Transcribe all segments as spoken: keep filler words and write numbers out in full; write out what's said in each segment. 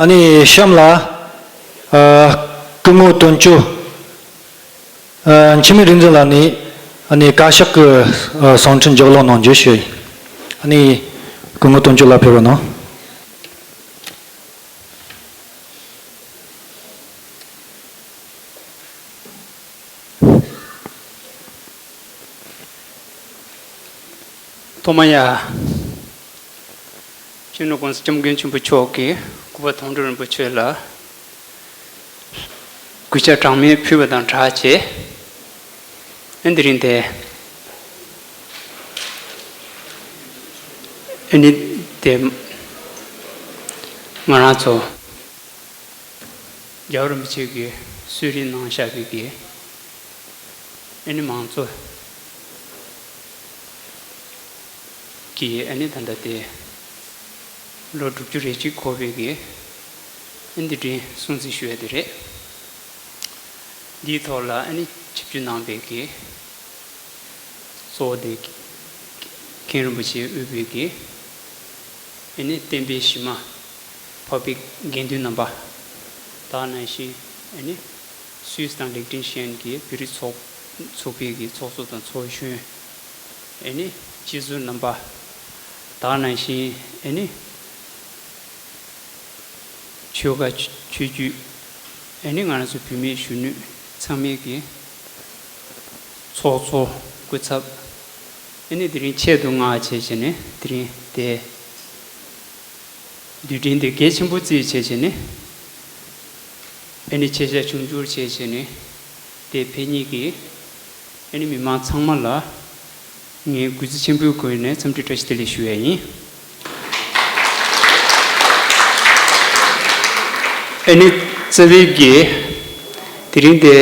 ཨ་ནི་གཤམ་ལ། ཨ། སྐུ་ངོ་དོན་གཅོད། ཨ། འཆི་མེད་རིག་འཛིན་ལགས་ནས་ཨ་ནི་བཀའ་ཤག་གི་ཨ་གསུང་འཕྲིན་ལྗགས་ཀློག་གནང་རྒྱུ་ཞུ་ཡིན། ཨ་ནི་སྐུ་ངོ་དོན་གཅོད་ལགས་ཕེབས་རོགས་གནང་། ཐོག་མ་ཡ། སྤྱི་ནོར་༸གོང་ས་༸སྐྱབས་མགོན་ཆེན་པོ་མཆོག་གིས་སྐུ་པར་མཐོང་གྲོལ་རིན་པོ་ཆེ་ལ་གུས་ཕྱག་གྲངས་མེད་ཕུལ་བ་དང་སྦྲགས་བྱས། ཨ། འདི་རིང་དེ། ཨ་ནི་དེ། ང་རང་ཚོ་རྒྱལ་བ་རིན་པོ་ཆེ་གིས་གསོལ་རས་གནང་བཞག་པའི་གི། ཨ་ནི་མང་གཙོ་གི། ཨ་ནི་ད་ལྟ་དེ་ལོ་དྲུག་ཅུ་རེ་གཅིག་འཁོར་བའི་གི། ཨ། འདི་འདྲའི་སྲུང་བརྩི་ཞུ་ཡ་དེ་རེད། འདིའི་ཐོག་ལ་ཨ་ནི་ཆིབས་བསྒྱུར་གནང་བའི་གི་གཙོ་བོ་དེ་མཁན་རིན་པོ་ཆེ་དབུས་པའི་གི། ཨ་ནི་བསྟན་པའི་གཞི་མ་འཕགས་པའི་དགེ་འདུན་རྣམ་པ། ད་ག་ནང་བཞིན་ཨ་ནི་སུད་སི་དང་ལིག་ཏེན་ཤན་གྱི་བོད་རིགས་ཚོགས་ཚོགས་པའི་གི་ཚོགས་གཙོ་དང་ཚོགས་གཞོན། ཨ་ནི་སྤྱི་ཟུར་རྣམ་པ། ད་ག་ནང་བཞིན་ཨ་ནི་ཆོལ་ཁ་ཆོས་བརྒྱུད། ཨ་ནི་ང་རང་ཚོ་བོད་མིའི་གཞོན་ནུ་ཚང་མའི་གི་ཚོགས་གཙོ། སྐུ་ཚབ། ཨ་ནི་དེ་རིང་ཆེད་དུ་མངགས་བྱས་བྱས་ནས་དེ་རིང་དེ་དུས་དྲན་དེ་གལ་ཆེན་པོ་བརྩིས་བྱས་བྱས་ནས། ཨ་ནི་ཆེ་ཆ་ཆུང་ཆུང་བྱས་བྱས་ནས་དེ་ཕེབས་མཁན་གྱི་ཨ་ནི་མི་མང་ཚང་མ་ལ་ངས་གུས་བརྩི་ཆེན་པོའི་སྒོ་ནས་འཚམས་འདྲི་བཀྲ་ཤིས་བདེ་ལེགས་ཞུ་ཡ་ཡིན། ཨ་ནི་རྩ་བའི་གི་དེ་རིང་དེ།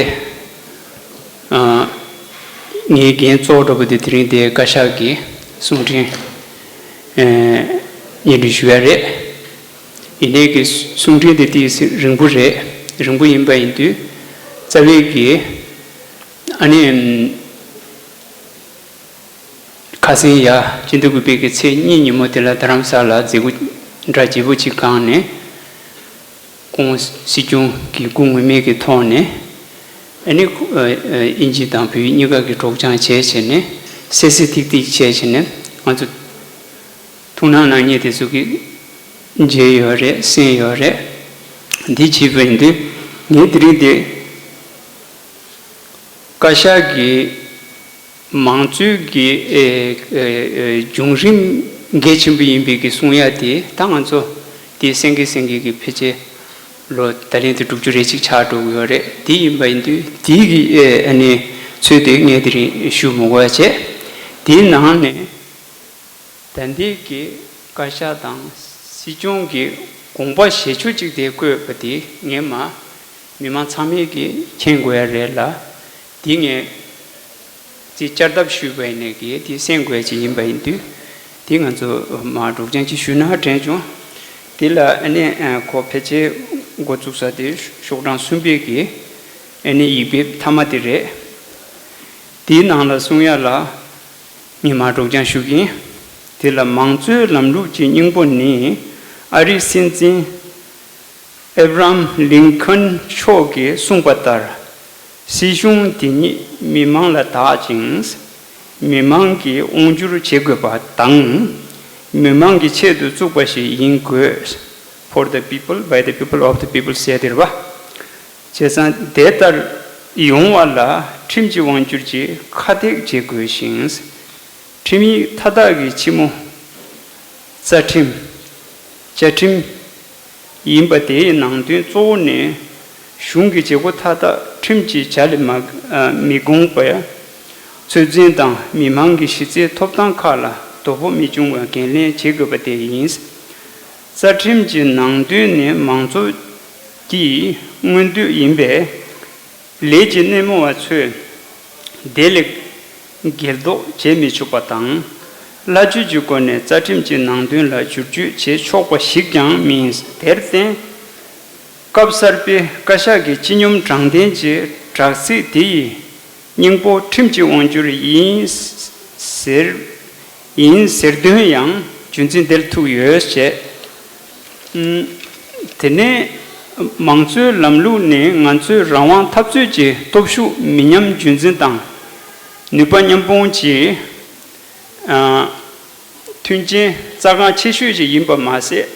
ཨ། ངའི་འགན་གཙོ་བོ་འདྲ་པོ་དེ་དེ་རིང་དེ་བཀའ་ཤག་གི་གསུང་འཕྲིན། ཨ། སྙན་སྒྲོན་ཞུ་ཡ་རེད། ཡིན་ནའི་གི་གསུང་འཕྲིན་དེ་ཏོག་ཙམ་རིང་པོ་རེད། རིང་པོ་ཡིན་པ་ཡིན་དུས་རྩ་བའི་གི། ཨ་ནི་ཁ་སང་ཡ་སྤྱི་ཟླ་དགུ་པའི་གི་ཚེས་གཉིས་ཉིན་མོ་དེ་ལ་རྡ་རམ་ས་ལ་མཛད་སྒོ་འདྲ་བརྗེ་པོ་ཅིག་བསྐངས་ནས། ཁོང་སྲིད་སྐྱོང་གི་སྐུ་ངོ་མའི་གི་ཐོག་ནས། ཨ་ནི་ཨ་ཨ་དབྱིན་ཇི་དང་བོད་ཡིག་གཉིས་ཀ་གི་སྒྲོག་སྦྱང་བྱས་བྱས་ནས་གསལ་གསལ་ཐིག་ཐིག་བྱས་བྱས་ནས་ང་ཚོ་ཐུགས་སྣང་གནང་མཁན་དེ་ཚོ་གིས་མཇལ་ཡོད་རེད། གསན་ཡོད་རེད། འདི་བྱས་པ་ཡིན་དུས་ངས་དེ་རིང་དེ་བཀའ་ཤག་གི་མང་གཙོའི་གི་ཨེ་ཨེ་ཨེ་བྱུང་རིམ་གལ་ཆེན་པོ་ཡིན་པའི་གི་གསུང་ཡ་དེ་ད་ང་ཚོ་དེ་སེང་གེ་སེང་གེ་གི་ཕལ་ཆེར་ལོ་ད་ལན་དེ་དྲུག་ཅུ་རེ་གཅིག་ཆགས་འགྲོ་གི་ཡོད་རེད། དེ་ཡིན་པ་ཡིན་དུས་དེའི་གི་ཨེ་ཨ་ནི་ཚོད་དེ་ངས་དེ་རིང་ཞུ་མི་དགོས་པ་བྱས། དེའི་ནང་ནས་ད་ལྟའི་གི་བཀའ་ཤག་དང་སྲིད་སྐྱོང་གི་དགོངས་པ་བཞེས་ཕྱོགས་གཅིག་དེ་བཀོད་པ་དེ་ངས་མ་མི་མང་ཚང་མས་གི་མཁྱེན་དགོས་ཡ་རེད་ལ། དེ་ངས་དེ་བསྐྱར་ལྡབ་ཞུས་པ་ཡིན་ནའི་གི་དེ་གསན་དགོས་ཡ་ཅིག་ཡིན་པ་ཡིན་དུས། དེ་ང་ཚོ་མ་སྒྲོག་སྦྱང་ཅིག་ཞུས་ན་དྲན་བྱུང་། དེ་ལ་ཨ་ནི་ཁོ་ཕལ་ཆེར་འགོ་བཙུགས་ས་དེ་ཤོག་གྲངས་གསུམ་པའི་གི་ཨ་ནི་ཡིག་དཔེ་མཐའ་མ་དེ་རེད། དེའི་ནང་ལ་གསུང་ཡ་ལ། ངས་མ་སྒྲོག་སྦྱང་ཞུ་གི་ཡིན། དེ་ལ་མང་གཙོའི་ལམ་ལུགས་ཀྱི་སྙིང་པོ་ནི་ཨ་རིའི་སྲིད་འཛིན་ཨེབ་རམ་ལིན་ཁོན་མཆོག་གིས་གསུངས་པ་ལྟར། སྲིད་གཞུང་འདི་ཉིད་མི་མང་ལ་བདག་ཅིང་། མི་མང་གི་དབང་སྒྱུར་བྱེད་དགོས་པ་དང་། མི་མང་གི་ཆེད་དུ་བཙུགས་པ་ཞིག་ཡིན་དགོས། For the people, by the people, of the people ཟེར་དེ་རེད་པ། བྱས་ཙང་དེ་ལྟར་ཡོང་བ་ལ་ཁྲིམས་ཀྱི་དབང་སྒྱུར་གྱིས་ཁག་ཐེག་བྱེད་དགོས་ཤིང་། ཁྲིམས་ཡིག་མཐའ་དག་གི་ཕྱི་མོ་རྩ་ཁྲིམས། བཅའ་ཁྲིམས་ཡིན་པ་དེའི་ནང་དོན་གཙོ་བོ་ནི། གཞུང་གི་བྱེད་སྒོ་མཐའ་དག་ཁྲིམས་ཀྱི་བྱ་ལས་མ་མི་འགོངས་པའི་ཚོད་འཛིན་དང་མི་མང་གི་གཞི་རྩའི་ཐོབ་ཐང་ཁག་ལ་དོ་ཕོག་མི་འབྱུང་བར་འགན་ལེན་བྱེད་དགོས་པ་དེ་ཡིན། རྩ་ཁྲིམས་ཀྱི་ནང་དོན་ནི་མང་གཙོ་གི་མངོན་འདོད་ཡིན་པས། ལས་ཀྱི་སྣེ་མོ་བ་ཚོས་དེ་ལས་འགལ་ཟློག་བྱེད་མི་ཆོག་པ་དང་། སླ་བཅོས་ཀྱི་སྒོ་ནས་རྩ་ཁྲིམས་ཀྱི་ནང་དོན་ལ་བསྒྱུར་བཅོས་བྱེད་ཆོག་པ་ཞིག་ཀྱང་མིན། དེར་བརྟེན། སྐབས་གསར་པའི་བཀའ་ཤག་གི་སྤྱི་སྙོམས་དྲང་བདེན་གྱི་དྲག་རྩིས་དེ་ཡི་སྙིང་པོ་ཁྲིམས་ཀྱི་དབང་སྒྱུར་ཡིན་ཟེར། ཡིན་ཟེར་དོན་ཡང་རྒྱུ་མཚན་འདིར་ཐུག་ཡོད་ཅེས། ཨུམ། དེ་ནས་མང་གཙོའི་ལམ་ལུགས་ནི་ང་ཚོའི་རང་དབང་འཐབ་རྩོད་ཀྱི་སྟོབས་ཤུགས་མི་ཉམས་རྒྱུན་འཛིན་དང་། ནུས་པ་མཉམ་སྤུངས་ཀྱིས་མཐུན་རྐྱེན་རྩ་འགངས་ཆེ་ཤོས་ཤིག་ཡིན་པ་མ་ཟད།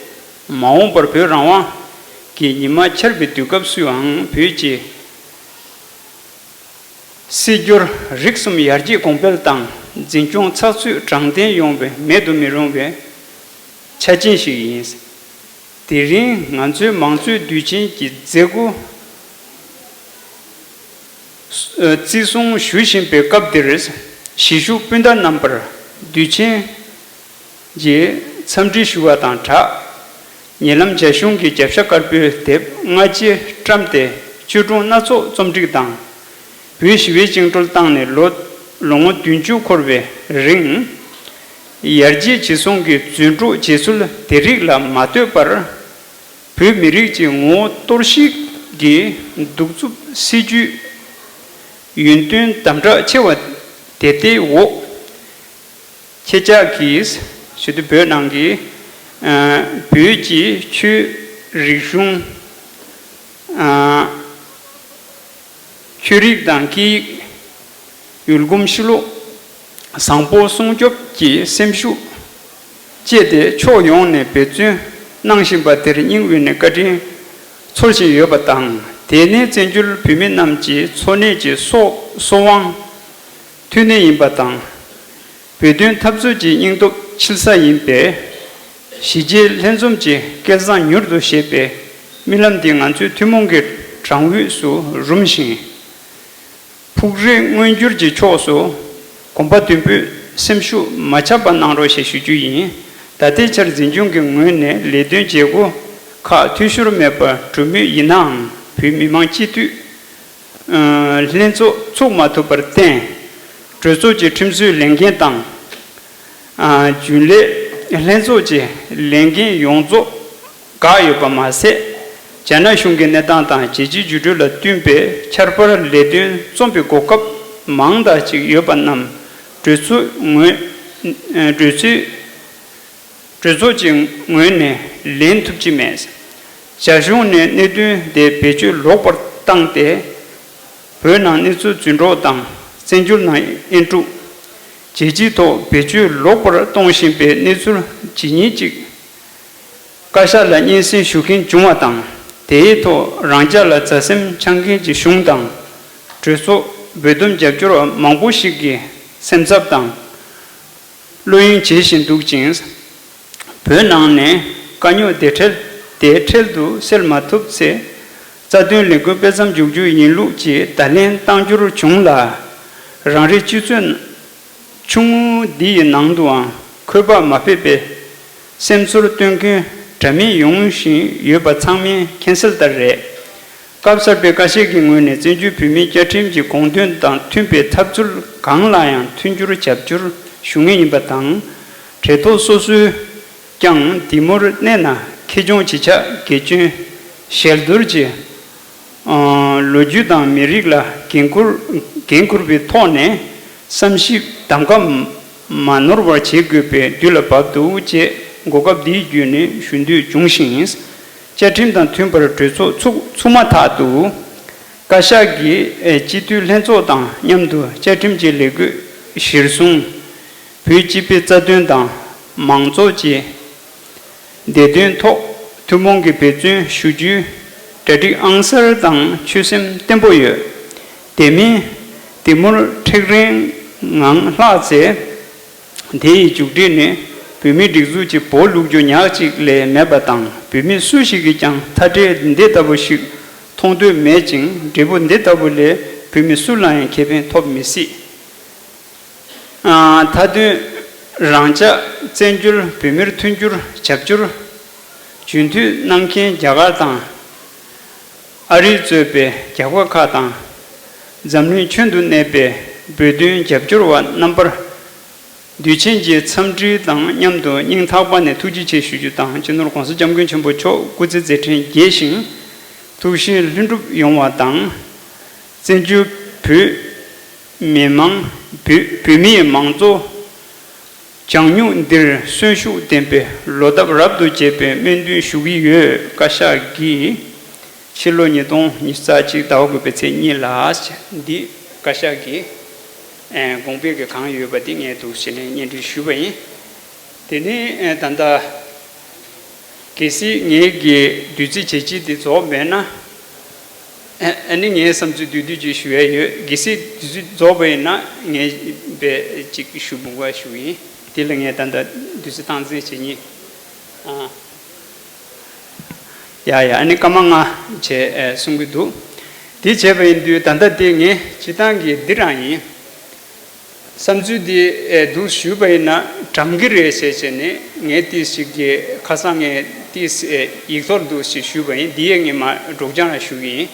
མ་འོངས་པར་བོད་རང་དབང་གི་ཉི་མ་འཆར་བའི་དུས་སྐབས་སུའང་བོད་ཀྱི་སྲིད་སྐྱོར་རིགས་གསུམ་ཡར་རྒྱས་གོང་འཕེལ་དང་འཛིན་སྐྱོང་ཚགས་ཚུད་དྲང་བདེན་ཡོང་བའི་མེད་དུ་མི་རུང་བའི་ཆ་རྐྱེན་ཞིག་ཡིན། དེ་རིང་ང་ཚོའི་མང་གཙོའི་དུས་ཆེན་གྱི་མཛད་སྒོ་བརྩི་སྲུང་ཞུ་བཞིན་པའི་སྐབས་འདིར། གཞིས་བཞུགས་སྤུན་ཟླ་རྣམ་པར་དུས་ཆེན་གྱི་འཚམས་འདྲི་ཞུ་བ་དང་སྦྲགས། ཉེ་ལམ་རྒྱ་གཞུང་གི་རྒྱབ་ཤ་དཀར་པོའི་དེབ་སྔ་རྗེས་བཀྲམ་སྟེ་བཅོས་སྒྲུང་སྣ་ཚོགས་རྩོམ་སྒྲིག་དང་། བོད་ཞི་བའི་བཅིངས་འགྲོལ་བཏང་ནས་ལོ་ལོ་ངོ་བདུན་ཅུ་འཁོར་བའི་རིང་། ཡར་རྒྱས་ཇི་སོང་གི་རྫུན་སྒྲོག་བྱེད་ཚུལ་དེ་རིགས་ལ་མ་ལྟོས་པར། བོད་མི་རིགས་ཀྱི་ངོ་བོ་གཏོར་བཤིག་གི་གདུག་རྩུབ་སྲིད་ཇུས་ཡུན་བརྟན་དམ་དྲག་ཆེ་བ་དེ་ལྟའི་འོག་ཁྱེད་ཅག་གིས་ཞུ་དུས་བོད་ནང་གི་ཨ་བོད་ཀྱི་ཆོས་རིག་གཞུང་ཨ་ཆོས་རིག་དང་སྐད་ཡིག་ཡུལ་གོམས་གཤིས་ལུགས་བཟང་པོ་སྲུང་སྐྱོབ་ཀྱི་སེམས་ཤུགས་བསྐྱེད་དེ་ཕྱོགས་ཡོངས་ནས་འབད་བརྩོན་གནང་བཞིན་པ་དེར་སྙིང་དབུས་ནས་བཀའ་དྲིན་ཚོར་བཞིན་ཡོད་པ་དང་། དེ་ནི་བཙན་བྱོལ་བོད་མི་རྣམས་ཀྱི་འཚོ་གནས་ཀྱི་སྲོག་སྲོག་དབང་མཐུན་གནས་ཡིན་པ་དང་། བོད་དོན་འཐབ་རྩོད་ཀྱི་སྙིང་སྟོབས་འཁྱིལ་ས་ཡིན་པས། གཞིས་བྱེས་ལྷན་འཛོམས་ཀྱི་སྐལ་བཟང་མྱུར་དུ་བཞད་པའི་རྨི་ལམ་འདི་ང་ཚོའི་ཐུན་མོང་གི་གྲངས་འོས་སུ་རུམ་ཞིང་། ཕུགས་རེ་མངོན་འགྱུར་གྱི་ཕྱོགས་སུ་གོམ་པ་མདུན་སྤོས་སེམས་ཤུགས་མ་ཆག་པ་གནང་རོགས་ཞེས་ཞུ་རྒྱུ་ཡིན། ད་ལྟའི་ཆར་འཛིན་སྐྱོང་གི་ངོས་ནས་ལས་དོན་བྱེད་སྒོ་ཁག་འཐུས་ཤོར་མེད་པར་གྲུབ་མུས་ཡིན་ནའང་། བོད་མི་མང་སྤྱི་འཐུས་ལྷན་ཚོགས་ཚུགས་མ་ཐུབ་པར་བརྟེན། གྲོས་ཚོགས་ཀྱི་ཁྲིམས་བཟོའི་ལས་འགན་དང་། རྒྱུན་ལས་ལྷན་ཚོགས་ཀྱི་ལས་འགན་ཡོངས་རྫོགས་འགག་ཡོད་པ་མ་ཟད། རྒྱ་ནག་གཞུང་གི་གནས་སྟངས་དང་རྒྱལ་སྤྱིའི་འགྱུར་འགྲོས་ལ་བསྟུན་པའི་འཆར་པར་ལས་དོན་རྩོམ་པའི་གོ་སྐབས་མང་དག་ཅིག་ཡོད་པ་རྣམས་གྲོས་ཚོགས་ངོས་གྲོས་ཚོགས་གྲོས་ཚོགས་ཀྱི་ངོས་ནས་ལེན་ཐུབ་ཀྱི་མེད། རྒྱ་གཞུང་ནས་གནད་དོན་དེ་བེད་སྤྱོད་ལོག་པར་བཏང་སྟེ། བོད་ནང་གནས་ཚུལ་རྫུན་སྒྲོག་དང་། བཙན་བྱོལ་ནང་དབྱེན་དཀྲུག་རྒྱལ་སྤྱིའི་ཐོག་བེད་སྤྱོད་ལོག་པར་གཏོང་བཞིན་པའི་གནས་ཚུལ་ཇི་སྙེད་ཅིག་བཀའ་ཤག་ལ་སྙན་སེང་ཞུ་མཁན་བྱུང་བ་དང་། དེའི་ཐོག་རང་ཅག་ལ་མཛའ་སེམས་འཆང་མཁན་གྱི་གཞུང་དང་། གྲོས་ཚོགས། བོད་དོན་རྒྱབ་སྐྱོར་བ་མང་པོ་ཞིག་གིས་སེམས་འཚབ་དང་། བློ་གཡེང་བྱེད་བཞིན་འདུག་ཅིང་། བོད་ནང་ནས་དཀའ་རྙོག་དེ་འཕྲལ་དེ་འཕྲལ་དུ་སེལ་མ་ཐུབ་ཚེ། རྩ་དོན་ལས་འགུལ་སྤེལ་མཚམས་འཇོག་རྒྱུ་ཡིན་ལུགས་ཀྱི་བརྡ་ལན་བཏང་རྒྱུར་བྱུང་ལ། རང་རེའི་སྤྱི་ཚོགས་ཆུང་ངུ་འདི་ཡི་ནང་དུའང་འཁོས་བག་མ་ཕེབས་པའི་སེམས་ཚོར་སྟོན་མཁན་འདྲ་མིན་ཡོང་བཞིན་ཡོད་པ་ཚང་མས་མཁྱེན་གསལ་ལྟར་རེད། སྐབས་གསར་པའི་བཀའ་ཤག་གི་ངོས་ནས་བཙན་བྱོལ་བོད་མིའི་བཅའ་ཁྲིམས་ཀྱི་དགོངས་དོན་དང་མཐུན་པའི་ཐབས་ཚུལ་གང་ལ་ཡང་མཐུན་འགྱུར་རྒྱབ་སྐྱོར་ཞུ་ངེས་ཡིན་པ་དང་། གྲོས་ཐོག་སོ་སོས་ཀྱང་འདི་མུར་གནས་ན་ཁེ་གྱོང་ཇི་ཆགས་དགེ་སྐྱོན་ཞལ་བསྡུར་གྱིས། ལོ་རྒྱུས་དང་མི་རིགས་ལ་འགན་འཁུར་འགན་འཁུར་བའི་ཐོག་ནས་བསམ་གཞིག་གདམ་ག་མ་ནོར་བར་བྱེད་དགོས་པའི་དུས་ལ་བབ་འདུག་ཅེས་གོ་སྐབས་འདིའི་བརྒྱུད་ནས་ཞུ་འདོད་བྱུང་ཞིང་། བཅའ་ཁྲིམས་དང་མཐུན་པར་གྲོས་ཚོགས་ཚུགས་ཚུགས་མ་ཐག་ཏུ། བཀའ་ཤག་གིས་སྤྱི་འཐུས་ལྷན་ཚོགས་དང་མཉམ་དུ་བཅའ་ཁྲིམས་ཀྱི་ལས་འགུལ་གཞིར་བཟུང་། བོད་སྤྱི་པའི་རྩ་དོན་དང་མང་གཙོ་ཀྱི་བདེ་དོན་ཐོག་ཐུན་མོང་གི་འབད་བརྩོན་ཞུ་རྒྱུའི་གྲ་སྒྲིག་ཨང་གསར་དང་ཆོད་སེམས་བརྟན་པོ་ཡོད། དེ་མིན། དེ་མུར་མཁྲེགས་རེངས་ངང་ལྷག་ཚེ། དེ་ཡི་མཇུག་འབྲས་ནི་བོད་མིའི་སྒྲིག་འཛུགས་ཀྱི་སྦོ་ལུག་རྒྱུ་ཉག་གཅིག་ལས་མེད་པ་དང་། བོད་མི་སུ་ཞིག་གིས་ཀྱང་མཐའ་བྲལ་འདི་ལྟ་བུ་ཞིག་མཐོང་འདོད་མེད་ཅིང་། འབྲས་བུ་འདི་ལྟ་བུ་ལས་བོད་མི་སུ་ལ་ཡང་ཁེ་ཕན་ཐོབ་མི་སྲིད། མཐའ་དོན་རང་ཅག་བཙན་བྱོལ་བོད་མིར་མཐུན་འགྱུར་རྒྱབ་སྐྱོར་རྒྱུན་མཐུད་གནང་མཁན་རྒྱ་གར་དང་། ཨ་རི་གཙོས་པའི་རྒྱལ་ཁབ་ཁག་དང་། འཛམ་གླིང་ཁྱོན་དུ་གནས་པའི་བོད་དོན་རྒྱབ་སྐྱོར་བ་རྣམ་པར། དུས་ཆེན་གྱི་འཚམས་འདྲི་དང་མཉམ་དུ་སྙིང་ཐག་པ་ནས་ཐུགས་རྗེ་ཆེ་ཞུ་རྒྱུ་དང་། སྤྱི་ནོར་༸གོང་ས་༸སྐྱབས་མགོན་ཆེན་པོ་མཆོག་སྐུ་ཚེ་མཛད་འཕྲིན་རྒྱས་ཤིང་། ཐུགས་བཞེད་ལྷུན་གྲུབ་ཡོང་བ་དང་། བཙན་བྱོལ་བོད་མི་མང་བོད་བོད་མིའི་མང་གཙོ་ བྱང་མྱུག་འདིར་གསོན་ཤུགས་ལྡན་པའི་ལོ་འདབ་རབ་ཏུ་རྒྱས་པའི་སྨོན་འདུན་ཞུ་གི་ཡོད། བཀའ་ཤག་གིས་ཕྱི་ལོ་ཉིས་སྟོང་ཉི་ཤུ་རྩ་གཅིག་ཟླ་བ་དགུ་པའི་ཚེས་གཉིས་ལ། འདི་བཀའ་ཤག་གི་ཨེ་དགོངས་པ་གི་གང་ཡོད་པ་དེ་ངས་འདུག་བྱས་ནས་སྙན་སྒྲོན་ཞུས་པ་ཡིན། དེ་ནས་ཨེ་ད་ལྟ་གལ་སྲིད་ངེད་ཀྱི་བདུད་རྩི་བྱས་རྗེས་དེ་རྫོགས་མེད་ན། ཨ་ཨ་ནི་ངའི་བསམ་ཚུལ་བསྡུས་བསྡུས་ཅིག་ཞུ་ཡ་ཡོད། གལ་སྲིད་བདུད་རྩི་རྫོགས་པ་ཡིན་ན་ངས་དཔེ་ཅིག་ཞུ་དགོས་པ་ཞུ་ཡིན། དེ་ལ་ངས་ད་ལྟ་བདུད་རྩི་སྟངས་འཛིན་བྱེད་ཉིན། ཨ། ཡ་ཡ། ཨ་ནི་སྐར་མ་ལྔ་བྱས་ཨེ་གསུང་གི་འདུག་དེ་བྱས་པ་ཡིན་དུས་ད་ལྟ་དེ་ངས་སྤྱི་བཏང་གི་འདི་རང་ཡིན། བསམ་ཚུལ་འདི་ཨེ་འདུག་ཞུས་པ་ཡིན་ན་དྲན་གི་རེད་ཟེར་བྱས་ནས་ངས་ཏིས་ཞིག་གི་ཁ་སང་ངས་ཏིས་ཨེ་ཡིག་ཐོག་འདུག་ཞེས་ཞུས་པ་ཡིན། འདི་ཡས་ངས་མ་སྒྲོག་སྦྱང་ལ་ཞུ་གི་ཡིན།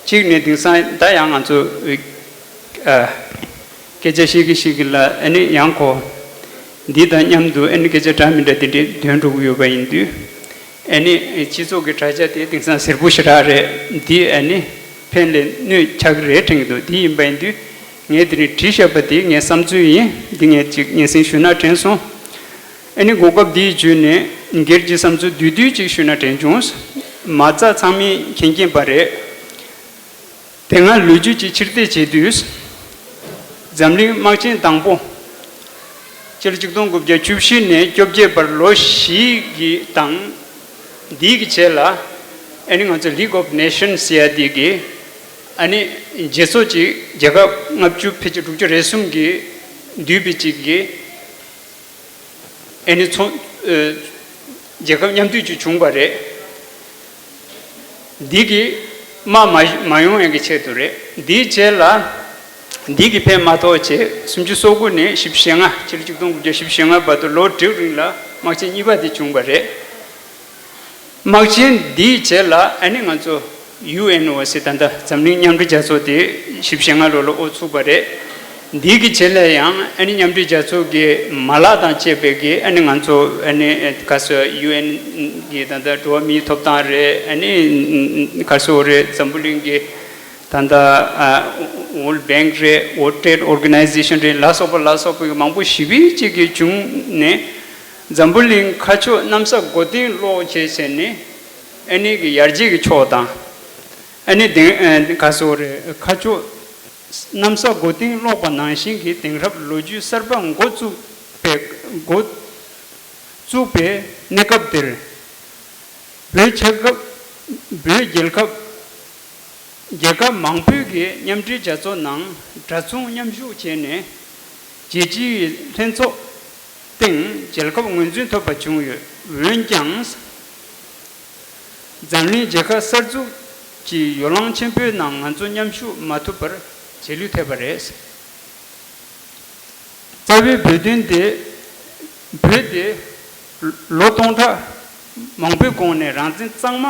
གཅིག་ནས་དེང་སང་ད་ཡང་ང་ཚོ་ཨ་སྐད་ཆ་བཤད་ཀྱི་བཤད་ཀྱི་ལ་ཨ་ནི་ཡང་གོ། འདི་དང་མཉམ་དུ་ཨ་ནི་སྐད་ཆ་འདྲ་མི་འདྲ་དེ་འདྲས་འདོན་འགྲོ་གི་ཡོད་པ་ཡིན་དུས། ཨ་ནི་སྤྱི་ཚོགས་ཀྱི་དྲ་རྒྱ་དེ་དེང་སང་སེར་པོ་ཞེ་དྲག་རེད། འདི་ཨ་ནི་ཕན་ལས་གནོད་ཆགས་ཀྱི་རེད་དྲན་གྱི་འདུག་དེ་ཡིན་པ་ཡིན་དུས་ངས་དེ་རིང་བྲིས་བཞག་པ་དེ་ངའི་བསམ་ཚུལ་ཡིན། འདི་ངས་ཅིག་སྙན་སེང་ཞུས་ན་དྲན་སོང་། ཨ་ནི་གོ་སྐབས་འདིའི་བརྒྱུད་ནས་སྒེར་གྱི་བསམ་ཚུལ་བསྡུས་བསྡུས་ཅིག་ཞུས་ན་དྲན་བྱུང་། མ་རྩ་ཚང་མས་མཁྱེན་མཁྱེན་པ་རེད། དེ་སྔ་ལོ་རྒྱུས་ཀྱི་ཕྱིར་བལྟས་བྱེད་དུས། འཛམ་གླིང་དམག་ཆེན་དང་པོ། སྤྱི་ལོ་ཆིག་སྟོང་དགུ་བརྒྱ་བཅུ་བཞི་ནས་བཅོ་བརྒྱད་བར་ལོ་བཞི་གི་དང་། འདི་གི་རྗེས་ལ། ཨ་ནི་ང་ཚོ་League of Nations ཟེར་ཡ་འདི་གི་ཨ་ནི་རྗེས་ཚོ་ཅིག་རྒྱལ་ཁབ་ལྔ་བཅུ་ཕལ་ཆེར་དྲུག་ཅུ་རེ་གསུམ་གི་འདུས་པའི་ཅིག་གི་ཨ་ནི་ཚོ། ཨ། རྒྱལ་ཁབ་མཉམ་འདུས་ཅིག་བྱུང་བ་རེད། འདི་གི་དམག་མ་མ་ཡོང་ཡག་གི་ཆེད་དུ་རེད། འདིའི་རྗེས་ལ་འདི་གི་ཕན་མ་ཐོགས་བྱས་སུམ་ཅུ་སོ་དགུ་ནས་བཞི་བཅུ་ཞེ་ལྔ། ཕྱི་ལོ་ཆིག་སྟོང་དགུ་བརྒྱ་བཞི་བཅུ་ཞེ་ལྔ་བར་དུ་ལོ་དྲུག་རིང་ལ་དམག་ཆེན་གཉིས་པ་དེ་བྱུང་བ་རེད། དམག་ཆེན་འདིའི་རྗེས་ལ་ཨ་ནི་ང་ཚོ་ཡུ་ཨེན་འོ་ཟེར་ད་ལྟ་འཛམ་གླིང་མཉམ་འབྲེལ་རྒྱལ་ཚོགས་དེ་བཞི་བཅུ་ཞེ་ལྔ་ལོ་ལ་དབུ་ཚུགས་པ་རེད། འདི་གི་རྗེས་ལ་ཡང་ཨ་ནི་མཉམ་འབྲེལ་རྒྱལ་ཚོགས་ཀྱི་མ་ལག་དང་བཅས་པའི་གི་ཨ་ནི་ང་ཚོ་ཨ་ནི་ག་ཟེར་ཡུ་ཨེན་གི་ད་ལྟ་འགྲོ་བ་མིའི་ཐོབ་ཐང་རེད། ཨ་ནི་ག་ཟེར་རེད། འཛམ་བུ་གླིང་གི་ད་ལྟ་World Bank རེད། World Trade Organization རེད། ལ་སོགས་པ་ལ་སོགས་པའི་མང་པོ་ཞེ་པོ་ཅིག་གི་བྱུང་ནས། འཛམ་བུ་གླིང་ཁ་ཕྱོགས་གནམ་ས་མགོ་རྟིང་སློག་བྱས་བྱས་ནས་ཨ་ནི་གི་ཡར་རྒྱས་ཀྱི་ཕྱོགས་དང་། ཨ་ནི་དེང་ཨ་ག་ཟེར་རེད། ཁ་ཕྱོགས་གནམ་ས་མགོ་རྟིང་སློག་པ་ནང་བཞིན་གྱི་དེང་རབས་ལོ་རྒྱུས་གསར་པ་འགོ་བཙུགས་པའི་འགོ་བཙུགས་པའི་གནས་སྐབས་འདིར། བོད་ཆ་ཁབ། བོད་རྒྱལ་ཁབ། རྒྱལ་ཁབ་མང་པོའི་གི་མཉམ་འབྲེལ་རྒྱལ་ཚོགས་ནང་གྲྭ་ཚང་མཉམ་ཞུགས་བྱས་ནས་རྒྱལ་སྤྱིའི་ལྷན་ཚོགས་སྟེང་རྒྱལ་ཁབ་ངོས་འཛིན་ཐོབ་པ་བྱུང་ཡོད། འོན་ཀྱང་། འཛམ་གླིང་རྒྱལ་ཁབ་གསར་འཛུགས་ཀྱི་ཡོ་ལང་ཆེན་པོའི་ནང་ང་ཚོ་མཉམ་ཞུགས་མ་ཐུབ་པར་རྗེས་ལུས་ཐེབས་པ་རེད། རྩ་བའི་བོད་དོན་དེ། བོད་དེ་ལོ་སྟོང་ཕྲག་མང་པོའི་གོང་ནས་རང་བཙན་གཙང་མ།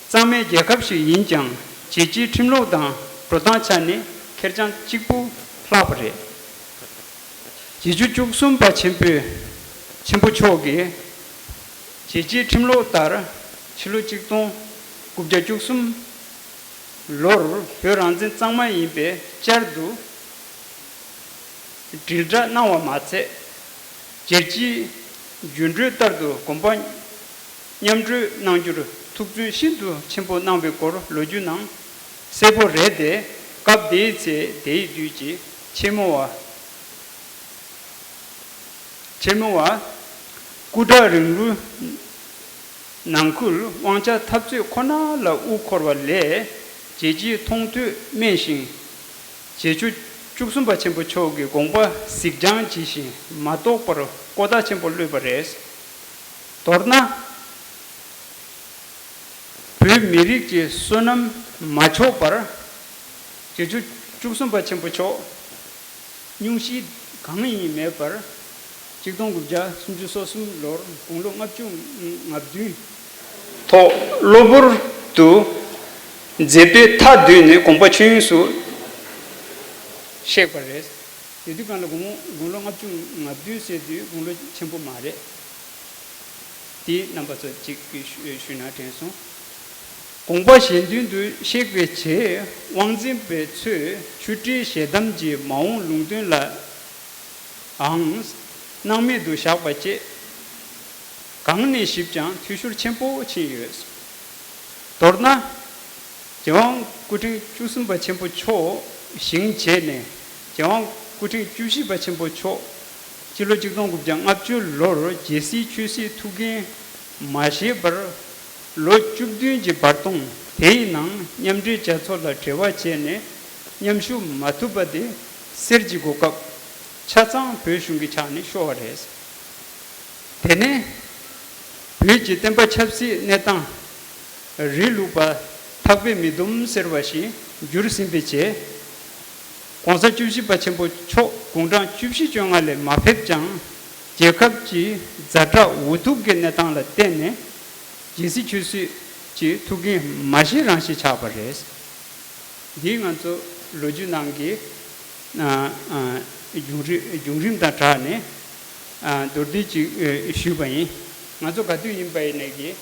གཙང་མའི་རྒྱལ་ཁབ་ཞིག་ཡིན་ཀྱང་རྒྱལ་སྤྱིའི་ཁྲིམས་ལུགས་དང་འགྲོ་སྟངས་ཆ་ནས་ཁེར་རྐྱང་གཅིག་པུ་ལྷག་པ་རེད། རྗེ་བཙུན་བཅུ་གསུམ་པ་ཆེན་པོས། ཆེན་པོ་མཆོག་གིས། རྒྱལ་སྤྱིའི་ཁྲིམས་ལུགས་ལྟར་ཕྱི་ལོ་ཆིག་སྟོང་དགུ་བརྒྱ་བཅུ་གསུམ་ལོར་བོད་རང་བཙན་གཙང་མ་ཡིན་པའི་བསྐྱར་དུ་དྲིལ་བསྒྲགས་གནང་བ་མ་ཚད། རྒྱལ་སྤྱིའི་འགྱུར་འགྲོས་ལྟར་དུ་དགོངས་པ་མཉམ་གྲོས་གནང་རྒྱུར་ཐུགས་བརྩོན་ཤིན་ཏུ་ཆེན་པོ་གནང་བའི་སྐོར་ལོ་རྒྱུས་ནང་གསལ་པོ་རེད་དེ། སྐབས་དེའི་ཚེ་དེའི་དུས་ཀྱི་ཆེན་མོ་བ། ཆེན་མོ་བ། སྐུ་དྲག་རིང་ལུགས་ནང་ཁུལ་དབང་ཆ་འཐབ་རྩོད་ཁོ་ན་ལ་དབུ་འཁོར་བ་ལས་རྒྱལ་སྤྱིའི་མཐོང་ཐོས་དམན་ཞིང་། རྗེ་བཙུན་བཅུ་གསུམ་པ་ཆེན་པོ་མཆོག་གི་དགོངས་པ་གཟིགས་སྦྱང་བྱེད་བཞིན་མ་རྟོགས་པར་ལྐོག་བརྡ་ཆེན་པོ་གློད་པ་རེད། མདོར་ན། བོད་མི་རིགས་ཀྱི་བསོད་ནམས་མ་ཆོག་པར། རྗེ་བཙུན་བཅུ་གསུམ་པ་ཆེན་པོ་མཆོག་སྙུང་གཞི་གང་ཡང་མེད་པར། ཆིག་སྟོང་དགུ་བརྒྱ་སུམ་ཅུ་སོ་གསུམ་ལོར་དགུང་ལོ་ལྔ་བཅུ་ང་བདུན་ཐོག་གློ་བུར་དུ་མཛད་པས་མཐའ་བསྡུས་ནས་དགོངས་པ་ཆོས་དབྱིངས་སུ་གཤེགས་པ་རེད། དེ་དུས་གང་ལ་དགུང་དགུང་ལོ་ལྔ་བཅུ་ང་བདུན་ཟེར་དུས་དགུང་ལོ་ཆེན་པོ་མ་རེད། དེ་རྣམ་པ་ཚོ་གཅིག་གིས་ཞུ་ཞུས་ན་དྲན་སོང་། དགོངས་པ་གཞན་དོན་དུ་གཤེགས་པའི་རྗེ་དབང་འཛིན་པའི་ཚོས་ཆུ་སྤྲེལ་ཞལ་གདམས་ཀྱི་མ་འོངས་ལུང་སྟོན་ལའང་ སྣང་མེད་དུ་བཞག་པ་བཅས། གང་ནས་ཞིབ་ཀྱང་འཐུས་ཤོར་ཆེན་པོ་ཕྱིན་ཡོད། མདོར་ན། རྒྱལ་དབང་སྐུ་ཕྲེང་བཅུ་གསུམ་པ་ཆེན་པོ་མཆོག་བཞེངས་བྱས་ནས། རྒྱལ་དབང་སྐུ་ཕྲེང་བཅུ་བཞི་པ་ཆེན་པོ་མཆོག་སྤྱི་ལོ་ཆིག་སྟོང་དགུ་བརྒྱ་ལྔ་བཅུ་ལོར་རྒྱལ་སྲིད་ཆོས་སྲིད་ཐུགས་འགན་མ་བཞེས་པར། ལོ་བཅུ་བདུན་གྱི་བར་སྟོང་དེའི་ནང་མཉམ་འབྲེལ་རྒྱལ་ཚོགས་ལ་འབྲེལ་བ་བྱས་ནས་མཉམ་ཞུགས་མ་ཐུབ་པ་དེ་གསེར་གྱི་གོ་སྐབས་ཆ་ཚང་བོད་གཞུང་གི་ཕྱག་ནས་ཤོར་བ་རེད། དེ་ནས་བོད་ཀྱི་བསྟན་པ་ཆབ་སྲིད་གནས་སྟངས་རིང་ལུགས་པ་ཐག་པས་མི་འདུམ་ཟེར་བ་ཞིག་འགྱུར་ཟིན་པའི་རྗེས། ༸གོང་ས་བཅུ་བཞི་པ་ཆེན་པོ་མཆོག་དགུང་གྲངས་བཅུ་བཞི་བཅོ་ལྔ་ལས་མ་ཕེབས་ཀྱང་། རྒྱལ་ཁབ་ཀྱི་ཛ་དྲག་འུ་ཐུག་གི་གནས་སྟངས་ལ་བརྟེན་ནས། རྒྱལ་སྲིད་ཆོས་སྲིད་ཀྱི་ཐུགས་འགན་མ་བཞེས་རང་བཞིན་ཆགས་པ་རེད། འདིས་ང་ཚོ་ལོ་རྒྱུས་ནང་གི་ཨ་ཨ་བྱུང་རིམ་བྱུང་རིམ་དང་སྦྲགས་ནས། ཨ་མདོར་བསྡུས་ཅིག་ཨ་ཞུས་པ་ཡིན། ང་ཚོ་ག་དུས་ཡིན་པ་ཡིན་ནའི་གི་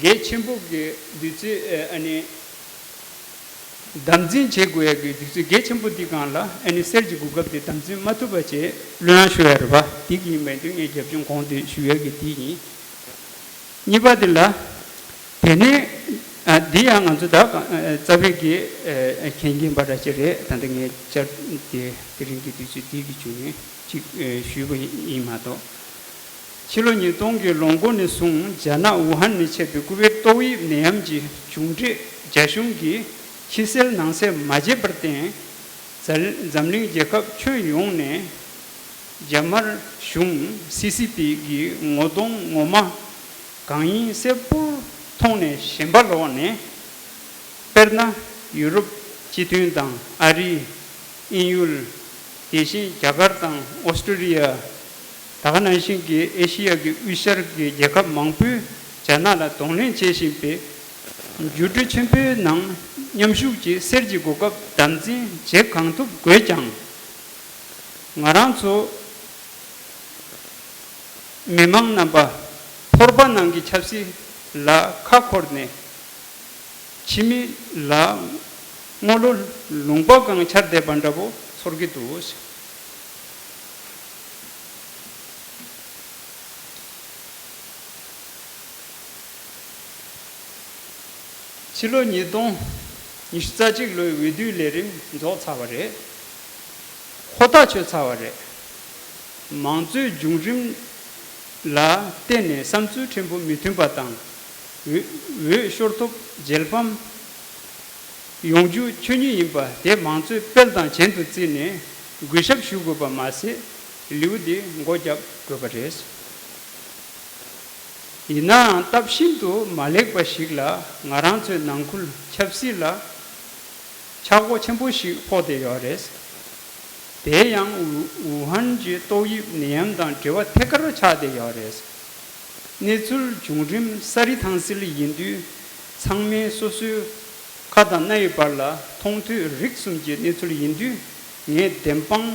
གལ་ཆེན་པོ་གི་དུས་ཚོད་ཨ་ནི་དམ་འཛིན་བྱེད་དགོས་ཡ་གི་དུས་ཚོད་གལ་ཆེན་པོ་འདི་སྒང་ལ་ཨ་ནི་གསེར་གྱི་གོ་སྐབས་དེ་དམ་འཛིན་མ་ཐུབ་པ་བྱས་བློ་ཡང་ཤོར་ཡ་རེད་པ། འདི་གི་ཡིན་པ་ཡིན་དུས་ངས་རྒྱབ་ལྗོངས་གོང་དུ་ཞུ་ཡ་གི་འདི་ཡིན། གཉིས་པ་དེ་ལ། དེ་ནས་ཨ་འདི་ཡང་ང་ཚོ་ད་ཨ་རྩ་བའི་གི་ཨ་མཁྱེན་མཁྱེན་པ་འདྲ་ཅིག་རེད། ད་ལྟ་ངས་བཅར་དེ་དེ་རིང་གི་དུས་ཚོད་འདི་གི་བྱུང་ནས་ཅིག་ཨ་ཞུས་པ་ཡིན་མ་གཏོགས། ཕྱི་ལོ་ཉིས་སྟོང་གི་ལོ་མགོ་ནས་བཟུང་རྒྱ་ནག་ཝུ་ཧན་ནས་མཆེད་པའི་ཀུ་བེད་ཏོག་དབྱིབས་ནད་ཡམས་ཀྱི་བྱུང་འབྲས་རྒྱ་གཞུང་གིས་ཕྱི་གསལ་ནང་གསལ་མ་བྱས་པར་བརྟེན། འཛམ་གླིང་རྒྱལ་ཁབ་ཁྱོན་ཡོངས་ནས། རྒྱ་དམར་གཞུང་སི་སི་པི་གི་ངོ་གདོང་ངོ་མ་གང་ཡིན་གསལ་པོར་མཐོང་ནས་ཞེན་པ་ལོག་ནས། དཔེར་ན། ཡུ་རོབ་སྤྱི་མཐུན་དང་ཨ་རི། དབྱིན་ཡུལ། དེ་བཞིན་རྒྱ་གར་དང་ཨོ་སི་ཀྲི་ལི་ཡ། ད་ག་ནང་བཞིན་གྱི་ཨེ་ཤི་ཡ་གི་དབུས་ཤར་གྱི་རྒྱལ་ཁབ་མང་པོས་རྒྱ་ནག་ལ་གདོང་ལེན་བྱེད་བཞིན་པའི་འགྱུར་འགྲོས་ཆེན་པོའི་ནང་མཉམ་ཞུགས་ཀྱིས་གསེར་གྱི་གོ་སྐབས་དམ་འཛིན་བྱེད་གང་ཐུབ་དགོས་ཀྱང་། ང་རང་ཚོ་མི་མང་རྣམ་པ་ཕོར་པ་ནང་གི་ཆབ་སྲིད་ལ་ཁ་འཁོར་ནས་ཕྱི་མི་ལ་སྔོ་ལོ་ལུང་པ་གང་འཕྱར་བསྡད་པ་འདྲ་པོ་ཚོར་གྱི་འདུག། ཕྱི་ལོ་ཉིས་སྟོང་ཉི་ཤུ་རྩ་གཅིག་ལོའི་འོས་བསྡུའི་ལས་རིམ་རྫོགས་ཚར་བ་རེད། ཧོ་ཐག་ཆོད་ཚར་བ་རེད། མང་གཙོའི་བྱུང་རིམ་ལ་བརྟེན་ནས་བསམ་ཚུལ་ཕྲན་བུ་མི་མཐུན་པ་དང་། འོས་འོས་ཤོར་ཐོབ་རྗེས་ཕམ་ཡོང་རྒྱུ་ཆོས་ཉིད་ཡིན་པ་དེ་མང་གཙོའི་དཔལ་དང་གྱེན་དུ་བརྩིས་ནས་གུས་ཞབས་ཞུ་དགོས་པ་མ་ཟད། ལེའུ་འདི་མགོ་བརྒྱབ་དགོས་པ་རེད། ཡིན་ནའང་སྟབས་ཤིན་ཏུ་མ་ལེགས་པ་ཞིག་ལ་ང་རང་ཚོའི་ནང་ཁུལ་ཆབ་སྲིད་ལ་ཆག་སྒོ་ཆེན་པོ་ཞིག་ཕོག་བསྡད་ཡོད་རེད། དེ་ཡང་ཝུ་ཧན་གྱི་ཏོག་དབྱིབས་ནད་ཡམས་དང་འབྲེལ་བ་ཐད་ཀར་ཆགས་བསྡད་ཡོད་རེད། གནས་ཚུལ་བྱུང་རིམ་ས་རི་ཐང་སིལ་ཡིན་དུས་ཚང་མས་སོ་སོའི་ཁ་དང་སྣའི་བར་ལ་མཐོང་ཐོས་རིག་གསུམ་གྱི་གནས་ཚུལ་ཡིན་དུས་ངས་བདེན་དཔང་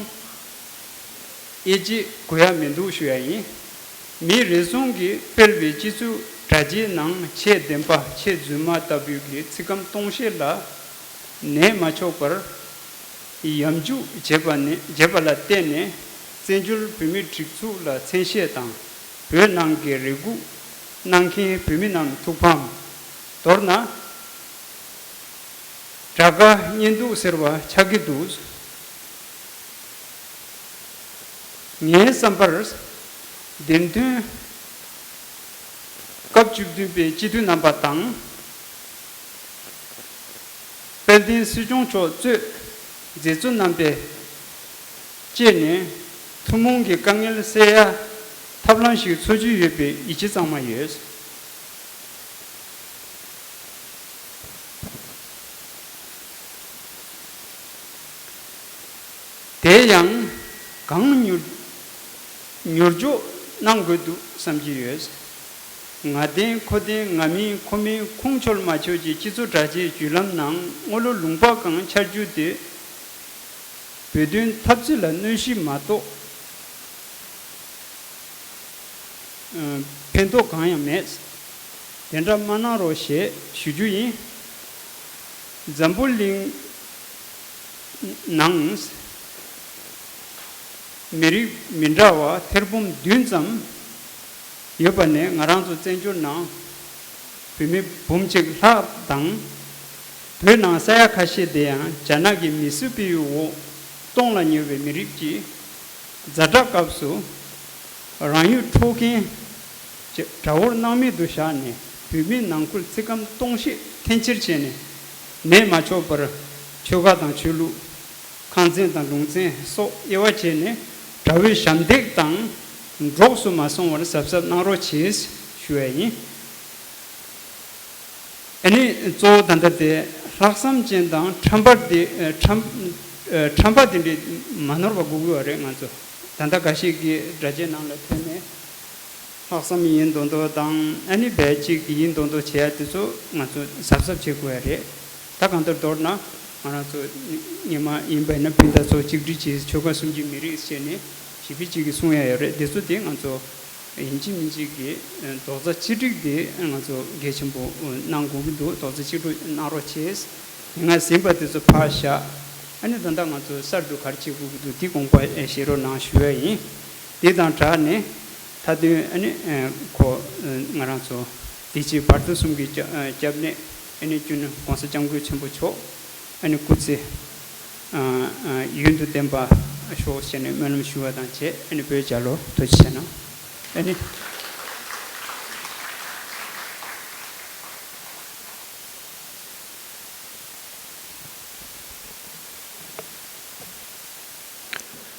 དབྱེ་འབྱེད་དགོས་ཡ་མི་འདུག་ཞུ་ཡ་ཡིན། མི་རེ་ཟུང་གིས་སྤེལ་བའི་སྤྱི་ཚོགས་དྲ་རྒྱའི་ནང་ཆེས་བདེན་པ་ཆེས་རྫུན་མ་ལྟ་བུའི་གི་ཚིག་སྐམ་སྟོང་བཤད་ལ་ནད་མ་ཆོག་པར་ཡམ་འཇུག་བྱས་པ་ནས་བྱས་པ་ལ་བརྟེན་ནས་བཙན་བྱོལ་བོད་མིའི་སྒྲིག་འཛུགས་ལ་མཚན་ཤས་དང་བོད་ནང་གི་རེ་སྒུག་གནང་མཁན་བོད་མི་རྣམས་ཐུགས་ཕམ། མདོར་ན། དགྲ་དགའ་གཉེན་སྡུག་ཟེར་བ་ཆགས་ཀྱི་འདུག། ངའི་བསམ་པར། འདེམས་ཐོན་སྐབས་བཅུ་བདུན་པའི་སྤྱི་འཐུས་རྣམ་པ་དང་། དཔལ་ལྡན་སྲིད་སྐྱོང་མཆོག་གཙོས་མཛད་གཙོ་རྣམ་པས་བཅས་ནས་ཐུན་མོང་གི་དཀའ་ངལ་སེལ་ཡ་ཐབས་ལམ་ཞིག་འཚོལ་རྒྱུ་ཡོད་པའི་ཡིད་ཆེས་གཙང་མ་ཡོད། དེ་ཡང་གང་མྱུར་མྱུར་སྐྱོབ་གནང་དགོས་འདུག་བསམ་གྱི་ཡོད། ང་བདེན་ཁོ་བདེན་ང་མིན་ཁོ་མིན་ཁུངས་འཁྱོལ་མ་ཆོག་ཅིག་སྤྱི་ཚོགས་དྲ་རྒྱའི་བརྒྱུད་ལམ་ནང་སྔོ་ལོ་ལུང་པ་གང་འཆར་རྒྱུ་དེ་བོད་དོན་འཐབ་རྩོད་ལ་གནོད་གཞི་མ་གཏོགས་ཕན་ཐོགས་གང་ཡང་མེད། དེ་འདྲ་མ་གནང་རོགས་ཞེས་ཞུ་རྒྱུ་ཡིན། འཛམ་བུ་གླིང་ནང་ མི་རིགས་མི་འདྲ་བ་ཐེར་འབུམ་བདུན་ཙམ་ཡོད་པ་ནས། ང་རང་ཚོ་བཙན་བྱོལ་ནང་བོད་མི་འབུམ་གཅིག་ལྷག་དང་། བོད་ནང་ས་ཡ་ཁ་ཤས་དེ་ཡང་རྒྱ་ནག་གི་མི་སེར་སྤེལ་ཡུལ་འོག་སྟོང་ལ་ཉེ་བའི་མི་རིགས་ཀྱིས་ཛ་དྲག་སྐབས་སུ་རང་ཡུལ་འཕྲོག་མཁན་གྱི་དགྲ་བོར་སྣང་མེད་དུ་བཞག་ནས། བོད་མིའི་ནང་ཁུལ་ཚིག་སྐམ་སྟོང་བཤད་འཐེན་འཁྱེར་བྱས་ནས། ནད་མ་ཆོག་པར་ཆོལ་ཁ་དང་ཆོས་ལུགས། ཁང་ཚན་དང་ལུང་ཚན་སོགས་དབྱེ་བ་བྱས་ནས། དགྲ་བོའི་ཞབས་འདེགས་དང་འགྲོགས་སུ་མ་སོང་བར་གཟབ་གཟབ་གནང་རོགས་བྱེད་ཞུ་བ་ཡིན། ཨ་ནི་གཙོ་བོ་ད་ལྟ་དེ་ལྷག་བསམ་ཅན་དང་ཁྲམ་པ་དེ་ཁྲམ་ཁྲམ་པ་དེ་འདྲས་མ་ནོར་བ་དགོས་ཀྱི་ཡོད་རེད། ང་ཚོ་ད་ལྟ་འགའ་ཤས་ཀྱིས་སྒྲ་ཆས་ནང་ལ་ཐོན་ནས། ལྷག་བསམ་ཡིན་མདོག་མདོག་དང་། ཨ་ནི་བལ་གཅིག་ཡིན་མདོག་མདོག་བྱེད་ཡ་དེ་ཚོ་ང་ཚོ་གཟབ་གཟབ་བྱེད་དགོས་ཡ་རེད། ད་གང་ལྟར་མདོར་ན་ང་རང་ཚོ་སྔོན་མ་ཡིན་པ་ཡིན་ན་སྤུན་ཟླ་ཚོ་གཅིག་སྒྲིལ་གྱིས་ཆོལ་ཁ་གསུམ་གྱི་མི་རིགས་བྱས་ནས་ཞི་བདེ་གཅིག་གིས་སྲུང་ཡ་ཡོད་རེད། དེ་ཚོ་དེ་ང་ཚོ་ཡིན་གཅིག་མིན་གཅིག་གི་རྡོག་རྩ་གཅིག་སྒྲིལ་དེ་ང་ཚོ་གལ་ཆེན་པོ་གནང་དགོས་ཀྱི་འདུག་རྡོག་རྩ་གཅིག་སྒྲིལ་གནང་རོགས་བྱེད། ངས་ཟིན་པ་དེ་ཚོ་ཕར་བཞག་ཨ་ནི་ད་ལྟ་ང་ཚོ་གསར་དུ་ག་རེ་བྱེད་དགོས་ཀྱི་འདུག་དེ་དགོངས་པ་བཞེས་རོགས་གནང་ཞུ་ཡ་ཡིན། དེ་དང་སྦྲགས་ནས། མཐའ་དོན་ཨ་ནི་ཁོ་ང་རང་ཚོ་དེ་ཕྱི་བར་དོ་གསུམ་གྱི་སྐྱབས་གནས་ཨ་ནི་སྤྱི་ནོར་༸གོང་ས་༸སྐྱབས་མགོན་ཆེན་པོ་མཆོག་ཨ་ནི་སྐུ་ཚེ་ཡུན་དུ་བརྟན་པ་ཤོག་ཟེར་ནས་སྨོན་ལམ་ཞུ་བ་དང་བཅས། ཨ་ནི་བོད་རྒྱལ་ལོ། ཐུགས་རྗེ་གནང་། ཨ་ནི།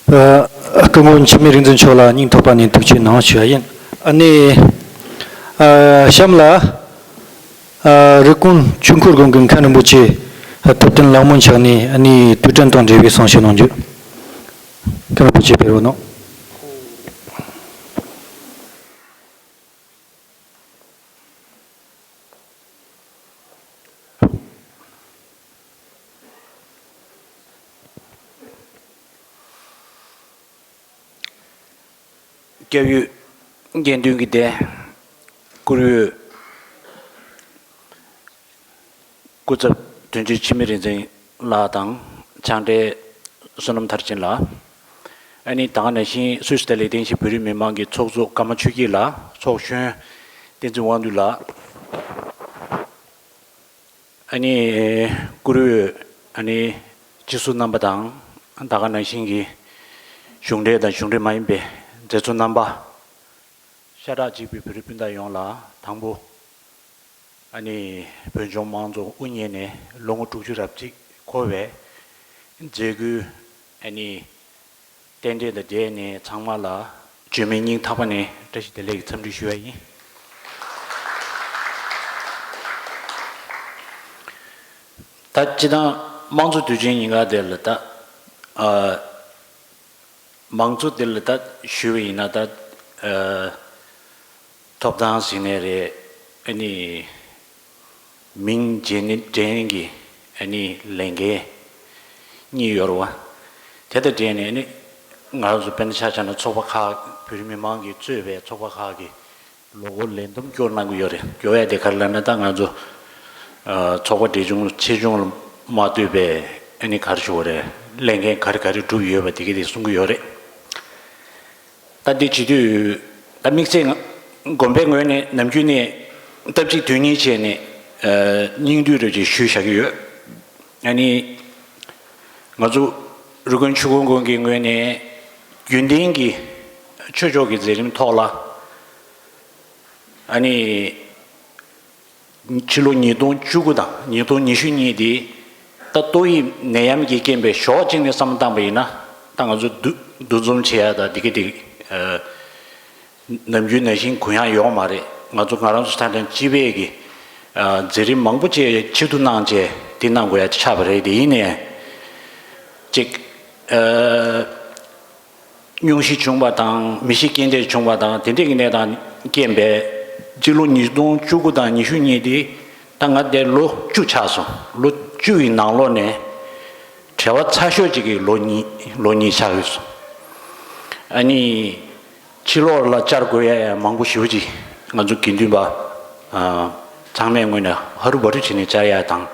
ཨ། སྐུ་ངོ་འཆི་མེད་རིག་འཛིན་མཆོག་ལ་སྙིང་ཐག་པ་ནས་ཐུགས་རྗེ་གནང་ཞུ་བ་ཡིན། ཨ་ནི། ཨ། གཤམ་ལ། ཨ། རི་ཀོན་ཆོས་འཁོར་དགོན་གྱི་མཁན་རིན་པོ་ཆེ་ཐུབ་བསྟན་ལྷ་མོ་མཆོག་ནས་ཨ་ནི་དུས་དྲན་དང་འབྲེལ་བའི་གསུང་བཤད་གནང་རྒྱུ། མཁན་རིན་པོ་ཆེ་ཕེབས་རོགས་གནང་། སྐྱབས་ཡུལ་དགེ་འདུན་གྱི་སྡེ། བཀུར་འོས་སྐུ་ཚབ་དོན་གཅོད་འཆི་མེད་རིག་འཛིན་ལགས་དང་། ཕྱག་སྦྲེལ་བསོད་ནམས་མཐར་ཕྱིན་ལགས། ཨ་ནི་ད་ག་ནང་བཞིན་སུད་སི་དང་ལེགས་ལྡན་གྱི་བོད་རིགས་མི་མང་གི་ཚོགས་གཙོ་ཀརྨ་ཆོས་སྐྱིད་ལགས། ཚོགས་གཞོན་བསྟན་འཛིན་དབང་འདུས་ལགས། ཨ་ནི་བཀུར་འོས་ཨ་ནི་སྤྱི་ཟུར་རྣམ་པ་དང་། ད་ག་ནང་བཞིན་གྱི་གཞུང་འབྲེལ་དང་གཞུང་འབྲེལ་མ་ཡིན་པའི་མཛད་གཙོ་རྣམ་པ། ཤ་ཁྲག་གཅིག་པའི་བོད་རིགས་སྤུན་ཟླ་ཡོངས་ལ། དང་པོ་ཨ་ནི་བོད་ལྗོངས་དམངས་གཙོ་དབུ་བརྙེས་ནས་ལོ་ངོ་དྲུག་ཅུ་རེ་གཅིག་འཁོར་བའི་མཛད་སྒོའི་ཨ་ནི་རྟེན་འབྲེལ་དང་འབྲེལ་ནས་ཚང་མ་ལ་བརྗོད་མེད་སྙིང་ཐག་པ་ནས་བཀྲ་ཤིས་བདེ་ལེགས་ཀྱི་འཚམས་འདྲི་ཞུ་བ་ཡིན། ད་སྤྱི་བཏང་དམངས་གཙོ་དུས་ཆེན་ཉིན་ཀ་དེ་ལ་ད། ཨ། མང་གཙོ་དེ་ལ་ད་ཞུས་པ་ཡིན་ན་ད། ཨ། ཐོབ་ཐང་ཟེར་ནའི་རེད། ཨ་ནི་མིང་རྗེས་ནི་འདྲེན་གྱི་ཨ་ནི་ལས་འགན་གཉིས་ཡོད་རེད་བ། དེ་དང་འབྲེལ་ནས་ཨ་ནི་ང་རང་ཚོ་དཔེར་ན་ཆ་བཞག་ན་ཚོགས་པ་ཁག་བོད་རིགས་མི་མང་གིས་གཙོས་པའི་ཚོགས་པ་ཁག་གིས་ལོ་འཁོར་ལས་བསྡོམས་སྐྱོར་གནང་གི་ཡོད་རེད། སྐྱོར་ཡ་དེ་ག་རེ་ལབ་ན་ད་ང་ཚོ་ཨ་ཚོགས་པ་འབྲིང་ཆུང་ཆེ་ཆུང་ལ་མ་ལྟོས་པའི་ཨ་ནི་ག་རེ་ཞུ་དགོས་རེད། ལས་འགན་ག་རེ་ག་རེ་བསྒྲུབས་ཡོད་པ་དེ་ག་དེ་གསུང་གི་ཡོད་རེད། ད་འདི་བྱེད་དུས་ད་དམིགས་བསལ་ང་དགོན་པའི་ངོས་ནས་ནམ་རྒྱུན་ནས་སྟབས་གཅིག་དོན་གཉིས་བྱས་ནས་ཨ་སྙིང་བསྡུས་རེ་ཅིག་ཞུས་བཞག་གི་ཡོད། ཨ་ནི་ང་ཚོ་རི་ཀོན་ཆོས་འཁོར་དགོན་གྱི་ངོས་ནས་རྒྱུན་ལྡན་གྱི་ཆོས་ཕྱོགས་ཀྱི་མཛད་རིམ་ཐོག་ལ་ཨ་ནི། ཕྱི་ལོ་ཉིས་སྟོང་བཅུ་དགུ་དང་ཉིས་སྟོང་ཉི་ཤུ་གཉིས་དེ་ད་ཏོག་དབྱིབས་ནད་ཡམས་ཀྱི་རྐྱེན་པས་ཕྱོགས་གཅིག་ནས་བསམ་བློ་བཏང་པ་ཡིན་ན། ད་ང་ཚོ་འདུ་འདུ་འཛོམས་བྱེད་ཡ་ད་དེ་ག་དེ་ཨ་ནམ་རྒྱུན་ནང་བཞིན་གུ་ཡངས་ཡོད་མ་རེད། ང་ཚོ་ང་རང་ཚོ་ཐང་ཐང་སྤྱི་པའི་གི་ཨ་མཛད་རིམ་མང་པོ་ཅིག་ཆེད་དུ་གནང་བྱས་དེ་གནང་དགོས་ཡ་ཆགས་པ་རེད། དེ་ཡིན་ནའི་ཅིག་ཨ། སྙུང་གཞི་བྱུང་བ་དང་མི་ཤི་རྐྱེན་འདས་བྱུང་བ་དང་དེ་འདྲས་ཀྱི་གནས་སྟངས་རྐྱེན་པས་སྤྱི་ལོ་ཉིས་སྟོང་བཅུ་དགུ་དང་ཉི་ཤུ་གཉིས་དེ་ད་ང་དེ་ལོ་བཅུ་ཆགས་སོང་། ལོ་བཅུ་ཡི་ནང་ལོགས་ནས་བྲེལ་བ་ཚ་ཤོས་ཅིག་གི་ལོ་གཉིས་ལོ་གཉིས་ཆགས་ཡོད་སོང་། ཨ་ནི་ཕྱི་ལོགས་ལ་བཅར་དགོས་ཡ་ཡ་མང་པོ་ཞེ་པོ་ཅིག་ང་ཚོ་དགེ་འདུན་པ་ཨ་ཚང་མའི་ངོས་ནས་ཧ་རུ་བ་རུ་བྱས་ནས་བཅར་ཡ་དང་།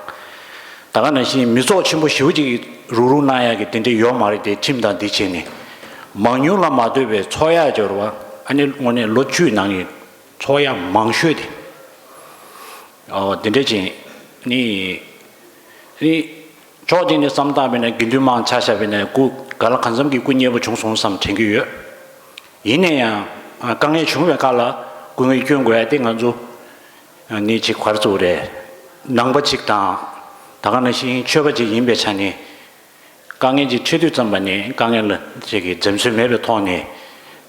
ད་ག་ནང་བཞིན་མི་ཚོགས་ཆེན་པོ་ཞེ་པོ་ཅིག་རུག་རུག་གནང་ཡག་གི་དེ་འདྲ་ཡོད་མ་རེད་དེ། ཁྲིམས་དང་འདི་བྱས་ནས་ མང་ཉུང་ལ་མ་ལྟོས་པའི་ཚོགས་ཡག་སྦྱོར་བ། ཨ་ནི་དངོས་གནས་ལོ་བཅུའི་ནང་གི་ཚོགས་ཡག་མང་ཤོས་དེ། ཨོ་དེ་འདྲ་ཅིག་ནི་ནི་ཕྱོགས་གཅིག་ནས་བསམ་བཏང་བས་ན་དགེ་འདུན་མང་ཆ་བཞག་པས་ན་སྐུ་ག་ལ་གང་འཚམ་གྱི་སྐུ་མཉེལ་པོ་བྱུང་སོང་བསམ་དྲན་གྱི་ཡོད། ཡིན་ན་ཡང་དཀའ་ངལ་བྱུང་བའི་སྐབས་ལ་སྐུ་ངལ་སྐྱོན་དགོས་ཡ་དེ་ང་ཚོ་ནི་ཅིག་ག་རེ་ཟེར་དགོས་རེད། ནང་པ་ཅིག་དང་ད་ག་ནང་བཞིན་ཆོས་པ་ཅིག་ཡིན་པའི་ཆ་ནས། དཀའ་ངལ་ཅིག་འཕྲད་དུས་ཙམ་པ་ནས་དཀའ་ངལ་ལ་ཅིག་གི་འཛེམ་ཟོན་མེད་པའི་ཐོག་ནས་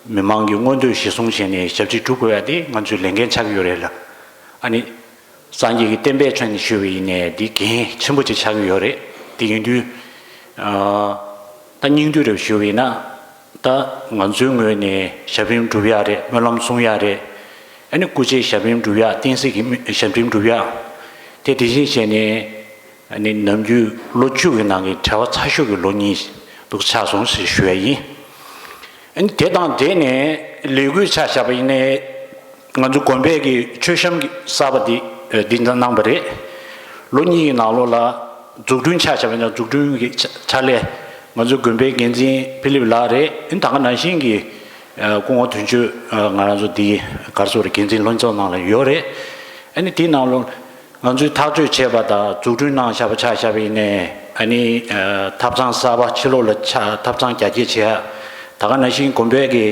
མི་མང་གི་མངོན་འདོད་གཞིར་བཟུང་བྱས་ནས་ཞབས་ཕྱི་སྒྲུབ་དགོས་ཡ་དེ་ང་ཚོའི་ལས་འགན་ཆགས་ཀྱི་ཡོད་རེད་ལ། ཨ་ནི་སངས་རྒྱས་ཀྱི་བསྟན་པའི་ཆ་ནས་ཞུས་པ་ཡིན་ནའི་འདི་འགན་ཆེན་པོ་ཅིག་ཆགས་ཀྱི་ཡོད་རེད། དེ་ཡིན་དུས་ད་སྙིང་བསྡུས་རེ་ཞུས་པ་ཡིན་ན། ད་ང་ཚོའི་ངོས་ནས་ཞབས་རིམ་སྒྲུབ་ཡ་རེད། སྨོན་ལམ་གསུང་ཡ་རེད། ཨ་ནི་སྐུ་ཕྱྭའི་ཞབས་རིམ་སྒྲུབ་ཡ། བསྟན་སྲིད་ཀྱི་ཞབས་རིམ་སྒྲུབ་ཡ། དེ་དེ་བཞིན་བྱས་ནས་ཨ་ནི་ནམ་རྒྱུན་ལོ་བཅུ་གི་ནང་གི་བྲེལ་བ་ཚ་ཤོས་ཀྱི་ལོ་གཉིས་འདུག་ཆགས་སོང་ཞེས་ཞུ་ཡ་ཡིན། ཨ་ནི་དེ་དང་འབྲེལ་ནས་ལས་འགུལ་ཆ་བཞག་པ་ཡིན་ནའི་ང་ཚོ་དགོན་པའི་གི་མཆོད་བཤམས་ཀྱི་གསར་པ་འདི་འདི་འདྲ་གནང་བ་རེད། ལོ་གཉིས་ཀྱི་ནང་ལོགས་ལ་འཛུགས་སྐྲུན་ཆ་བཞག་པ་ཡིན་ན་འཛུགས་སྐྲུན་གྱི་ཕྱག་ལས་ང་ཚོའི་དགོན་པའི་འགན་འཛིན་ཕི་ལིབ་ལགས་རེད། ཨ་ནི་ད་ག་ནང་བཞིན་གྱི་སྐུ་ངོ་དོན་གཅོད་ང་རང་ཚོ་འདི་ག་རེ་ཟེར་དགོས་རེད། འགན་འཛིན་ལྷན་ཚོགས་ནང་ལ་ཡོད་རེད། ཨ་ནི་དེའི་ནང་ལོགས་ང་ཚོས་ཐག་གཅོད་བྱས་པ་དང་འཛུགས་སྐྲུན་གནང་བཞག་པ་ཆ་བཞག་པ་ཡིན་ནའི་ཨ་ནི་ཐབ་ཚང་གསར་པ་ཕྱི་ལོགས་ལ་ཆ་ཐབ་ཚང་རྒྱ་སྐྱེད་བྱེད་ཡ། ད་ག་ནང་བཞིན་དགོན་པའི་གི་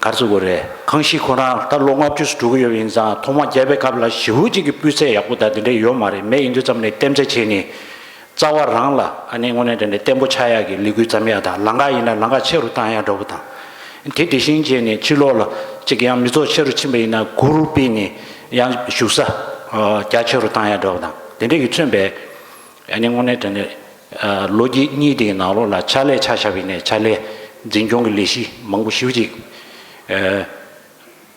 ག་རེ་ཟེར་དགོས་རེད། ཁང་གཞིས་ཁོ་རང་ད་ལོ་ལྔ་བཅུ་ཙམ་འགྲོ་གི་ཡོད་པ་ཡིན་ཙང་ཐོག་མ་བརྒྱབ་པའི་སྐབས་ལ་ཞེ་པོ་ཅིག་གི་སྤུས་ཚད་ཡག་པོ་དང་དེ་འདྲ་ཡོད་མ་རེད། མེད་ཡིན་དུས་ཙམ་ནས་གཏེམ་བྱ་བྱས་ནས་རྩ་བ་རང་ལ་ཨ་ནི་དངོས་གནས་དྲང་གནས་བརྟན་པོ་ཆགས་ཡག་གི་ལས་འགུལ་བརྩམས་ཡག་དང་། ལམ་ཁ་ཡིན་ན་ལམ་ཁ་ཆེ་རུ་བཏང་ཡག་འདྲ་པོ་དང་། དེ་དེ་བཞིན་བྱས་ནས་ཕྱི་ལོགས་ལ་ཅིག་ཡང་མི་ཚོགས་ཆེ་རུ་ཕྱིན་པ་ཡིན་ན་གུར་སྤོས་ནས་ཡང་བཞུགས་ས་རྒྱ་ཆེ་རུ་བཏང་ཡག་འདྲ་པོ་དང་དེ་འདྲ་གི་མཚོན་པའི་ཨ་ནི་དངོས་གནས་དྲང་གནས་ལོ་གཅིག་གཉིས་དེའི་ནང་ལོགས་ལ་ཕྱག་ལས་ཆ་བཞག་པ་ཡིན་ནའི་ཕྱག་ལས་འཛིན་སྐྱོང་གི་ལས་གཞི་མང་པོ་ཞེ་པོ་ཅིག་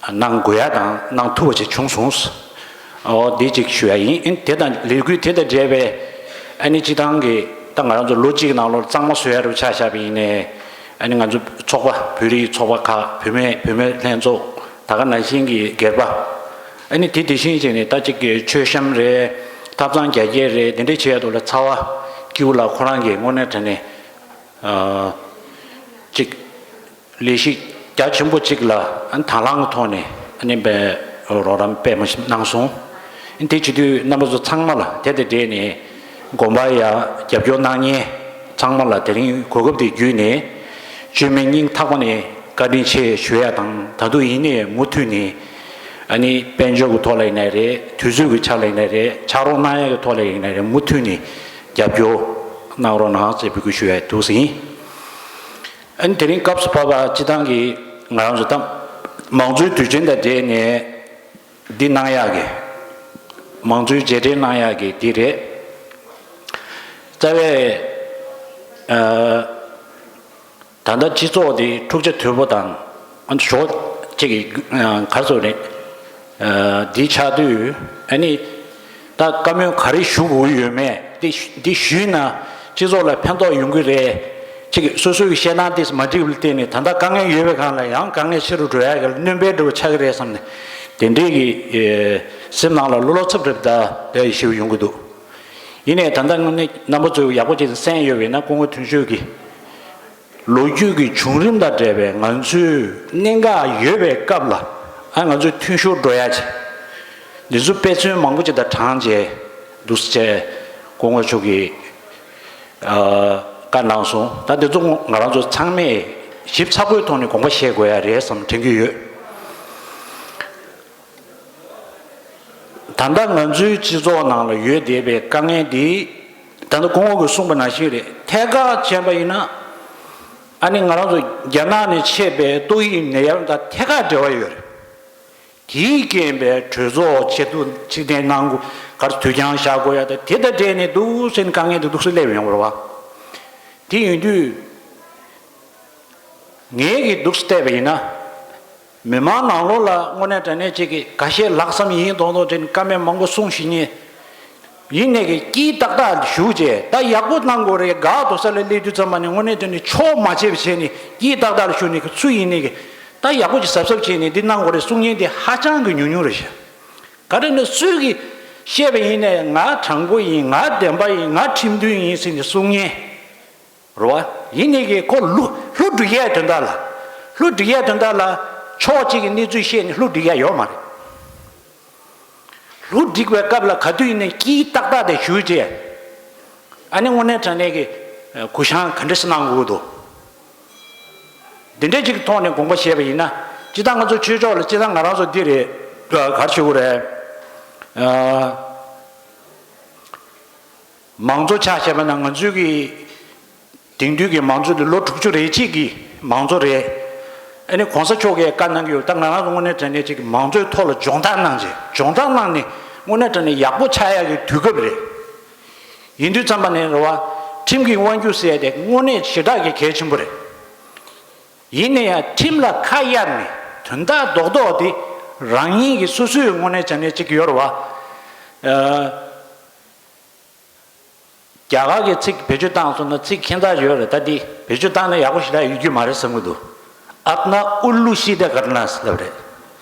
གནང་དགོས་ཡ་དང་གནང་ཐུབ་པ་ཅིག་བྱུང་སོང་། འོ་འདི་ཅིག་ཞུ་ཡ་ཡིན། ཨ་ནི་དེ་དང་ལས་འགུལ་དེ་དང་འབྲེལ་བའི་ཨ་ནི་སྤྱི་བཏང་གི་ད་ང་རང་ཚོ་ལོ་གཅིག་ནང་ལོགས་གཙང་མ་བཟོ་ཡ་རུ་ཆ་བཞག་པ་ཡིན་ནའི་ཨ་ནི་ང་ཚོ་ཚོགས་པ་བོད་རིགས་ཚོགས་པ་ཁག་བུད་མེད་བུད་མེད་ལྷན་ཚོགས་ད་ག་ནང་བཞིན་གྱི་སྒེར་པ་ཨ་ནི་དེ་དེ་བཞིན་བྱས་ནས་ད་ཅིག་གི་མཆོད་བཤམས་རེད། ཐབ་ཚང་རྒྱ་སྐྱེད་རེད། དེ་འདྲ་བྱེད་ཡ་འདུག་ལ། ཚ་བ་ཀིའུ་ལ་ཁོ་རང་གིས་དངོས་གནས་དྲང་གནས་ཅིག་ལས་གཞི་རྒྱ་ཆེན་པོ་གཅིག་ལ་དང་བླངས་ཀྱི་ཐོག་ནས་ཨ་ནི་པའི་རོགས་རམ་པད་མ་གནང་སོང་། དེ་བྱེད་དུས་རྣམ་པ་ཚོ་ཚང་མ་ལ་དེ་དང་འབྲེལ་ནས་དགོན་པ་ཡ་རྒྱབ་སྐྱོར་གནང་མཁན་ཚང་མ་ལ་དེ་རིང་གོ་སྐབས་དེ་བརྒྱུད་ནས་བཅོས་མིན་སྙིང་ཐག་པ་ནས་བཀའ་དྲིན་ཆེ་ཞུ་ཡ་དང་། ད་དུང་ཡིན་ནའི་མུ་མཐུད་ནས་ཨ་ནི་དཔལ་འབྱོར་གྱི་ཐོག་ལ་ཡིན་ནའི་རེད། དུས་ཚོད་ཀྱི་ཆ་ལ་ཡིན་ནའི་རེད། ཕྱག་རོགས་གནང་ཡ་གི་ཐོག་ལ་ཡིན་ནའི་རེད། མུ་མཐུད་ནས་རྒྱབ་སྐྱོར་གནང་རོགས་གནང་ཟེར་འབོད་སྐུལ་ཞུ་ཡ་འདུག་ཟེར་ཡིན། ཨ་ནི་དེ་རིང་སྐབས་སུ་བབས་པ་སྤྱི་བཏང་གི་ང་རང་ཚོ་ད་མང་གཙོའི་དུས་ཆེན་དང་འབྲེལ་ནས་འདི་གནང་ཡག་གི་མང་གཙོའི་རྗེས་དྲན་གནང་ཡག་གི་འདི་རེད། རྩ་བའི་ཨ་ད་ལྟ་སྤྱི་ཚོགས་འདི་འཁྲུག་ཆ་དོད་པོ་དང་ཨ་ནི་ཞོགས་གཅིག་གི་ག་རེ་ཟེར་དགོས་རེད། འདི་ཆགས་དུས་ཨ་ནི་ད་བཀའ་མོལ་ག་རེ་ཞུ་དགོས་ཡོད་མེད་འདི་འདི་ཞུས་ན་སྤྱི་ཚོགས་ལ་ཕན་ཐོགས་ཡོང་གི་རེད། ཅིག་སོ་སོའི་བཤད་སྟངས་དེ་མ་འགྲིག་པ་ལ་བརྟེན་ནས་ད་ལྟ་དཀའ་ངལ་ཡོད་པའི་སྒང་ལ་ཡང་དཀའ་ངལ་ཆེ་རུ་འགྲོ་ཡ་གི་སྣོན་པ་འདྲ་པོ་ཆགས་ཀྱི་རེད་བསམ་ནས་དེ་འདྲའི་གི་སེམས་ནང་ལ་བློ་བློ་འཚབ་རེ་ད་དེ་ཞིག་ཡོང་གི་འདུག་ཡིན་ནའི་ད་ལྟ་དངོས་གནས་རྣམ་པ་ཚོས་ཡག་པོ་བྱས་ནས་གསན་ཡོད་པ་ཡིན་ན་སྐུ་ངོ་དོན་གཅོད་ཀྱིས། ལོ་རྒྱུས་ཀྱི་བྱུང་རིམ་དང་འབྲེལ་བའི་ང་ཚོའི་གནད་འགག་ཡོད་པའི་སྐབས་ལ་ཨ་ང་ཚོས་མཐུན་ཤོར་འགྲོ་ཡ་ཆེ། འདི་ཚོ་དཔེ་མཚོན་མང་པོ་ཅིག་དང་དྲངས་བྱས་འདུག་སེ་བྱས་སྐུ་ངོ་མཆོག་གིས་ཨ་བཀའ་གནང་སོང་། ད་འདི་ཚོ་ང་རང་ཚོ་ཚང་མས་ཞིབ་ཚགས་པོའི་ཐོག་ནས་དགོངས་པ་བཞེས་དགོས་ཡ་རེད་བསམ་དྲན་གྱི་ཡོད། ད་ལྟ་ང་ཚོའི་སྤྱི་ཚོགས་ནང་ལ་ཡོད་བསྡད་པའི་དཀའ་ངལ་འདི་ད་ལྟ་སྐུ་ངོ་གིས་གསུངས་པ་ནང་བཞིན་རེད། ཐད་ཀར་བྱས་པ་ཡིན་ན་ཨ་ནི་ང་རང་ཚོ་རྒྱ་ནག་ནས་མཆེད་པའི་ཏོག་དབྱིབས་ནད་ཡམས་དང་ཐད་ཀར་འབྲེལ་བ་ཡོད་རེད། དེའི་རྐྱེན་པས་གྲོས་ཚོགས་ཆེད་དུ་ཕྱིར་འཐེན་གནང་དགོས་གར་དུས་འགྱངས་བཞག་དགོས་ཡ་དང་དེ་དང་འབྲེལ་ནས་འདུག་སེ་དཀའ་ངལ་འདི་འདུག་སེ་སླེབས་ཡོང་བ་རེད་བ། དེ་ཡིན་དུས། ངས་ཀྱིས་འདུག་སེ་བལྟས་པ་ཡིན་ན། མི་མང་ནང་ལོགས་ལ་དངོས་གནས་དྲང་གནས་ཅིག་གིས་ཁ་ཤས་ལྷག་བསམ་ཡིན་མདོག་མདོག་དྲན་བཀའ་མོལ་མང་པོ་གསུངས་ཤིག་ཉེ། ཡིན་ནས་ཀྱི་སྐྱིད་ཏག་ཏག་བཞུགས་རྗེས་ད་ཡག་པོ་གནང་དགོས་རེད་དགའ་འདུག་ས་ལ་སླེབས་དུས་ཙམ་པ་ནས་དངོས་གནས་དྲང་གནས་ཆོག་མ་བྱས་པ་བྱས་ནས་སྐྱིད་ཏག་ཏག་ལ་བཞུགས་ནས་ཀྱི་ཚུལ་ཡིན་ནས་ཀྱི་ད་ཡག་པོ་ཅིག་གཟབ་གཟབ་བྱས་ནས་འདི་གནང་དགོས་རེད་གསུང་མཁན་དེ་ཧ་ཅང་གི་ཉུང་ཉུང་རེད་ཤག་ག་རེ་ནས་སུས་ཀྱིས་བཤད་པ་ཡིན་ནས་ང་དྲང་པོ་ཡིན་ང་བདེན་པ་ཡིན་ང་ཁྲིམས་མཐུན་ཡིན་ཟེར་ནས་གསུང་མཁན། རེད་བ། ཡིན་ནའི་གི་ཁོ་ལུ་ལྷུ་འགྲིག་ཡས་དོན་དག་ལ། ལྷུ་འགྲིག་ཡས་དོན་དག་ལ་ཕྱོགས་གཅིག་གི་གནས་ཚུལ་བཤད་ནས་ལྷུ་འགྲིག་ཡས་ཡོད་མ་རེད། ལྷུ་འགྲིག་པའི་སྐབས་ལ་ག་དུས་ཡིན་ནའི་དཀྱིལ་ཏག་ཏག་དེ་ཞུས་རྗེས། ཨ་ནི་དངོས་གནས་དྲང་གནས་ཀྱི་གུ་བཤངས་ག་འདྲ་སེ་གནང་དགོས་འདུག་འདི་འདྲའི་ཅིག་ཐོག་ནས་དགོངས་པ་བཞེས་པ་ཡིན་ན། སྤྱིར་བཏང་ང་ཚོ་ཆོས་ཕྱོགས་ལ་སྤྱིར་བཏང་ང་རང་ཚོ་འདི་རེད། ག་རེ་ཞུ་དགོས་རེད། ཨ། མང་གཙོ་ཆ་བཞག་པ་ན་ང་ཚོའི་གི་དེང་དུས་ཀྱི་མང་གཙོ་དེ་ལོ་དྲུག་ཅུ་རེ་གཅིག་གི་མང་གཙོ་རེད། ཨ་ནི་གོང་ས་མཆོག་གིས་བཀའ་གནང་གི་ཡོད། ད་ང་རང་ཚོ་དངོས་གནས་དྲང་གནས་ཅིག་གི་མང་གཙོའི་ཐོག་ལ་སྦྱོང་བརྡར་གནང་རྗེས། སྦྱོང་བརྡར་གནང་ནས་དངོས་གནས་དྲང་གནས་ཡག་པོ་ཆགས་ཡག་གི་དུས་སྐབས་རེད། ཡིན་དུས་ཙམ་པ་ནས་རེད་བ། ཁྲིམས་ཀྱི་དབང་སྒྱུར་ཟེར་ཡ་དེ་དངོས་གནས་ཞེ་དྲག་གི་གལ་ཆེན་པོ་རེད། ཡིན་ན་ཡང་ཁྲིམས་ལ་ཁ་གཡར་ནས་དོན་དག་རྡོག་རྡོག་དེ་རང་ཉིད་ཀྱི་སོ་སོའི་དངོས་གནས་དྲང་གནས་ཅིག་ཡོད་རེད་བ། ཨ། རྒྱ་གར་གྱི་ཚིག་བེད་སྤྱོད་བཏང་སོང་ན་ཚིག་ཁྱད་མཚར་ཡོད་རེད། ད་འདི་བེད་སྤྱོད་བཏང་ན་ཡག་པོ་ཞེ་དྲག་ཡོད་རྒྱུ་མ་རེད་བསམ་གྱི་འདུག་ཨབ་ན་ཨུ་ལུ་ཤི་ད་གར་ན་ཟེར་ལབ་རེད།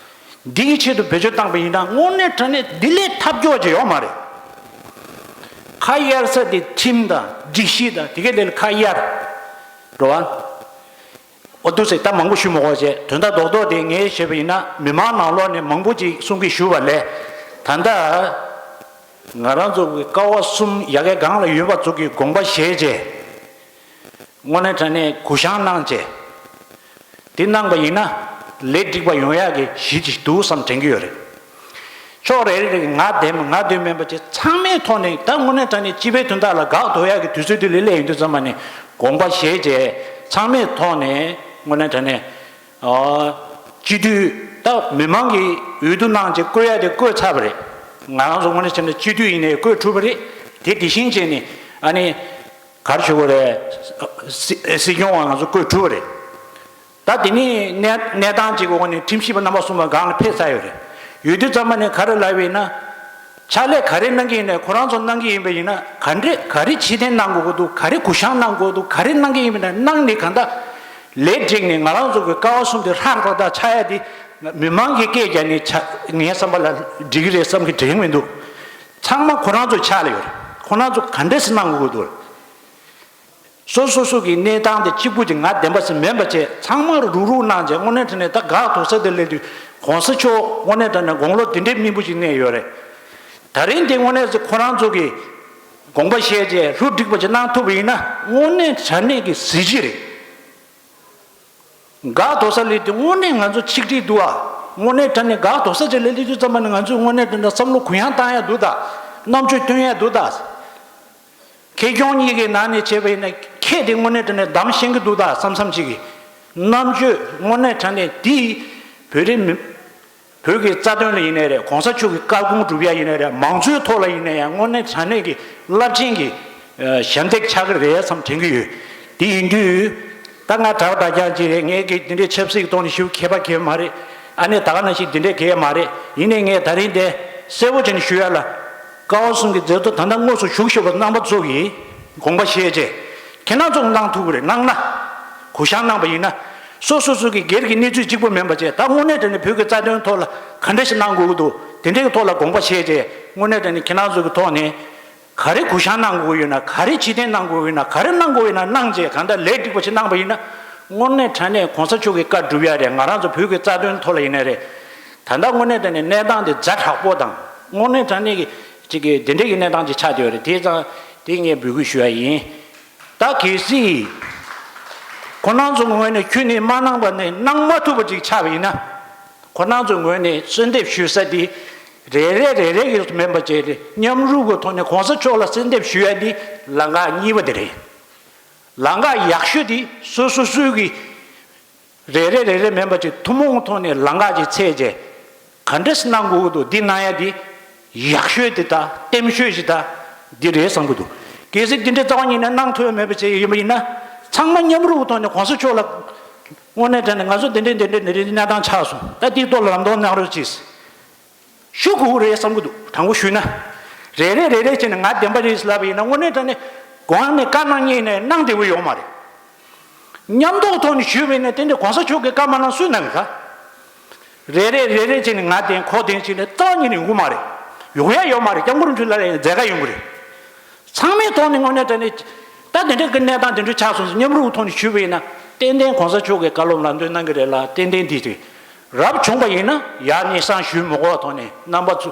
འདི་གི་ཆེད་དུ་བེད་སྤྱོད་བཏང་པ་ཡིན་ན་དངོས་གནས་དྲང་གནས་འདི་ལས་ཐབས་སྐྱོ་ཅིག་ཡོད་མ་རེད། ཁ་གཡར་ས་དེ་ཁྲིམས་དང་སྒྲིག་གཞི་དང་དེ་ག་དེ་ལ་ཁ་གཡར། འགྲོ་བ། ཨོ་ཏུ་ཟེར་ད་མང་པོ་ཞུ་མི་དགོས་བྱས། དོན་དག་རྡོག་རྡོག་དེ་ངས་བཤད་པ་ཡིན་ན་མི་མང་ནང་ལོགས་ནས་མང་པོ་ཅིག་གསུང་གི་ཞུ་བ་ལས། ད་ལྟ་ང་རང་ཚོ་གི་ཀ་བ་གསུམ་ཡ་གའི་སྒང་ལ་ཡོད་པ་ཚོ་གི་དགོངས་པ་བཞེས་བྱས། དངོས་གནས་དྲང་གནས་གུ་བཤངས་གནང་བྱས། དེ་གནང་པ་ཡིན་ན་ལས་འགྲིག་པ་ཡོང་ཡག་གི་གཞི་ཅིག་འདུག་བསམ་དྲན་གྱི་ཡོད་རེད། ཕྱོགས་རེ་རེ་ང་བདེན་ང་བདེན་མིན་པ་བྱས་ཚང་མའི་ཐོག་ནས་ད་དངོས་གནས་དྲང་གནས་སྤྱི་པའི་དོན་དག་ལ་འགག་ཐོག་ཡག་གི་དུས་ཚོད་དེ་ལས་སླེབས་ཡོང་དུས་ཙམ་པ་ནས་དགོངས་པ་བཞེས་བྱས་ཚང་མའི་ཐོག་ནས་དངོས་གནས་དྲང་གནས་ཨ། སྤྱི་འཐུས་ད་མི་མང་གི་འོས་བསྡུ་གནང་བྱས་བསྐོ་ཡག་དེ་བསྐོས་ཚར་བ་རེད། ང་རང་ཚོ་དངོས་གནས་བྱས་ན་སྤྱི་འཐུས་ཡིན་ནའི་བསྐོས་གྲུབ་པ་རེད། དེ་དེ་བཞིན་བྱས་ནས་ཨ་ནི། ག་རེ་ཞུ་དགོས་རེད། སྲིད་སྲིད་སྐྱོང་བ་ང་ཚོ་བསྐོས་གྲུབ་པ་རེད། ད་དེ་ནས་གནས་གནས་སྟངས་ཅིག་འོག་ནས་ཁྲིམས་ཞིབ་པ་རྣམ་པ་གསུམ་པ་སྒང་ལ་ཕེབས་ཚར་ཡོད་རེད། ཡོད་དུས་ཙམ་པ་ནས་ག་རེ་ལབ་ཡོད་ན། ཕྱག་ལས་ག་རེ་གནང་གི་ཡིན་ནའི་ཁོ་རང་ཚོ་གནང་གི་ཡིན་པ་ཡིན་ན་ག་འདྲས་ག་རེ་ཕྱིར་འཐེན་གནང་དགོས་ཀྱི་འདུག་ག་རེ་གུ་བཤངས་གནང་དགོས་འདུག་ག་རེ་གནང་གི་ཡིན་པ་ན་གནང་ནས་གང་ལྟར་ལས་འགྲིག་ནས་ང་རང་ཚོ་གི་ཀ་བ་གསུམ་དེ་ཧྲག་ཏག་ཏག་ཆགས་ཡ་དེ་མི་མང་གི་སྐད་རྒྱག་ནས་ཆ་ངའི་བསམ་པ་ལ་འགྲིག་གི་རེད་བསམ་གི་དྲན་མི་འདུག་ཚང་མ་ཁོ་རང་ཚོ་ཕྱག་ལ་ཡོད་རེད། ཁོ་རང་ཚོ་ག་འདྲས་སེ་གནང་དགོས་ཀྱི་འདུག་སོ་སོ་སོ་གི་གནས་སྟངས་དེ་གཅིག་པུ་ཅིག་ང་བདེན་པ་ཞིག་མིན་པ་བྱས་ཚང་མ་རུག་རུག་གནང་བྱས་དངོས་གནས་དྲང་གནས་ད་འགག་ཐུག་ས་དེ་སླེབས་དུས་གོང་ས་མཆོག་དངོས་གནས་དྲང་གནས་དགུང་ལོ་འདི་འདྲའི་སྨིན་པོ་ཅིག་གནས་ཡོད་རེད། ད་རིང་འདི་དངོས་གནས་ཚེ་ཁོ་རང་ཚོ་གི་དགོངས་པ་བཞེས་བྱས་ལྷུ་འགྲིག་པ་ཅིག་གནང་ཐུབ་པ་ཡིན་ན་དངོས་གནས་དྲང་གནས་ཀྱི་གཟི་བརྗིད་རེད། འགག་ཐུག་ས་སླེབས་དུས་དངོས་གནས་ང་ཚོ་ཆིག་སྒྲིལ་འདུག་ཨ། དངོས་གནས་དྲང་གནས་འགག་ཐུག་ས་ཅིག་སླེབས་དུས་ཙམ་པ་ནས་ང་ཚོས་དངོས་གནས་དྲང་གནས་བསམ་བློ་གུ་ཡངས་བཏང་ཡ་འདུག་ད། རྣམ་དཔྱོད་བཏོན་ཡ་འདུག་ད། ཁེ་གྱོང་གཉིས་ཀའི་ནང་ནས་བྱས་པ་ཡིན་ན་ཁེ་དེ་དངོས་གནས་དྲང་གནས་བདམས་ཤེས་ཀྱི་འདུག་ད་བསམ་བསམ་ཅིག་གི་རྣམ་དཔྱོད་དངོས་གནས་དྲང་གནས་དེ་བོད་རིགས་མི་བོད་ཀྱི་རྩ་དོན་ལ་ཡིན་ནའི་རེད། གོང་ས་མཆོག་གི་བཀའ་དགོངས་སྒྲུབ་ཡ་ཡིན་ནའི་རེད། མང་གཙོའི་ཐོག་ལ་ཡིན་ནའི་ཡང་དངོས་གནས་དྲང་གནས་ཀྱི་རླབས་ཆེན་གྱི་ཞབས་འདེགས་ཆགས་ཀྱི་རེད་བསམ་དྲན་གྱི་ཡོད། དེ་ཡིན་དུས་ད་ང་གྲྭ་པ་གྲྭ་རྐྱང་ཅིག་རེད། ངས་ཀྱི་དེ་འདྲའི་ཆབ་སྲིད་ཀྱི་ཐོག་ནས་ཞུ་མཁས་པ་མཁས་པ་མ་རེད། ཨ་ནེ་ད་ག་ནང་བཞིན་དེ་འདྲའི་མཁས་མ་རེད། ཡིན་ནའི་ངས་ད་རིང་འདི་གསལ་པོ་བྱས་ནས་ཞུ་ཡ་ལ། ཀ་བ་གསུམ་གྱི་མཛད་གཙོ་ད་ལྟ་དངོས་སུ་བཞུགས་བཞུགས་པ་རྣམ་པ་ཚོ་གིས་དགོངས་པ་བཞེས་རྗེས་ཁྱེད་རང་ཚོ་གནང་ཐུབ་ཀྱི་རེད། གནང་ན། གུ་བཤངས་གནང་པ་ཡིན་ན། སོ་སོ་སོ་གི་སྒེར་གྱི་གནས་ཚུལ་གཅིག་པུ་མིན་པ་བྱས་ད་དངོས་གནས་དྲང་གནས་བོད་ཀྱི་རྩ་དོན་ཐོག་ལ་ག་འདྲ་ཞིག་གནང་དགོས་ཀྱི་འདུག་དེ་འདྲའི་ཐོག་ལ་དགོངས་པ་བཞེས་རྗེས་དངོས་གནས་དྲང་གནས་ཁྱེད་རང་ཚོ་གི་ཐོག་ནས། ག་རེ་གུ་བཤངས་གནང་དགོས་ཡོད་ན། ག་རེ་ཕྱིར་འཐེན་གནང་དགོས་ཡོད་ན། ག་རེ་གནང་དགོས་ཡོད་ན་གནང་རྗེས་གང་ལྟར་ལས་འགྲིག་པ་ཞིག་གནང་པ་ཡིན་ན། དངོས་གནས་དྲང་གནས་གོང་ས་མཆོག་གི་བཀའ་སྒྲུབ་ཡ་རེད། ང་རང་ཚོ་བོད་ཀྱི་རྩ་དོན་ཐོག་ལ་ཡིན་ན་རེད། ད་ལྟ་དངོས་གནས་དྲང་གནས་གནས་སྟངས་དེ་ཛ་དྲག་པོ་དང་དངོས་གནས་དྲང་གནས་ཀྱི་ཅིག་གི་དེ་འདྲས་ཀྱི་གནས་སྟངས་ཅིག་ཆགས་བསྡད་ཡོད་རེད། དེ་ཙང་དེ་ངས་འབོད་སྐུལ་ཞུ་ཡ་ཡིན། ད་གལ་སྲིད་ཁོ་རང་ཚོ་ངོས་ནས་ཁྱོན་ནས་མ་གནང་པ་ནས་གནང་མ་ཐུབ་པ་ཅིག་ཆགས་པ་ཡིན་ན། ཁོ་རང་ཚོའི་ངོས་ནས་གསོལ་འདེབས་ཞུ་ས་དེ་རེ་རེ་རེ་རེ་གི་མིན་པ་བྱས་ཏེ་མཉམ་རུབ་ཀྱི་ཐོག་ནས་གོང་ས་མཆོག་ལ་གསོལ་འདེབས་ཞུ་ཡ་དེ་ལམ་ཁ་གཉིས་པ་དེ་རེད། ལམ་ཁ་ཡག་ཤོས་དེ་སོ་སོ་སོའི་གི་རེ་རེ་རེ་རེ་མིན་པ་བྱས་ཐུན་མོང་གི་ཐོག་ནས་ལམ་ཁ་ཅིག་འཚོལ་རྗེས་ག་འདྲས་གནང་དགོས་ཀྱི་འདུག་འདི་གནང་ཡ་དེ་ཡག་ཤོས་དེ་དང་ལྟེམ་ཤོས་ཞིག་དང་འདི་རེད་བསམ་གྱི་འདུག་གལ་སྲིད་འདི་འདྲའི་རྩ་བ་ཉིད་ནས་གནང་ཐུབ་ཡ་མེད་པ་བྱས་ཡོད་པ་ཡིན་ན་ཚང་མ་མཉམ་རུབ་ཀྱི་ཐོག་ནས་གོང་ས་མཆོག་ལ། དངོས་གནས་དྲང་གནས་ང་ཚོ་འདི་འདྲའི་འདི་འདྲའི་འདི་འདྲའི་གནས་སྟངས་ཆགས་སོང་། ད་འདིའི་ཐོག་ལ་ལམ་སྟོན་གནང་རོགས་གྱིས། ཞུ་དགོས་རེད་བསམ་གྱི་འདུག་དྲང་པོ་ཞུས་ན། རེ་རེ་རེ་རེ་བྱས་ནས་ང་བདེན་པ་རེད་ལབ་པ་ཡིན་ན་དངོས་གནས་དྲང་གནས་གོང་ནས་བཀའ་གནང་མཁན་ཡིན་ནའི་གནང་བདེ་པོ་ཡོད་མ་རེད། མཉམ་ཐོག་ཐོག་ནས་ཞུས་པ་ཡིན་ན་དེ་འདྲའི་གོང་ས་མཆོག་གིས་བཀའ་མ་གནང་སུས་གནང་གི་ག་རེ་རེ་རེ་རེ་བྱས་ནས་ང་བདེན་ཁོ་བདེན་བྱས་ནས་རྩ་བ་ཉིད་ནས་ཡོང་གི་མ་རེད། ཡོང་ཡ་ཡོད་མ་རེད། སྐྱབས་མགོན་རིན་པོ་ཆེ་ལ་ཡང་མཛད་དགའ་ཡོང་གི་རེད། ཚང་མའི་ཐོག་ནས་དངོས་གནས་དྲང་གནས་ ད་དེ་འདྲའི་གི་གནས་སྟངས་དེ་འདྲ་ཆགས་སོང་ཙང་མཉམ་རུབ་ཐོག་ནས་ཞུས་པ་ཡིན་ན་ཏན་ཏན་གོང་ས་མཆོག་གིས་བཀའ་སློབ་ལམ་སྟོན་གནང་གི་རེད་ལ། ཏན་ཏན་འདི་རེད། རབ་བྱུང་པ་ཡིན་ན་ཡར་སྙན་སེང་ཞུས་མི་དགོས་པ་ཐོག་ནས་རྣམ་པ་ཚོ་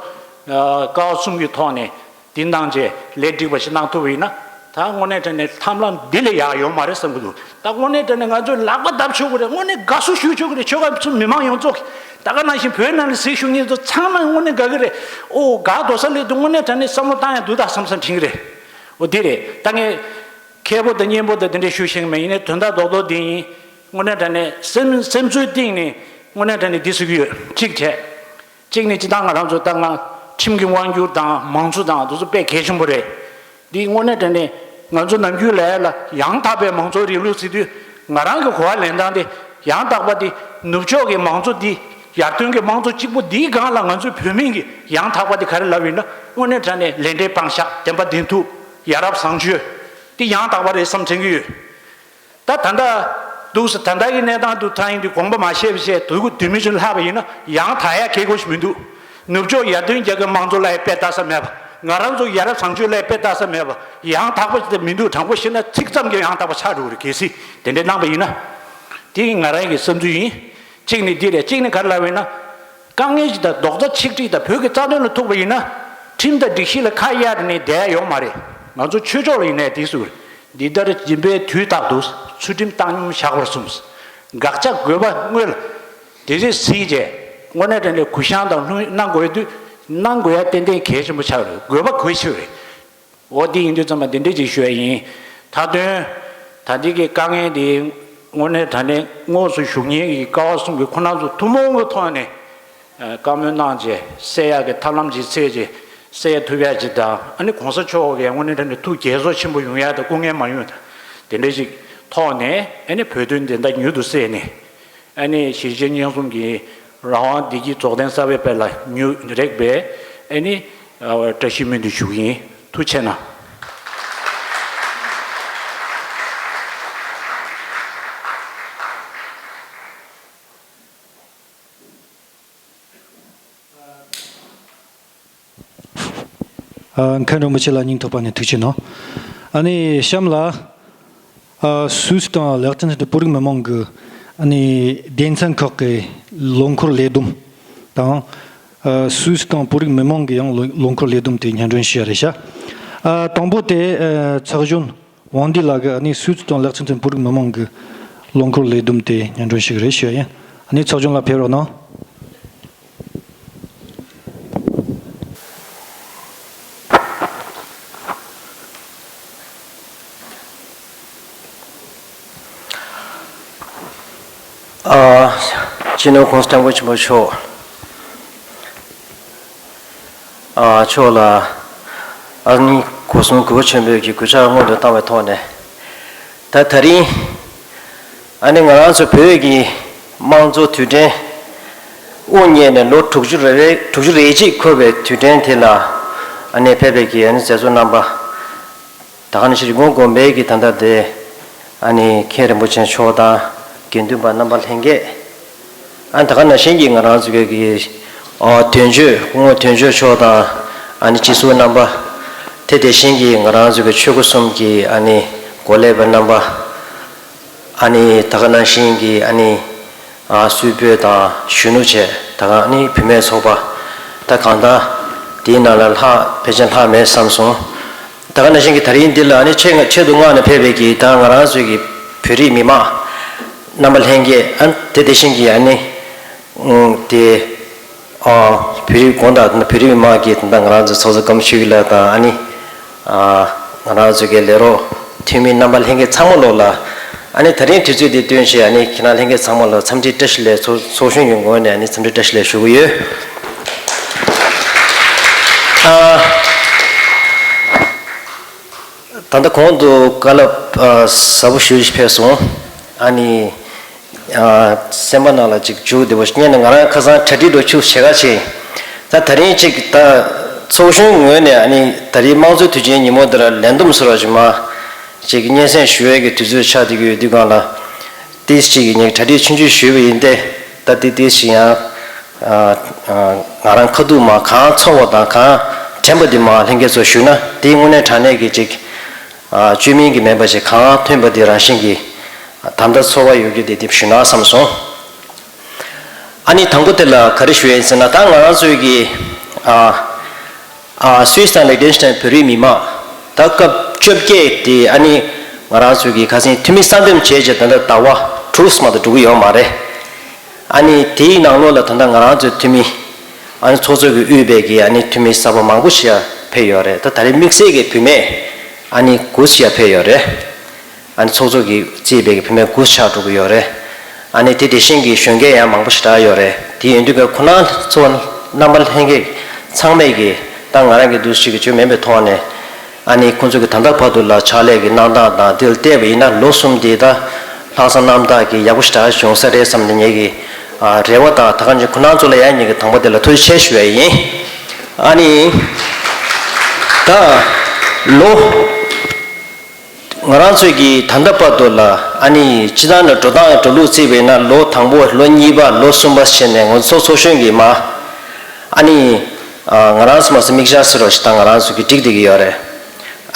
ཀ་བ་གསུམ་གྱི་ཐོག་ནས་འདི་གནང་རྗེས་ལས་འགྲིག་པ་ཞིག་གནང་ཐུབ་པ་ཡིན་ན། ད་དངོས་གནས་དྲང་གནས་ཐབས་ལམ་འདི་ལས་ཡག་ཡོད་མ་རེད་བསམ་གྱི་འདུག་ད་དངོས་གནས་དྲང་གནས་ང་ཚོས་ལག་པ་བརྡབ་ཆོག་གི་རེད། དངོས་གནས་དགའ་བསུ་ཞུ་ཆོག་གི་རེད། ཆོལ་ཁ་ཚོ་མི་མང་ཡོངས་རྫོགས་ཀྱིས། ད་ག་ནང་བཞིན་བོད་ནང་ལ་གཟིགས་ཞུ་མཁན་ཚོ་ཚང་མ་དངོས་གནས་དགའ་གི་རེད། ཨོ་དགའ་འདུག་ས་སླེབས་འདུག་དངོས་གནས་དྲང་གནས་བསམ་བློ་བཏང་ཡག་འདུག་ད་བསམ་བསམ་དྲན་གི་རེད། འོ་དེ་རེད། ད་ངས་མཁས་པོ་དང་སྙན་པོ་དང་དེ་འདྲ་ཞུ་ཤེས་ཀྱི་མེད། ཡིན་ནའི་དོན་དག་རྡོག་རྡོག་འདི་ཡིན། དངོས་གནས་དྲང་གནས་སེམས་སེམས་ཚོར་གཏིང་ནས་དངོས་གནས་དྲང་གནས་འདི་ཟེར་གྱི་ཡོད། གཅིག་བྱས། གཅིག་ནི་སྤྱིར་བཏང་ང་རང་ཚོ་ད་ང་ཁྲིམས་ཀྱི་དབང་སྒྱུར་དང་མང་གཙོ་དང་དེ་ཚོ་དཔེ་གལ་ཆེན་པོ་རེད། འདི་དངོས་གནས་དྲང་གནས་ང་ཚོ་ནམ་རྒྱུན་ལས་ལ་ཡང་དག་པའི་མང་གཙོ་རིང་ལུགས་ཟེར་དུས་ང་རང་གི་གོ་བ་ལེན་སྟངས་དེ་ཡང་དག་པ་དེ་ནུབ་ཕྱོགས་ཀྱི་མང་གཙོ་འདི་ཡར་ཐོན་གྱི་མང་གཙོ་གཅིག་པོ་འདིའི་སྒང་ལ་ང་ཚོའི་བོད་མི་གི་ཡང་དག་པ་དེ་ག་རེ་ལབ་ཡིན་ན། དངོས་གནས་དྲང་གནས་ལས་འབྲས་སྤང་བཞག་བདེན་པ་བདེན་ཐུབ་ཡ་རབས་བཟང་སྤྱོད་དེ་ཡང་དག་པ་རེད་བསམ་དྲན་གྱི་ཡོད། ད་ད་ལྟ་འདུག་ཟེར། ད་ལྟ་གི་གནས་སྟངས་འདུག་ཐང་ཡིན་དུས་དགོངས་པ་མ་བཞེས་པ་བྱས་དུས་དུས་མི་ཚོ་ལྷག་པ་ཡིན་ན་ཡང་དག་ཡ་གལ་དགོས་ཤིག་མི་འདུག་ནུབ་ཕྱོགས་ཡར་ཐོན་རྒྱལ་ཁབ་མང་གཙོ་ལ་ཡ་དཔེ་ལྟ་ས་མེད་པ། ང་རང་ཚོ་ཡ་རབས་བཟང་སྤྱོད་ལ་ཡ་དཔེ་ལྟ་ས་མེད་པ། ཡང་དག་པ་ཞིག་ད་མི་འདུག་དྲང་པོ་བཤད་ན་ཚིག་ཙམ་གྱིས་ཡང་དག་པ་ཆགས་འགྲོ་གི་རེད། གལ་སྲིད་དེ་འདྲ་གནང་པ་ཡིན་ན། དེ་ང་རང་གི་བསམ་ཚུལ་ཡིན། གཅིག་ནི་འདི་རེད། གཅིག་ནི་ག་རེ་ལབ་ཡིན་ན། དཀའ་ངལ་ཞིག་དང་རྡོག་རྩ་ཆིག་སྒྲིལ་དང་བོད་ཀྱི་རྩ་དོན་ལ་ཐུག་པ་ཡིན་ན། ཁྲིམས་དང་སྒྲིག་གཞི་ལ་ཁ་གཡར་ནས་བསྡད་ཡ་ཡོད་མ་རེད། ང་ཚོ་ཆོས་ཕྱོགས་ལ་ཡིན་ནའི་དེ་ཟུར། འདི་ལྟར་སྦྱིན་པའི་དུས་རྟག་ཏུ། ཚུལ་ཁྲིམས་བཏང་སྙོམས་བཞག་པར་གསུངས། དགག་བྱ་དགོས་པ་དངོས་ལ་དེ་རེ་གཟིགས་རྗེས་དངོས་གནས་དྲང་གནས་གུ་བཤངས་དང་ལྷུང་གནང་དགོས་དུས་གནང་དགོས་ཡ་ཏན་ཏན་གལ་ཆེན་པོ་ཆགས་རེད། དགོས་པ་གལ་ཆེ་བ་རེད། འོ་དེ་ཡིན་དུས་ཙམ་པ་འདི་འདྲས་ཅིག་ཞུ་ཡ་ཡིན། མཐའ་དོན། ད་ལྟའི་གི་དཀའ་ངལ་འདི་དངོས་གནས་དྲང་གནས་དངོས་སུ་བཞུགས་མཁན་གྱི་ཀ་བ་གསུམ་གྱི་ཁོ་རང་ཚོ་ཐུན་མོང་གི་ཐོག་ནས་བཀའ་མོལ་གནང་རྗེས་སེལ་ཡག་གི་ཐབས་ལམ་ཅིག་འཚོལ་རྗེས་སེལ་ཐུབ་ཡག་ཅིག་དང་། ཨ་ནི་གོང་ས་མཆོག་གིས་དངོས་གནས་དྲང་གནས་ཐུགས་དགྱེས་ཚོར་ཆེན་པོ་ཡོང་ཡག་དང་སྐུ་ངལ་མ་ཡོང་དང་དེ་འདྲ་ཞིག་ཐོག་ནས། ཨ་ནི་བོད་དོན་བདེན་མཐའ་མྱུར་དུ་གསལ་ནས། ཨ་ནི་གཞིས་བྱེས་མཉམ་འཛོམས་ཀྱི་རང་དབང་བདེ་སྐྱིད་རྫོགས་ལྡན་གསར་པའི་དཔལ་ལ་མྱུར་རེག་པའི་ཨ་ནི་བཀྲ་ཤིས་སྨོན་འདུན་ཞུ་གི་ཡིན། ཐུགས་རྗེ་གནང་། ཨ། མཁན་རིན་པོ་ཆེ་ལ་སྙིང་ཐག་པ་ནས་ཐུགས་རྗེ་གནང་། ཨ་ནི་གཤམ་ལ། ཨ། སུད་སི་དང་ལེག་ཊེན་སི་ཊན་བོད་རིགས་མི་མང་གི་ཨ་ནི་སྡེ་ཚན་ཁག་གི་ལོ་འཁོར་ལས་བསྡོམས་དང་། ཨ། སུད་སི་དང་བོད་རིགས་མི་མང་གི་ཡང་ལོ་ལོ་འཁོར་ལས་བསྡོམས་དེ་སྙན་སྒྲོན་ཞུ་ཡ་རེད་ཤག་ཨ། དང་པོ་དེ། ཨ། ཚགས་གཞོན་དབང་འདུས་ལགས་ཀྱིས་ཨ་ནི་སུད་སི་དང་ལེག་ཊེན་སི་ཊན་བོད་རིགས་མི་མང་གི་ལོ་འཁོར་ལས་བསྡོམས་དེ་སྙན་སྒྲོན་ཞུ་གི་རེད་ཞུ་ཡ་ཡིན། ཨ་ནི་ཚགས་གཞོན་ལགས་ཕེབས་རོགས་གནང་། ཨ། སྤྱི་ནོར་༸གོང་ས་༸སྐྱབས་མགོན་ཆེན་པོ་མཆོག་ཨ། མཆོག་ལ་ཨ་ནི་སྒོ་གསུམ་གུས་པ་ཆེན་པོས་ཀྱི་གུས་ཕྱག་སྔོན་དུ་བཏང་བའི་ཐོག་ནས། ད་ད་རིང་ཨ་ནི་ང་རང་ཚོ་བོད་ཀྱི་དམངས་གཙོ་དུས་དྲན་དབུ་བརྙེས་ནས་ལོ་དྲུག་ཅུ་རེ་རེ་དྲུག་ཅུ་རེ་གཅིག་འཁོར་བའི་དུས་དྲན་དེ་ལ་ཨ་ནི་ཕེབས་པའི་གི་ཨ་ནི་མཛད་གཙོ་རྣམ་པ། ད་ག་ནང་བཞིན་རི་ཀོན་དགོན་པའི་གི་ད་ལྟ་དེ་ཨ་ནི་མཁན་རིན་པོ་ཆེ་མཆོག་དང་དགེ་འདུན་པ་རྣམ་པ་ལྷན་རྒྱས། ཨ་ནི་ད་ག་ནང་བཞིན་གྱི་ང་རང་ཚོ་གི་ཨ་དོན་གཅོད་སྐུ་ངོ་དོན་གཅོད་མཆོག་དང་ཨ་ནི་སྤྱི་ཟུར་རྣམ་པ། དེ་དེ་བཞིན་གྱི་ང་རང་ཚོ་གི་ཆོལ་ཁ་གསུམ་གྱི་ཨ་ནི་འགོ་ལས་པ་རྣམ་པ། ཨ་ནི་ད་ག་ནང་བཞིན་གྱི་ཨ་ནི་ཨ་སུད་བོད་དང་གཞོན་ནུ་བཅས་ད་ག་ཨ་ནི་བུད་མེད་ཚོགས་པ། ད་གང་ལྟར་དེའི་ནང་ལ་ལྷག་ཕལ་ཆེར་ལྷག་མེད་བསམ་སོང་། ད་ག་ནང་བཞིན་གྱི་ད་རིང་འདི་ལ་ཨ་ནི་ཆེད་ཆེད་དུ་མངགས་ནས་ཕེབས་པའི་གི་ད་ང་རང་ཚོའི་གི་བོད་རིགས་མི་མང་རྣམ་པ་ལྷན་རྒྱས། ཨ་དེ་དེ་བཞིན་གྱི་ཨ་ནི་ཨུམ་དེ་ཨ་བོད་རིགས་དགོན་དང་བོད་རིགས་མི་མང་གི་ད་ང་རང་ཚོ་ཚོགས་གཙོ་ཀམ་ཆོས་སྐྱིད་ལགས་དང་ཨ་ནི་ཨ་ང་རང་ཚོའི་གི་ལས་རོགས་འཐུས་མི་རྣམ་པ་ལྷན་རྒྱས་ཚང་མ་ལོག་ལ་ཨ་ནི་ད་རིང་དུས་ཚོད་འདི་བཏོན་བྱས་ཨ་ནི་ཁྱེད་རང་ལྷན་རྒྱས་ཚང་མ་ལ་འཚམས་འདྲི་བཀྲ་ཤིས་བདེ་ལེགས། ཚོགས་ཚོགས་གཞོན་གྱི་ངོས་ནས་ཨ་ནི་འཚམས་འདྲི་བཀྲ་ཤིས་བདེ་ལེགས་ཞུ་གི་ཡོད། ཨ། ད་ལྟ་གོང་དུ་བཀའ་སློབ་ཨ་ཟབ་པོ་ཞེ་པོ་ཞིག་ཕེབས་སོང་། ཨ་ནི་ཨ་སེམས་པ་ནང་ལ་ཅིག་འཇུག་བདེ་པོ་ཞིག་རྙེད་ནས་ང་རང་ཁ་སང་གྲ་སྒྲིག་འགྲོ་ཆུ་ཞེ་ག་ཕྱིན། ད་ད་རིང་ཅིག་ད་ཚོགས་གཞོན་ངོས་ནས་ཨ་ནི་ད་རིང་དམངས་གཙོའི་དུས་ཆེན་ཉིན་མོ་འདི་ལ་ལས་བསྡོམས་ཟེར་བ་ཞིག་མ་ཅིག་སྙན་སེང་ཞུ་ཡས་ཀྱི་དུས་ཚོད་ཆགས་བསྡད་ཀྱི་ཡོད་དུས་སྒང་ལ། ཏིས་ཅིག་ངས་གྲ་སྒྲིག་ཆུང་ཆུང་ཞུས་པ་ཡིན་ཏེ། ད་ཏི་ཏིས་ཅིག་ཡང་ཨ་ཨ་ང་རང་ཁ་ཐུག་མ་གང་ཚོར་བ་དང་གང་དྲན་པ་འདི་མ་ལྷན་རྒྱས་ཚོ་ཞུས་ན་དེ་དངོས་གནས་དྲང་གནས་ཀྱི་ཅིག་ བཅོས་མིན་གྱི་མེད་པ་ཞིག་གང་ཐོན་པ་དེ་རང་བཞིན་གྱིས་ད་ལྟ་ཚོར་བ་ཡོད་རྒྱུ་དེ་དེ་ཞུ་ན་བསམ་སོང་། ཨ་ནི་དང་པོ་དེ་ལ་ག་རེ་ཞུ་ཡིན་ཟེར་ན། ད་ང་རང་ཚོའི་གི་ཨ་ཨ་སུད་སི་དང་ལིག་ཏེན་སི་ཏན་བོད་རིགས་མི་མང་ད་སྐབས་བཅོ་བརྒྱད་དེ་ཨ་ནི་ང་རང་ཚོའི་གི་ཁ་སང་འཐུས་མི་གསར་འདེམས་བྱས་རྗེས་ད་ལྟ་ཟླ་བ་དྲུག་ཙམ་མ་གཏོགས་འགྲོ་གི་ཡོད་མ་རེད། ཨ་ནི་དེའི་ནང་ལོགས་ལ་ད་ལྟ་ང་རང་ཚོའི་འཐུས་མི་ཨ་ནི་ཚོགས་གཙོ་གིས་དབུས་པའི་གི་ཨ་ནི་འཐུས་མི་གསར་པ་མང་པོ་ཞིག་ཕེབས་ཡོད་རེད། ད་ད་རེས་དམིགས་བསལ་གྱི་བུད་མེད་ཨ་ནི་དགུ་ཞིག་ཕེབས་ཡོད་རེད། ཨ་ནི་ཚོགས་གཙོ་གིས་གཙོས་པའི་གི་བུད་མེད་དགུ་ཆགས་འགྲོ་གི་ཡོད་རེད། ཨ་ནི་དེ་དེ་བཞིན་གྱི་གཞོན་སྐྱེས་ཡང་མང་པོ་ཞིག་གྲགས་ཡོད་རེད། དེ་ཡིན་དུས་ཀྱི་ཁོ་རང་ཚོ་རྣམ་པ་ལྷན་རྒྱས་ཚང་མས་ཀྱི་ད་ང་རང་གི་འདུ་ཤེས་ཀྱི་བརྗོད་མིན་པའི་ཐོག་ནས། ཨ་ནི་ཁོང་ཚོ་གི་ད་ལྟ་བར་དུ་ལ་ཕྱག་ལས་ཀྱི་གནང་སྟངས་དང་། འདིར་བལྟས་པ་ཡིན་ན་ལོ་གསུམ་འདི་ད་ལྷག་བསམ་རྣམ་དག་གི་ཡག་པོ་ཞེ་དྲག་བྱུང་ས་རེད་བསམ་ནས་ངེད་ཀྱི་ཨ་རེ་བ་དང་། ད་ག་ནང་བཞིན་ཁོ་རང་ཚོ་ལ་ཡང་ངེད་ཀྱི་དང་པོ་དེ་ལ་ཐུགས་རྗེ་ཆེ་ཞུ་ཡ་ཡིན། ཨ་ནི་ད་ལོ་ང་རང་ཚོས་ཀྱི་ད་ལྟ་བར་དུ་ལ་ཨ་ནི་སྤྱི་བཏང་ནས་འགྲོ་སྟངས་འགྲོ་ལུགས་བརྩིས་པ་ཡིན་ན། ལོ་དང་པོ་ལོ་གཉིས་པ་ལོ་གསུམ་པ་བྱས་ནས་ང་ཚོ་ཚོགས་གཞོན་གྱི་མ་ཨ་ནི་ང་རང་ཚོ་མ་ཟད་མིག་ཅར་ཟེར་རོགས་ཞིག་དང་ང་རང་ཚོ་གི་བསྒྲིགས་བསྡད་ཀྱི་ཡོད་རེད།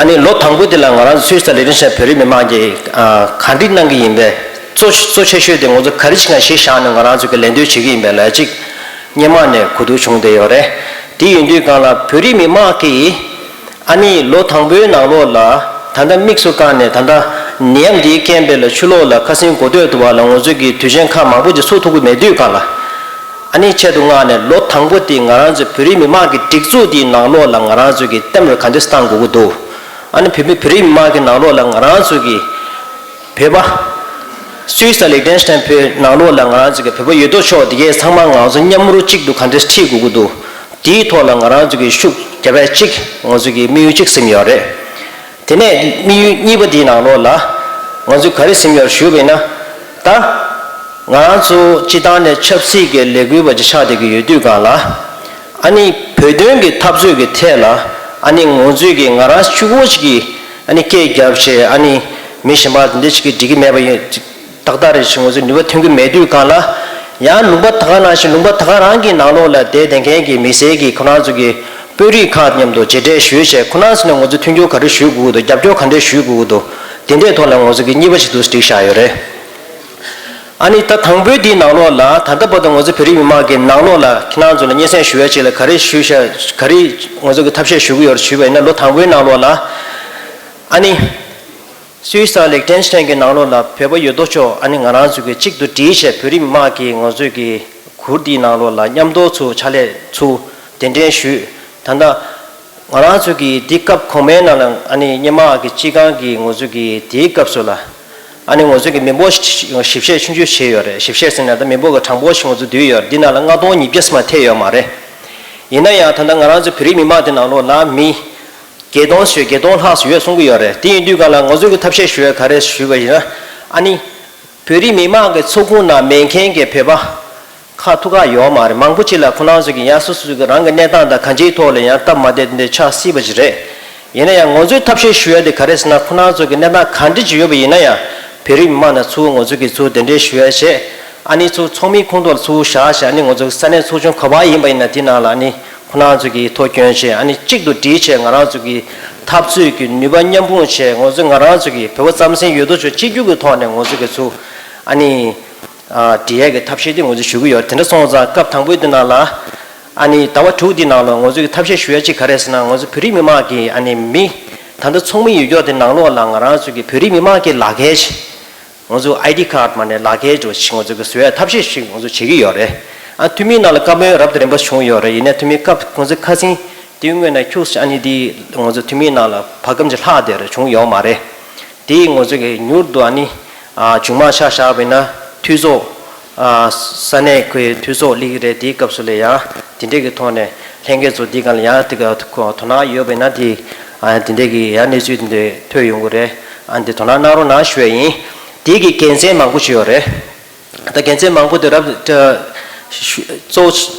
ཨ་ནི་ལོ་དང་པོ་དེ་ལ་ང་རང་ཚོ་སུད་སི་དང་ལིག་ཏེན་སི་ཏན་བོད་རིགས་མི་མང་གིས་ག་འདྲ་གནང་གི་ཡིན་པས། གཙོ་གཙོ་ཆེ་ཤོས་དེ་ང་ཚོ་ག་རེ་བྱེད་ག་གཞི་བཞག་ནས་ང་རང་ཚོ་གི་ལས་དོན་བྱེད་ཀྱི་ཡིན་པས་ལ་གཅིག་སྔོན་མ་ནས་གོ་བསྡུར་བྱུང་བསྡད་ཡོད་རེད། དེ་ཡིན་དུས་སྒང་ལ་བོད་རིགས་མི་མང་གིས་ཨ་ནི་ལོ་དང་པོའི་ནང་ལོགས་ལ་ད་ལྟ་དམིགས་སུ་བཀར་ནས། ད་ལྟ་ནད་ཡམས་འདིའི་རྐྱེན་པས་ལ་ཕྱི་ལོགས་ལ་ཁ་སང་གོ་ཐོས་འདུག་པ་ལ་ང་ཚོ་གི་དུས་ཆེན་ཁག་མང་པོ་ཅིག་ཚུགས་ཐུབ་ཀྱི་མེད་དུས་སྒང་ལ། ཨ་ནི་ཆེད་དུ་མངགས་ནས་ལོ་དང་པོ་དེ་ང་རང་ཚོའི་བོད་རིགས་མི་མང་གི་སྒྲིག་འཛུགས་དེའི་ནང་ལོགས་ལ་ང་རང་ཚོ་གི་ལྟད་མོ་ག་འདྲས་བཏང་དགོས་ཀྱི་འདུག་ཨ་ནི་བོད་མི་བོད་རིགས་མི་མང་གི་ནང་ལོགས་ལ་ང་རང་ཚོ་གི་བོད་པ་སུད་སི་དང་ལིག་ཏེན་སི་ཏན་བོད་ནང་ལོགས་ལ་ང་རང་ཚོ་གི་བོད་པ་ཡོད་དོ་ཅོག་འདི་གས་ཚང་མ་ང་ཚོ་མཉམ་རུབ་གཅིག་ཏུ་ག་འདྲས་ཁྲིད་དགོས་ཀྱི་འདུག་དེའི་ཐོག་ལ་ང་རང་ཚོ་གི་ཤུགས་རྒྱབ་ཡ་གཅིག་ང་ཚོ་གི་དམིགས་ཡུལ་གཅིག་ཟིན་ཡོད་རེད། དེ་ནས་དམིགས་ཡུལ་གཉིས་པ་དེའི་ནང་ལོགས་ལ་ང་ཚོས་ག་རེ་ཟིན་ཡོད་ཞུས་པ་ཡིན་ན། ད་ང་རང་ཚོ་སྤྱི་བཏང་ནས་ཆབ་སྲིད་ཀྱི་ལས་འགུལ་བ་ཅིག་ཆགས་བསྡད་ཀྱི་ཡོད་དུས་སྒང་ལ། ཨ་ནི་བོད་དོན་གྱི་འཐབ་རྩོད་ཀྱི་ཐད་ལ་ཨ་ནི་ང་ཚོས་ཀྱི་ང་རང་གཅིག་པོ་ཞིག་གིས་ཨ་ནི་སྐད་རྒྱབ་བྱས་ཨ་ནི་མི་གཞན་པ་འདི་འདྲ་ཞིག་གིས་འགྲིག་གི་མེད་པ་ཡིན། ཏག་ཏག་རེད་ཞེས་ང་ཚོས་ནུས་པ་ཐོན་གྱི་མེད་དུས་སྒང་ལ། ཡང་ལུང་པ་ད་ག་ནང་བཞིན་ལུང་པ་ད་ག་རང་གི་ནང་ལོགས་ལ་བསྡད་བསྡད་མཁན་གྱི་མི་སེར་གྱིས་ཁོ་རང་ཚོ་གི་དཔོན་རིགས་ཁག་མཉམ་དུ་མཇལ་འཕྲད་ཞུས་བྱས། ཁོ་རང་ཚོ་ནས་ང་ཚོ་མཐུན་འགྱུར་ག་རེ་ཞུ་དགོས་འདུག་རྒྱབ་སྐྱོར་ག་འདྲས་ཞུ་དགོས་འདུག་དེ་འདྲའི་ཐོག་ལ་ང་ཚོ་གི་གཉིས་པ་ཞིག་ཏུ་བསྒྲིགས་བཞག་ཡོད་རེད། ཨ་ནི་ད་དང་པོའི་དེའི་ནང་ལོགས་ལ་ད་ལྟ་བར་དུ་ང་ཚོ་བོད་རིགས་མི་མང་གི་ནང་ལོགས་ལ་ཁྱེད་རང་ཚོ་ལ་སྙན་སེང་ཞུ་ཡ་ཅིག་ལ་ག་རེ་ཞུ་ཤ་ག་རེ་ང་ཚོ་གི་ཐབས་ཤེས་ཞུ་གི་ཡོད་རེད་ཞུས་པ་ཡིན་ན། ལོ་དང་པོའི་ནང་ལོགས་ལ་ཨ་ནི། སུད་སི་དང་ལིག་ཏེན་སི་ཏན་གྱི་ནང་ལོགས་ལ་བོད་པ་ཡོད་དོ་ཅོག་ཨ་ནི་ང་རང་ཚོ་གི་གཅིག་ཏུ་སྒྲིལ་བྱས་བོད་རིགས་མི་མང་གིས་ང་ཚོའི་གི་གུར་འདིའི་ནང་ལོགས་ལ་མཉམ་དུ་ཚུར་ཕྱག་ལས་ཚུར་གདན་འདྲེན་ཞུས། ད་ལྟ་ང་རང་ཚོ་གི་འདི་སྐབས་གོང་མའི་ནང་ལ་ཨ་ནི་སྔོན་མ་གི་སྤྱི་ཁང་གི་ང་ཚོ་གི་དེའི་སྐབས་སུ་ལ་ཨ་ནི་ང་ཚོ་གི་མི་འབོར་ཞིབ་བཤེར་ཆུང་ཆུང་བྱས་ཡོད་རེད། ཞིབ་བཤེར་ཟེར་ན་ད་མི་འབོར་གྱི་གྲངས་འབོར་ཞིག་ང་ཚོ་བསྡུས་ཡོད་རེད། འདི་ནང་ལ་ལྔ་སྟོང་ཉིས་བརྒྱ་ཙམ་ཐེ་ཡོད་མ་རེད། ཡིན་ན་ཡང་ད་ལྟ་ང་རང་ཚོ་བོད་རིགས་མི་མང་དེ་ནང་ལོགས་ལ་མི་བརྒྱད་སྟོང་ཞེ་བརྒྱད་སྟོང་ལྷག་ཙམ་ཡོད་གསུང་གི་ཡོད་རེད། དེ་ཡིན་དུས་སྒང་ལ་ང་ཚོས་ཀྱི་ཐབས་ཤེས་ཞུ་ཡ་ག་རེ་ཞུས་པ་ཡིན་ན། ཨ་ནི་བོད་རིགས་མི་མང་གི་ཚོགས་ཁོངས་ནང་མེད་མཁན་གྱི་བོད་པ་ཁག་ཐུག་ཁག་ཡོད་མ་རེད། མང་པོ་ཅིག་ལ་ཁོ་རང་ཚོ་གི་ཡང་སོ་སོ་གི་རང་གི་གནས་སྟངས་དང་གང་ཅིའི་ཐོག་ལ་ཡང་སྟབས་མ་བདེ་དེ་འདྲ་ཆགས་སྲིད་པ་ཞིག་རེད། ཡིན་ན་ཡང་ང་ཚོས་ཐབས་ཤེས་ཞུ་ཡ་དེ་ག་རེ་ཟེར་ན། ཁོ་རང་ཚོ་གི་གནས་སྟངས་ག་འདྲ་ཅིག་ཡོད་པ་ཡིན་ན་ཡང་བོད་རིགས་མི་མང་ནང་ཚུར་ང་ཚོ་གི་ཚུར་གདན་འདྲེན་ཞུ་ཡ་བྱས། ཨ་ནི་ཚུར་ཚོགས་མིའི་ཁོངས་གཏོགས་ལ་ཚུར་བཞག་བྱས། ཨ་ནི་ང་ཚོ་གི་ས་གནས་ཚོགས་ཆུང་ག་པར་ཡིན་པ་ཡིན་ན་དེ་ནང་ལ་ཨ་ནི་ཁོ་རང་ཚོ་གི་ཐོ་བསྐྱོན་བྱས། ཨ་ནི་གཅིག་ཏུ་སྒྲིལ་བྱས་ང་རང་ཚོ་གི་འཐབ་རྩོད་ཀྱི་ནུས་པ་མཉམ་སྤུངས་བྱས། ང་ཚོ་ང་རང་ཚོ་གི་བོད་པ་རྩམ་ཟན་ཡོད་དོ་ཅོག་གཅིག་གྱུར་གྱི་ཐོག་ནས་ང་ཚོ་གི་ཚུར་ཨ་ནི་སྒྲིལ་ཡས་ཀྱི་ཐབས་ཤེས་དེ་ང་ཚོས་ཞུ་གི་ཡོད། དེ་འདྲ་སོང་ཙང་སྐབས་དང་པོའི་དེ་ནང་ལ་ཨ་ནི་ཟླ་བ་དྲུག་འདི་ནང་ལ་ང་ཚོ་གི་ཐབས་ཤེས་ཞུ་ཡ་གཅིག་ག་རེ་ཟེར་ན། ང་ཚོ་བོད་རིགས་མི་མང་གི་ཨ་ནི་མི་ད་ལྟ་ཚོགས་མི་ཡོད་ཀྱོག་དེ་ནང་ལོགས་ལ་ང་རང་ཚོ་གི་བོད་རིགས་མི་མང་གི་ལག་འཁྱེར་ཞིག་ང་ཚོ་ཨའི་ཌི་ཁཌ་མ་ནས་ལག་འཁྱེར་འདྲ་ཞིག་ང་ཚོ་གི་བཟོ་ཡ་ཐབས་ཤེས་ཤིག་ང་ཚོ་བྱེད་ཀྱི་ཡོད་རེད། ཨ་འཐུས་མིའི་ནང་ལ་བཀའ་མོལ་རབ་དང་རིམ་པ་བྱུང་ཡོད་རེད། ཡིན་ནའི་འཐུས་མི་སྐབས་ཁོང་ཚོས་ཁ་སང་དེའི་སྔོན་ན་ཁྱུག་ཙམ་ཨ་ནི་དེ་ང་ཚོ་འཐུས་མིའི་ནང་ལ་བར་སྐབས་ཅིག་ལྷག་བསྡད་རེད། བྱུང་ཡོད་མ་རེད། དེ་ང་ཚོ་གི་མྱུར་དུ་ཨ་ནི་ཨ་མཇུག་མ་ཆ་བཞག་པ་ཡིན་ན་འཐུས་ཚོགས་ཨ་ས་གནས་ཁོའི་འཐུས་ཚོགས་སླེབས་ཀྱི་རེད། དེའི་སྐབས་སུ་ལ་ཡང་དེ་འདྲས་ཀྱི་ཐོག་ནས་ལྷན་རྒྱས་ཚོ་འདི་སྒང་ལ་ཡང་དེ་ག་དོ་སྣང་ཡོད་པ་ཡིན་ན་དེ་ཨ་དེ་འདྲས་ཀྱི་ཡང་གནས་ཚུལ་དེ་འདྲས་ཐོས་ཡོང་གི་རེད། ཨ་འདི་དོ་སྣང་གནང་རོགས་གནང་ཞུ་ཡ་ཡིན། དེ་གི་དགེ་མཚན་མང་པོ་ཞིག་ཡོད་རེད། ད་དགེ་མཚན་མང་པོ་དེ་རབ་ད་ཞུ་གཙོ་བོ་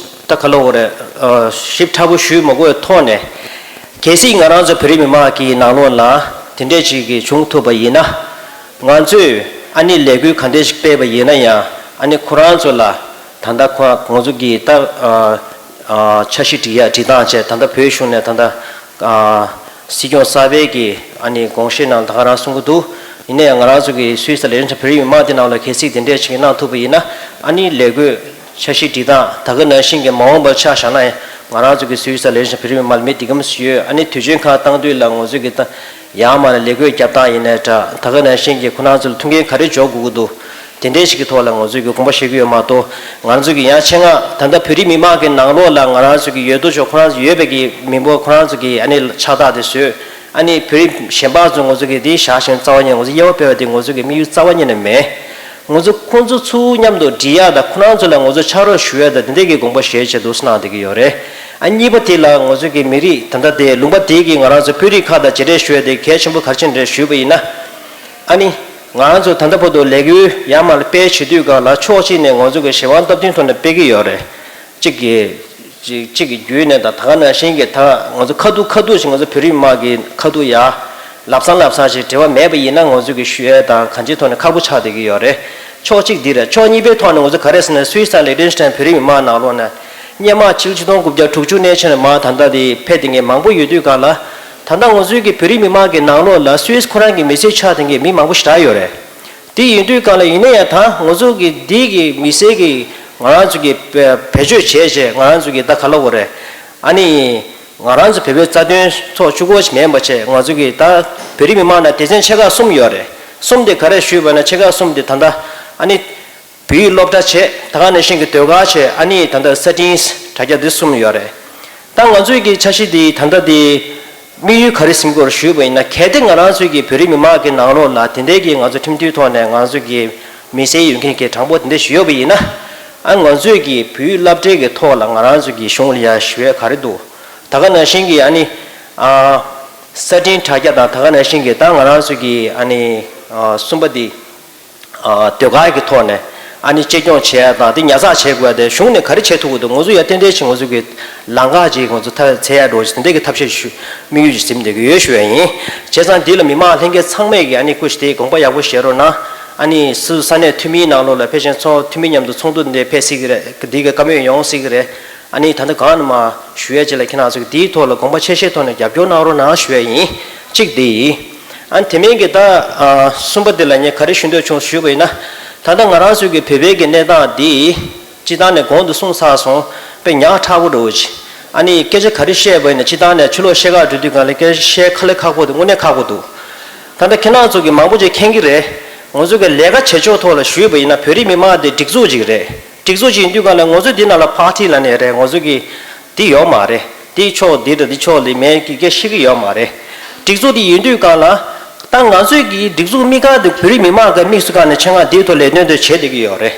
ད་ག་ལབ་དགོས་རེད། ཨ་ཞིབ་ཕྲ་པོ་ཞུས་མ་དགོས་ཐོག་ནས། གལ་སྲིད་ང་རང་ཚོ་བོད་རིགས་མི་མང་གི་ནང་ལོགས་ལ་དེ་འདྲས་ཅིག་གི་བྱུང་ཐུབ་པ་ཡིན་ན། ང་ཚོས་ཨ་ནི་ལས་འགུལ་ག་འདྲས་ཤིག་སྤེལ་བ་ཡིན་ན་ཡང་ཨ་ནི་ཁོ་རང་ཚོ་ལ་ད་ལྟ་ཁོ་ང་ཚོ་གི་ད་ཨ་ཨ་འཆར་གཞི་སྒྲིག་ཡ་སྒྲིག་སྟངས་བྱས། ད་ལྟ་བོད་གཞུང་ནས་ད་ལྟ་ཨ་ སྲིད་སྐྱོང་གསར་པའི་གི་ཨ་ནི་དགོངས་བཞེས་ནང་ད་ག་རང་གསུང་གི་འདུག་ཡིན་ན་ཡང་ང་རང་ཚོ་གི་སུད་སི་ལས་རིམ་བོད་རིགས་མི་མང་དེ་ནང་ལ་གལ་སྲིད་དེ་འདྲས་ཞིག་གནང་ཐུབ་པ་ཡིན་ན། ཨ་ནི་ལས་བགོས་འཆར་གཞི་སྒྲིག་སྟངས་ད་ག་ནང་བཞིན་གྱི་མ་འོངས་པར་ཆ་བཞག་ན་ཡང་ང་རང་ཚོ་གི་སུད་སི་ལས་རིམ་བོད་རིགས་མི་མང་ལ་མི་འདི་གམ་ཞིག་ཡོད། ཨ་ནི་དུས་ཆེན་ཁག་བཏང་དུས་ལ་ང་ཚོ་གི་ད་ཡར་མར་ལས་བགོས་རྒྱབ་སྟངས་ཡིན་ནའི་འདྲ། ད་ག་ནང་བཞིན་གྱི་ཁོ་རང་ཚོ་ལ་ཐུགས་འགན་ག་རེ་འཇོག་དགོས་ཀྱི་འདུག་དེ་འདྲའི་ཞིག་གི་ཐོག་ལ་ང་ཚོས་ཀྱི་དགོངས་པ་བཞེས་ཀྱི་ཡོད་མ་གཏོགས། ང་ཚོས་ཀྱི་ཡང་ཆེད་མངགས་ད་ལྟ་བོད་རིགས་མི་མང་གི་ནང་ལོགས་ལ་ང་རང་ཚོས་ཀྱི་ཡོད་དོ་ཅོག་ཁོ་རང་ཚོ་ཡོད་པའི་གི་མི་འབོར་ཁོ་རང་ཚོ་གི་ཨ་ནི་ཕྱག་རྟགས་དེ་བཟོས། ཨ་ནི་བོད་རིགས་གཞན་པ་ཚོ་ང་ཚོས་ཀྱི་དེ་བཞག་བཞིན་རྩ་བ་ཉིད་ང་ཚོ་དབྱེ་བ་སྤེལ་བ་དེ་ང་ཚོས་ཀྱི་དམིགས་ཡུལ་རྩ་བ་ཉིད་ནས་མེད། ང་ཚོ་ཁོང་ཚོ་ཚུར་མཉམ་དུ་སྒྲིལ་ཡག་དང་ཁོ་རང་ཚོ་ལ་ང་ཚོ་ཕྱག་རོགས་ཞུ་ཡག་དང་དེ་འདྲའི་གི་དགོངས་པ་བཞེས་བྱས་འདུག་སེ་གནང་བསྡད་ཀྱི་ཡོད་རེད། ཨ་གཉིས་པ་དེ་ལ་ང་ཚོས་ཀྱི་མི་རིགས་ད་ལྟ་དེ་ལུང་པ་དེ་གི་ང་རང་ཚོ་བོད་རིགས་ཁག་དང་མཇལ་འཕྲད་ཞུ་ཡག་དེ་གལ་ཆེན་པོ་ག་རེ་བྱས་ནས་རེད་ཞུས་པ་ཡིན་ན། ཨ་ནི། ང་རང་ཚོ་ད་ལྟ་བར་དུ་ལས་འགུལ་ཡར་མར་སྤེལ་བྱེད་དུས་སྒང་ལ་ཕྱོགས་གཅིག་ནས་ང་ཚོ་གི་གཞན་དབང་སྟབས་བསྟུན་ཐོག་ནས་སྤེལ་གྱི་ཡོད་རེད། གཅིག་གི་གཅིག་གཅིག་གི་བརྒྱུད་ནས་དང་ད་ག་ནང་བཞིན་གྱི་ད་ང་ཚོ་ཁ་ཐུག་ཁ་ཐུག་ཅིག་ང་ཚོ་བོད་རིགས་མི་མང་གི་ཁ་ཐུག་ཡར་ལབ་སང་ལབ་སང་ཞིག་འབྲེལ་བ་མེད་པ་ཡིན་ན་ང་ཚོ་གི་ཞུ་ཡས་དང་གང་ཅིའི་ཐོག་ནས་ཁག་པོ་ཆགས་བསྡད་ཀྱི་ཡོད་རེད། ཕྱོགས་གཅིག་འདི་རེད། ཕྱོགས་གཉིས་པའི་ཐོག་ནས་ང་ཚོ་ག་རེ་ཟེར་ན་སུད་སི་དང་ལིག་ཏེན་སི་ཊེན་བོད་རིགས་མི་མང་ནང་ལོགས་ནས་སྔོན་མ་ཕྱི་ལོ་ཆིག་སྟོང་དགུ་བརྒྱ་དྲུག་ཅུ་ནས་བྱས་ནས་མར་ད་ལྟ་དེ་ཕེབས་བསྡད་མཁན་མང་པོ་ཡོད་དུས་སྒང་ལ། ད་ལྟ་ང་ཚོའི་གི་བོད་རིགས་མི་མང་གི་ནང་ལོགས་ལ་སུད་སི་ཁོ་རང་གི་མི་སེར་ཆགས་བསྡད་མཁན་མི་མང་པོ་ཞེ་དྲག་ཡོད་རེད། དེ་ཡིན་དུས་སྒང་ལ་ཡིན་ན་ཡང་ད་ང་ཚོ་གི་འདི་གི་མི་སེར་གི་ང་རང་ཚོ་གི་བེད་སྤྱོད་བྱས་བྱས་ང་རང་ཚོ་གི་ད་ག་ལབ་དགོས་རེད། ཨ་ནི་ང་རང་ཚོ་བོད་པའི་རྩ་དོན་ཐོག་གཅིག་པོ་ཞིག་མིན་པ་བྱས་ང་ཚོ་གི་ད་བོད་རིགས་མི་མང་ནང་སྡེ་ཚན་ཆེ་ཁག་གསུམ་ཡོད་རེད། གསུམ་དེ་ག་རེ་ཞུས་པ་ན་ཆེ་ཁག་གསུམ་དེ་ད་ལྟ་ཨ་ནི། བོད་ཡིག་སློབ་གྲྭ་བྱས། ད་ག་ནང་བཞིན་གྱི་ཟློས་གར་བྱས། ཨ་ནི་ད་ལྟ་ས་ཊིང་དྲ་རྒྱ་འདི་གསུམ་ཡོད་རེད། ད་ང་ཚོའི་གི་འཆར་གཞི་འདི་ད་ལྟ་འདི་དམིགས་ཡུལ་ག་རེ་ཟིན་དགོས་རེད་ཞུས་པ་ཡིན་ན། གལ་ཏེ་ང་རང་ཚོའི་གི་བོད་རིགས་མི་མང་གི་ནང་ལོགས་ལ་དེ་འདྲའི་གི་ང་ཚོ་ཁྲིམས་མཐུན་ཐོག་ནས་ང་ཚོའི་གི་མི་སེར་ཡོད་མཁན་གྱི་གྲངས་འབོར་དེ་འདྲ་ཞིག་ཡོད་པ་ཡིན་ན། ཨ་ང་ཚོའི་གི་བོད་ཡིག་སློབ་གྲྭའི་གི་ཐོག་ལ་ང་རང་ཚོའི་གི་གཞུང་ལ་ཡ་ཞུ་ཡས་ག་རེ་འདུག་ད་ག་ནང་བཞིན་གྱི་ཨ་ནི་ཨ་ས་ཊིང་དྲ་རྒྱ་དང་ད་ག་ནང་བཞིན་གྱི་ད་ང་རང་ཚོའི་གི་ཨ་ནི་ཨ་གསུམ་པ་འདི། ཟློས་གར་གྱི་ཐོག་ནས་ཨ་ནི་གཅེས་སྐྱོང་བྱེད་ཡ་དང་དེ་ཉར་ཚགས་བྱེད་དགོས་ཡ་དེ་གཞུང་ནས་ག་རེ་བྱེད་ཐུབ་ཀྱི་འདུག་ང་ཚོ་ཡ་ཏན་ཏན་ཞིག་ང་ཚོ་གི་ལམ་ཁ་ཅིག་ང་ཚོ་ཐ་འཚལ་ཡ་འགྲོ་ཅིག་དེ་འདྲ་གི་ཐབས་ཤེས་ཞུ་དམིགས་ཡུལ་ཅིག་འཛིན་བསྡད་ཀྱི་ཡོད་ཞུ་ཡ་ཡིན། བྱས་ཙང་འདི་ལ་མི་མང་ལྷན་རྒྱས་ཚང་མས་ཀྱི་ཨ་ནི་སྐུ་ཞིག་དེ་དགོངས་པ་ཡག་པོ་བཞེས་རོགས་གནང་། ཨ་ནི་སུ་ས་གནས་འཐུས་མིའི་ནང་ལོགས་ལ་ཕལ་ཆེར་ཚོགས་འཐུས་མི་མཉམ་དུ་ཚོགས་འདུ་འདི་ཕེབས་སྲིད་ཀྱི་རེད། འདི་གི་བཀའ་མོལ་ཡོང་སྲིད་ཀྱི་རེད། ཨ་ནི་ད་ལྟ་གང་ནས་མ་ཞུ་ཡ་ཅིག་ལ་ཁྱེད་རང་ཚོ་གི་འདིའི་ཐོག་ལ་དགོངས་པ་ཆེ་བཞེས་ཐོག་ནས་རྒྱབ་སྐྱོར་གནང་རོགས་གནང་ཞུ་ཡ་ཡིན། གཅིག་འདི་ཡིན། ཨ་ནི་དེ་མིན་གྱི་ད་ཨ་གསུམ་པ་འདི་ལ་ངས་ག་རེ་ཞུ་འདོད་བྱུང་ཞུས་པ་ཡིན་ན། ད་ལྟ་ང་རང་ཚོའི་གི་བོད་པའི་གི་གནས་སྟངས་འདི་སྤྱི་བཏང་ནས་གོང་དུ་གསུངས་ཚར་སོང་། དཔེ་ཉག་ཕྲ་པོ་འདྲ་བོ་ཅིག་ཨ་ནི་སྐད་ཆ་ག་རེ་བཤད་པ་ཡིན་ན་སྤྱི་བཏང་ནས་ཕྱི་ལོགས་བཤད་ག་འགྲོ་དུས་སྒང་ལ་སྐད་ཆ་བཤད་ཁ་ལས་ཁག་པོ་འདུག་དངོས་གནས་ཁག་པོ་འདུག་ད་ལྟ་ཁྱེད་རང་ཚོ་གི་མང་པོ་ཅིག་མཁྱེན་གྱི་རེད། ང་ཚོ་གི་ལས་ཀ་བྱེད་ཕྱོགས་ཐོག་ལ་ཞུས་པ་ཡིན་ན་བོད་རིགས་མི་མང་དེ་སྒྲིག་འཛུགས་ཅིག་རེད། སྒྲིག་འཛུགས་ཅིག་ཡིན་དུས་སྒང་ལ་ང་ཚོ་འདི་ནང་ལ་པར་ཊི་ལབ་ནས་རེད། ང་ཚོ་གི་འདི་ཡོད་མ་རེད། འདི་ཕྱོགས་འདི་རེད། འདི་ཕྱོགས་ལ་མེད་ཀི་སྐད་ཤེས་ཀྱི་ཡོད་མ་རེད། སྒྲིག་འཛུགས་འདི་ཡིན་དུས་སྒང་ལ་ད་ང་ཚོའི་གི་སྒྲིག་འཛུགས་དམིགས་ཁ་དེ་བོད་རིགས་མི་མང་གི་དམིགས་སུ་བཀར་ནས་ཆེད་མངགས་འདིའི་ཐོག་ལས་དོན་དེ་བྱེད་བསྡད་ཀྱི་ཡོད་རེད།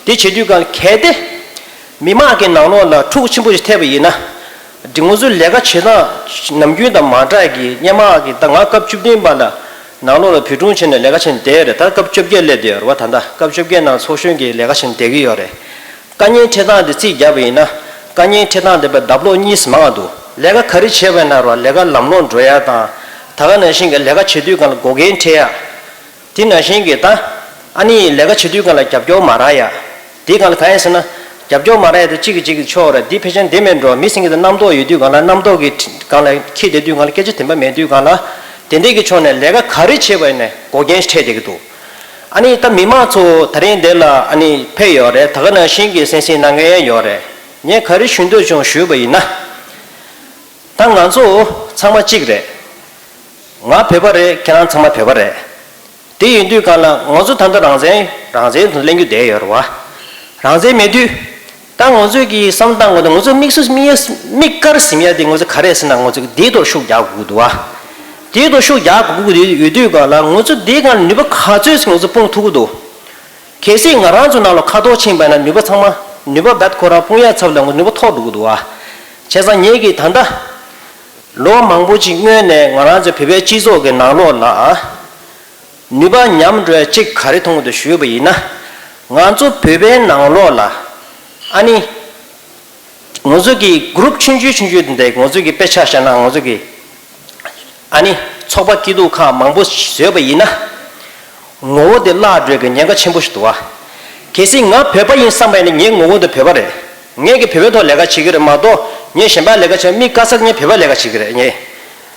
དེ་བྱེད་དུས་སྒང་ལ་གལ་ཏེ་མི་མང་གི་ནང་ལོགས་ལ་འཁྲུག་ཆེན་པོ་ཞིག་ཐེབས་པ་ཡིན་ན། འདི་ང་ཚོའི་ལས་ཀ་བྱེད་སྟངས་ནམ་རྒྱུན་དང་མ་འདྲ་གི་སྔོན་མ་གི་ད་ང་སྐབས་བཅུ་བདུན་པ་ལ་ནང་ལོགས་ལ་བོད་སྒྲུང་བྱས་ནས་ལས་ཀ་བྱས་ནས་བསྡད་ཡོད་རེད། ད་སྐབས་བཅོ་བརྒྱད་སླེབས་བསྡད་ཡོད་རེད་བ། ད་ལྟ་སྐབས་བཅོ་བརྒྱད་ནང་ཚོགས་གཞོན་གྱི་ལས་ཀ་བྱས་ནས་བསྡད་ཀྱི་ཡོད་རེད། དཀའ་ཉེན་འཕྲད་སྟངས་དེ་རྩིས་བརྒྱབ་པ་ཡིན་ན། དཀའ་ཉེན་འཕྲད་སྟངས་དེ་བས་ལྡབ་ལོག་གཉིས་སུ་མང་བ་འདུག་ལས་ཀ་ག་རེ་བྱས་པ་ཡིན་ན་རོ་ལས་ཀ་ལམ་ལྷོང་འགྲོ་ཡ་དང་། ད་ག་ནང་བཞིན་གྱི་ལས་ཀ་བྱེད་དུས་སྒང་ལ་འགོག་རྐྱེན་འཕྲད་ཡ། དེ་ནང་བཞིན་གྱི་ད་ཨ་ནི་ལས་ཀ་བྱེད་དུས་སྒང་ལ་རྒྱབ་སྐྱོར་མ་རག་ཡ། དེའི་སྒང་ལ་གང་ཡིན་ཟེར་ན། རྒྱབ་སྐྱོར་མ་རག་ཡ་དེ་གཅིག་གིས་གཅིག་གི་ཕྱོགས་རེད། དེ་ཕལ་ཆེར་འདི་མིན་འགྲོ་མི་སེང་གེ་དེ་རྣམ་རྟོག་ཡོད་དུས་སྒང་ལ་རྣམ་རྟོག་གི་སྒང་ལ་འཁྱེར་བསྡད་དུས་སྒང་ལ་སྐད་ཆ་དེ་འདྲ་མེད་དུས་སྒང་ལ། དེ་འདྲའི་གི་ཕྱོགས་ནས་ལས་ཀ་ག་རེ་བྱས་པ་ཡིན་ནའི་འགོག་རྐྱེན་ཞིག་འཕྲད་བསྡད་ཀྱི་འདུག་ཨ་ནི་ད་མི་མང་ཚོ་ད་རིང་འདི་ལ་ཨ་ནི་ཕེབས་ཡོད་རེད། ད་ག་ནང་བཞིན་གྱི་གསན་གཟིགས་གནང་མཁན་ཡོད་རེད། ངས་ག་རེ་ཞུ་འདོད་བྱུང་ཞུས་པ་ཡིན་ན། ད་ང་ཚོ་ཚང་མ་གཅིག་རེད། ང་བོད་པ་རེད། ཁྱེད་རང་ཚང་མ་བོད་པ་རེད། དེ་ཡིན་དུས་སྒང་ལ་ང་ཚོ་ད་ལྟ་རང་བཙན་རང་བཙན་དུ་གླེང་རྒྱུ་བསྡད་ཡོད་རེད་བ། རང་བཙན་མེད་དུས། ད་ང་ཚོས་ཀྱི་བསམ་སྟངས་ངོ་ད་ང་ཚོ་དམིགས་སུ་དམིགས་དམིགས་བཀར་ཟིན་ཡ་དེ་ང་ཚོ་ག་རེ་ཟེར་ན་ང་ཚོ་འདིའི་ཐོག་ཤུགས་རྒྱག་དགོས་ཀྱི་འདུག་བ། འདིའི་ཐོག་ཤུགས་རྒྱག་དགོས་ཀྱི་ཡོད་དུས་སྒང་ལ་ང་ཚོ་འདིའི་སྒང་ལ་ནུས་པ་ག་ཚོད་ཅིག་ང་ཚོ་སྤུངས་ཐུབ་ཀྱི་འདུག་གལ་སྲིད་ང་རང་ཚོ་ནང་ལ་ཁ་ཐོག་ཕྱིན་པ་ན་ནུས་པ་ཚང་མ་ནུས་པ་རྦད་ཁོ་རང་སྤུངས་ཡ་ཚབ་ལ་ང་ཚོ་ནུས་པ་ཐོག་འགྲོ་གི་འདུག་བ། བྱས་ཙང་ངེད་ཀྱིས་ད་ལྟ་ལོ་མང་པོ་ཅིག་སྔོན་ནས་ང་རང་ཚོ་བོད་པའི་སྤྱི་ཚོགས་ཀྱི་ནང་ལོགས་ལ་ནུས་པ་ཉམས་འགྲོ་ཡ་གཅིག་ག་རེ་མཐོང་གི་འདུག་ཞུས་པ་ཡིན་ན། ང་ཚོ་བོད་པའི་ནང་ལོགས་ལ་ཨ་ནི། ང་ཚོ་གི་གུ་རུབ་ཆུང་ཆུང་ཆུང་ཆུང་དེ་འདྲ་ང་ཚོ་གི་དཔེ་ཆ་བཞག་ན་ང་ཚོ་གི་ཨ་ནི་ཚོགས་པ་སྐྱིད་སྡུག་ཁག་མང་པོ་བཟོས་པ་ཡིན་ན། ངོ་བོ་དེ་བརླག་འགྲོ་གི་ཉེན་ཁ་ཆེན་པོ་ཞིག་འདུག་བ། གལ་སྲིད་ང་བོད་པ་ཡིན་བསམ་པ་ཡིན་ན་ངའི་ངོ་བོ་དེ་བོད་པ་རེད། ངས་གི་བོད་པའི་ཐོག་ལས་ཀ་བྱེད་ཀྱི་རེད་མ་གཏོགས་ངས་གཞན་པ་ལས་ཀ་བྱེད་མི་དཀའ་ས་ངས་བོད་པ་ལས་ཀ་བྱེད་ཀྱི་རེད་ངས།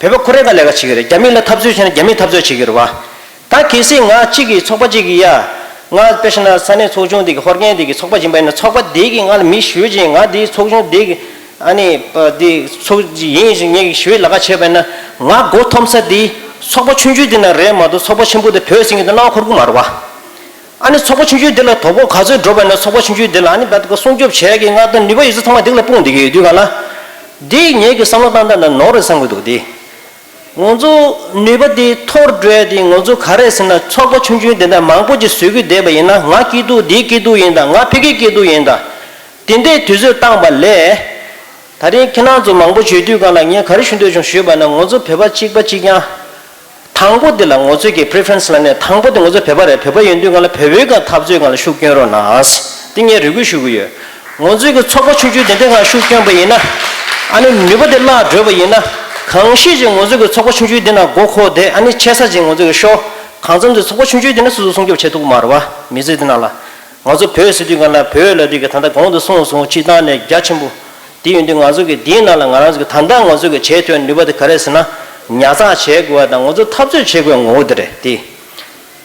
བོད་པ་ཁོ་རང་ག་ལས་ཀ་བྱེད་ཀྱི་རེད། རྒྱ་མི་ལ་འཐབ་རྩོད་བྱས་ན་རྒྱ་མིས་འཐབ་རྩོད་བྱེད་ཀྱི་རེད་བ། ད་གལ་སྲིད་ང་གཅིག་གིས་ཚོགས་པ་གཅིག་གིས་ཡ། ང་དཔེ་བཞག་ན་ས་གནས་ཚོགས་ཆུང་འདི་གི་ཧོར་རྒན་འདི་གི་ཚོགས་པ་ཡིན་པ་ཡིན་ན། ཚོགས་པ་འདི་གིས་ང་ལ་མི་ཞུ་ཅིག་ང་འདི་ཚོགས་ཆུང་འདི་གི་ཨ་ནི་འདི་ཚོགས་ཡིན་ཞིག་ངེད་ཀྱིས་ཞུ་ལས་ཀ་བྱས་པ་ཡིན་ན། ང་མགོ་འཐོམ་ས་འདི་ཚོགས་པ་ཆུང་ཆུང་འདི་ན་རེད་མ་གཏོགས། ཚོགས་པ་ཆེན་པོ་འདི་བོད་ཟེར་མཁན་འདི་སྣང་བ་འཁོར་གི་མ་རེད་བ། ཨ་ནི་ཚོགས་པ་ཆུང་ཆུང་འདི་ལ་དོ་ཕོག་ག་ཚོད་འགྲོ་བ་ཡིན་ན། ཚོགས་པ་ཆུང་ཆུང་འདི་ལ་ཨ་ནི་བད་ཀ་སྲུང་སྐྱོབ་བྱས་ཀྱི་ང་དང་ནུས་པ་ཡོད་ཚད་ཚང་མ་འདི་ལ་སྤུངས་བསྡད་ཀྱི་ཡོད་དུས་གང་ལ། འདི་ངེད་ཀྱི་བསམ་བློ་བཏང་སྟངས་དང་ནོར་རེད་བསམ་གྱི་འདུག་འདི་ང་ཚོ་ནུས་པ་འདི་འཐོར་འགྲོ་ཡ་འདི་ང་ཚོ་ག་རེ་ཟེར་ན། ཚོགས་པ་ཆུང་ཆུང་འདི་འདྲ་མང་པོ་ཅིག་བཟོས་ཀྱི་བསྡད་པ་ཡིན་ན། ང་སྐྱིད་སྡུག་འདིའི་སྐྱིད་སྡུག་ཡིན་ད། ང་ཕ་གིའི་སྐྱིད་སྡུག་ཡིན་ད། དེ་འདྲའི་དུས་ཚོད་བཏང་བ་ལས། ད་རིང་ཁྱེད་རང་ཚོ་མང་པོ་བྱེད་དུས་གང་ལ་ངས་ག་རེ་ཞུ་འདོད་བྱུང་ཞུས་པ་ན། ང་ཚོ་བོད་པ་གཅིག་པ་གཅིག་རྐྱང་། དང་པོ་འདི་ལ་ང་ཚོས་ཀྱི་preference ལ་ནས་དང་པོ་འདི་ང་ཚོ་བོད་པ་རེད། བོད་པ་ཡིན་དུས་གང་ལ་བོད་པའི་ག་འཐབ་རྩོད་གང་ལ་ཤུགས་སྐྱོན་རོགས་གནང་། འདི་ངས་རེ་སྐུལ་ཞུ་གི་ཡོད། ང་ཚོའི་གི་ཚོགས་པ་ཆུང་ཆུང་དེ་འདྲའི་གང་ཤུགས་སྐྱོན་པ་ཡིན་ན། ཨ་ནི་ནུས་པ་དེ་བརླག་འགྲོ་བ་ཡིན་ན། གང་ཤེས་ཀྱི་ང་ཚོའི་གི་ཚོགས་པ་ཆུང་ཆུང་དེ་ན་མགོ་འཁོར་དེ་ཨ་ནི་ཆེ་ས་ཅིག་ང་ཚོའི་གི་ཤོག་གང་འཚམ་ཚོའི་ཚོགས་པ་ཆུང་ཆུང་དེ་ན་སོ་སོ་སྲུང་སྐྱོབ་བྱེད་ཐུབ་ཀྱི་མ་རེད་བ། མི་ཚེ་འདི་ནང་ལ། ང་ཚོ་བོད་ཟེར་དུས་གང་ལ་བོད་ལབ་དུས་ཀྱི་ད་ལྟ་གོང་དུ་གསུངས་སོང་། སྤྱི་བཏང་ནས་རྒྱ་ཆེན་པོ་དེ་ཡིན་དུས། ང་ཚོ་གི་དེའི་ནང་ལ་ང་རང་ཚོ་གི་ད་ལྟ་ང་ཚོ་གི་བྱེད་ཐུབ་ནུས་པ་དེ་ག་རེ་ཟེར་ན། ཉར་ཚགས་བྱེད་དགོས་པ་དང་ང་ཚོ་འཐབ་རྩོད་བྱེད་དགོས་ངོ་བོ་དེ་རེད་དེ།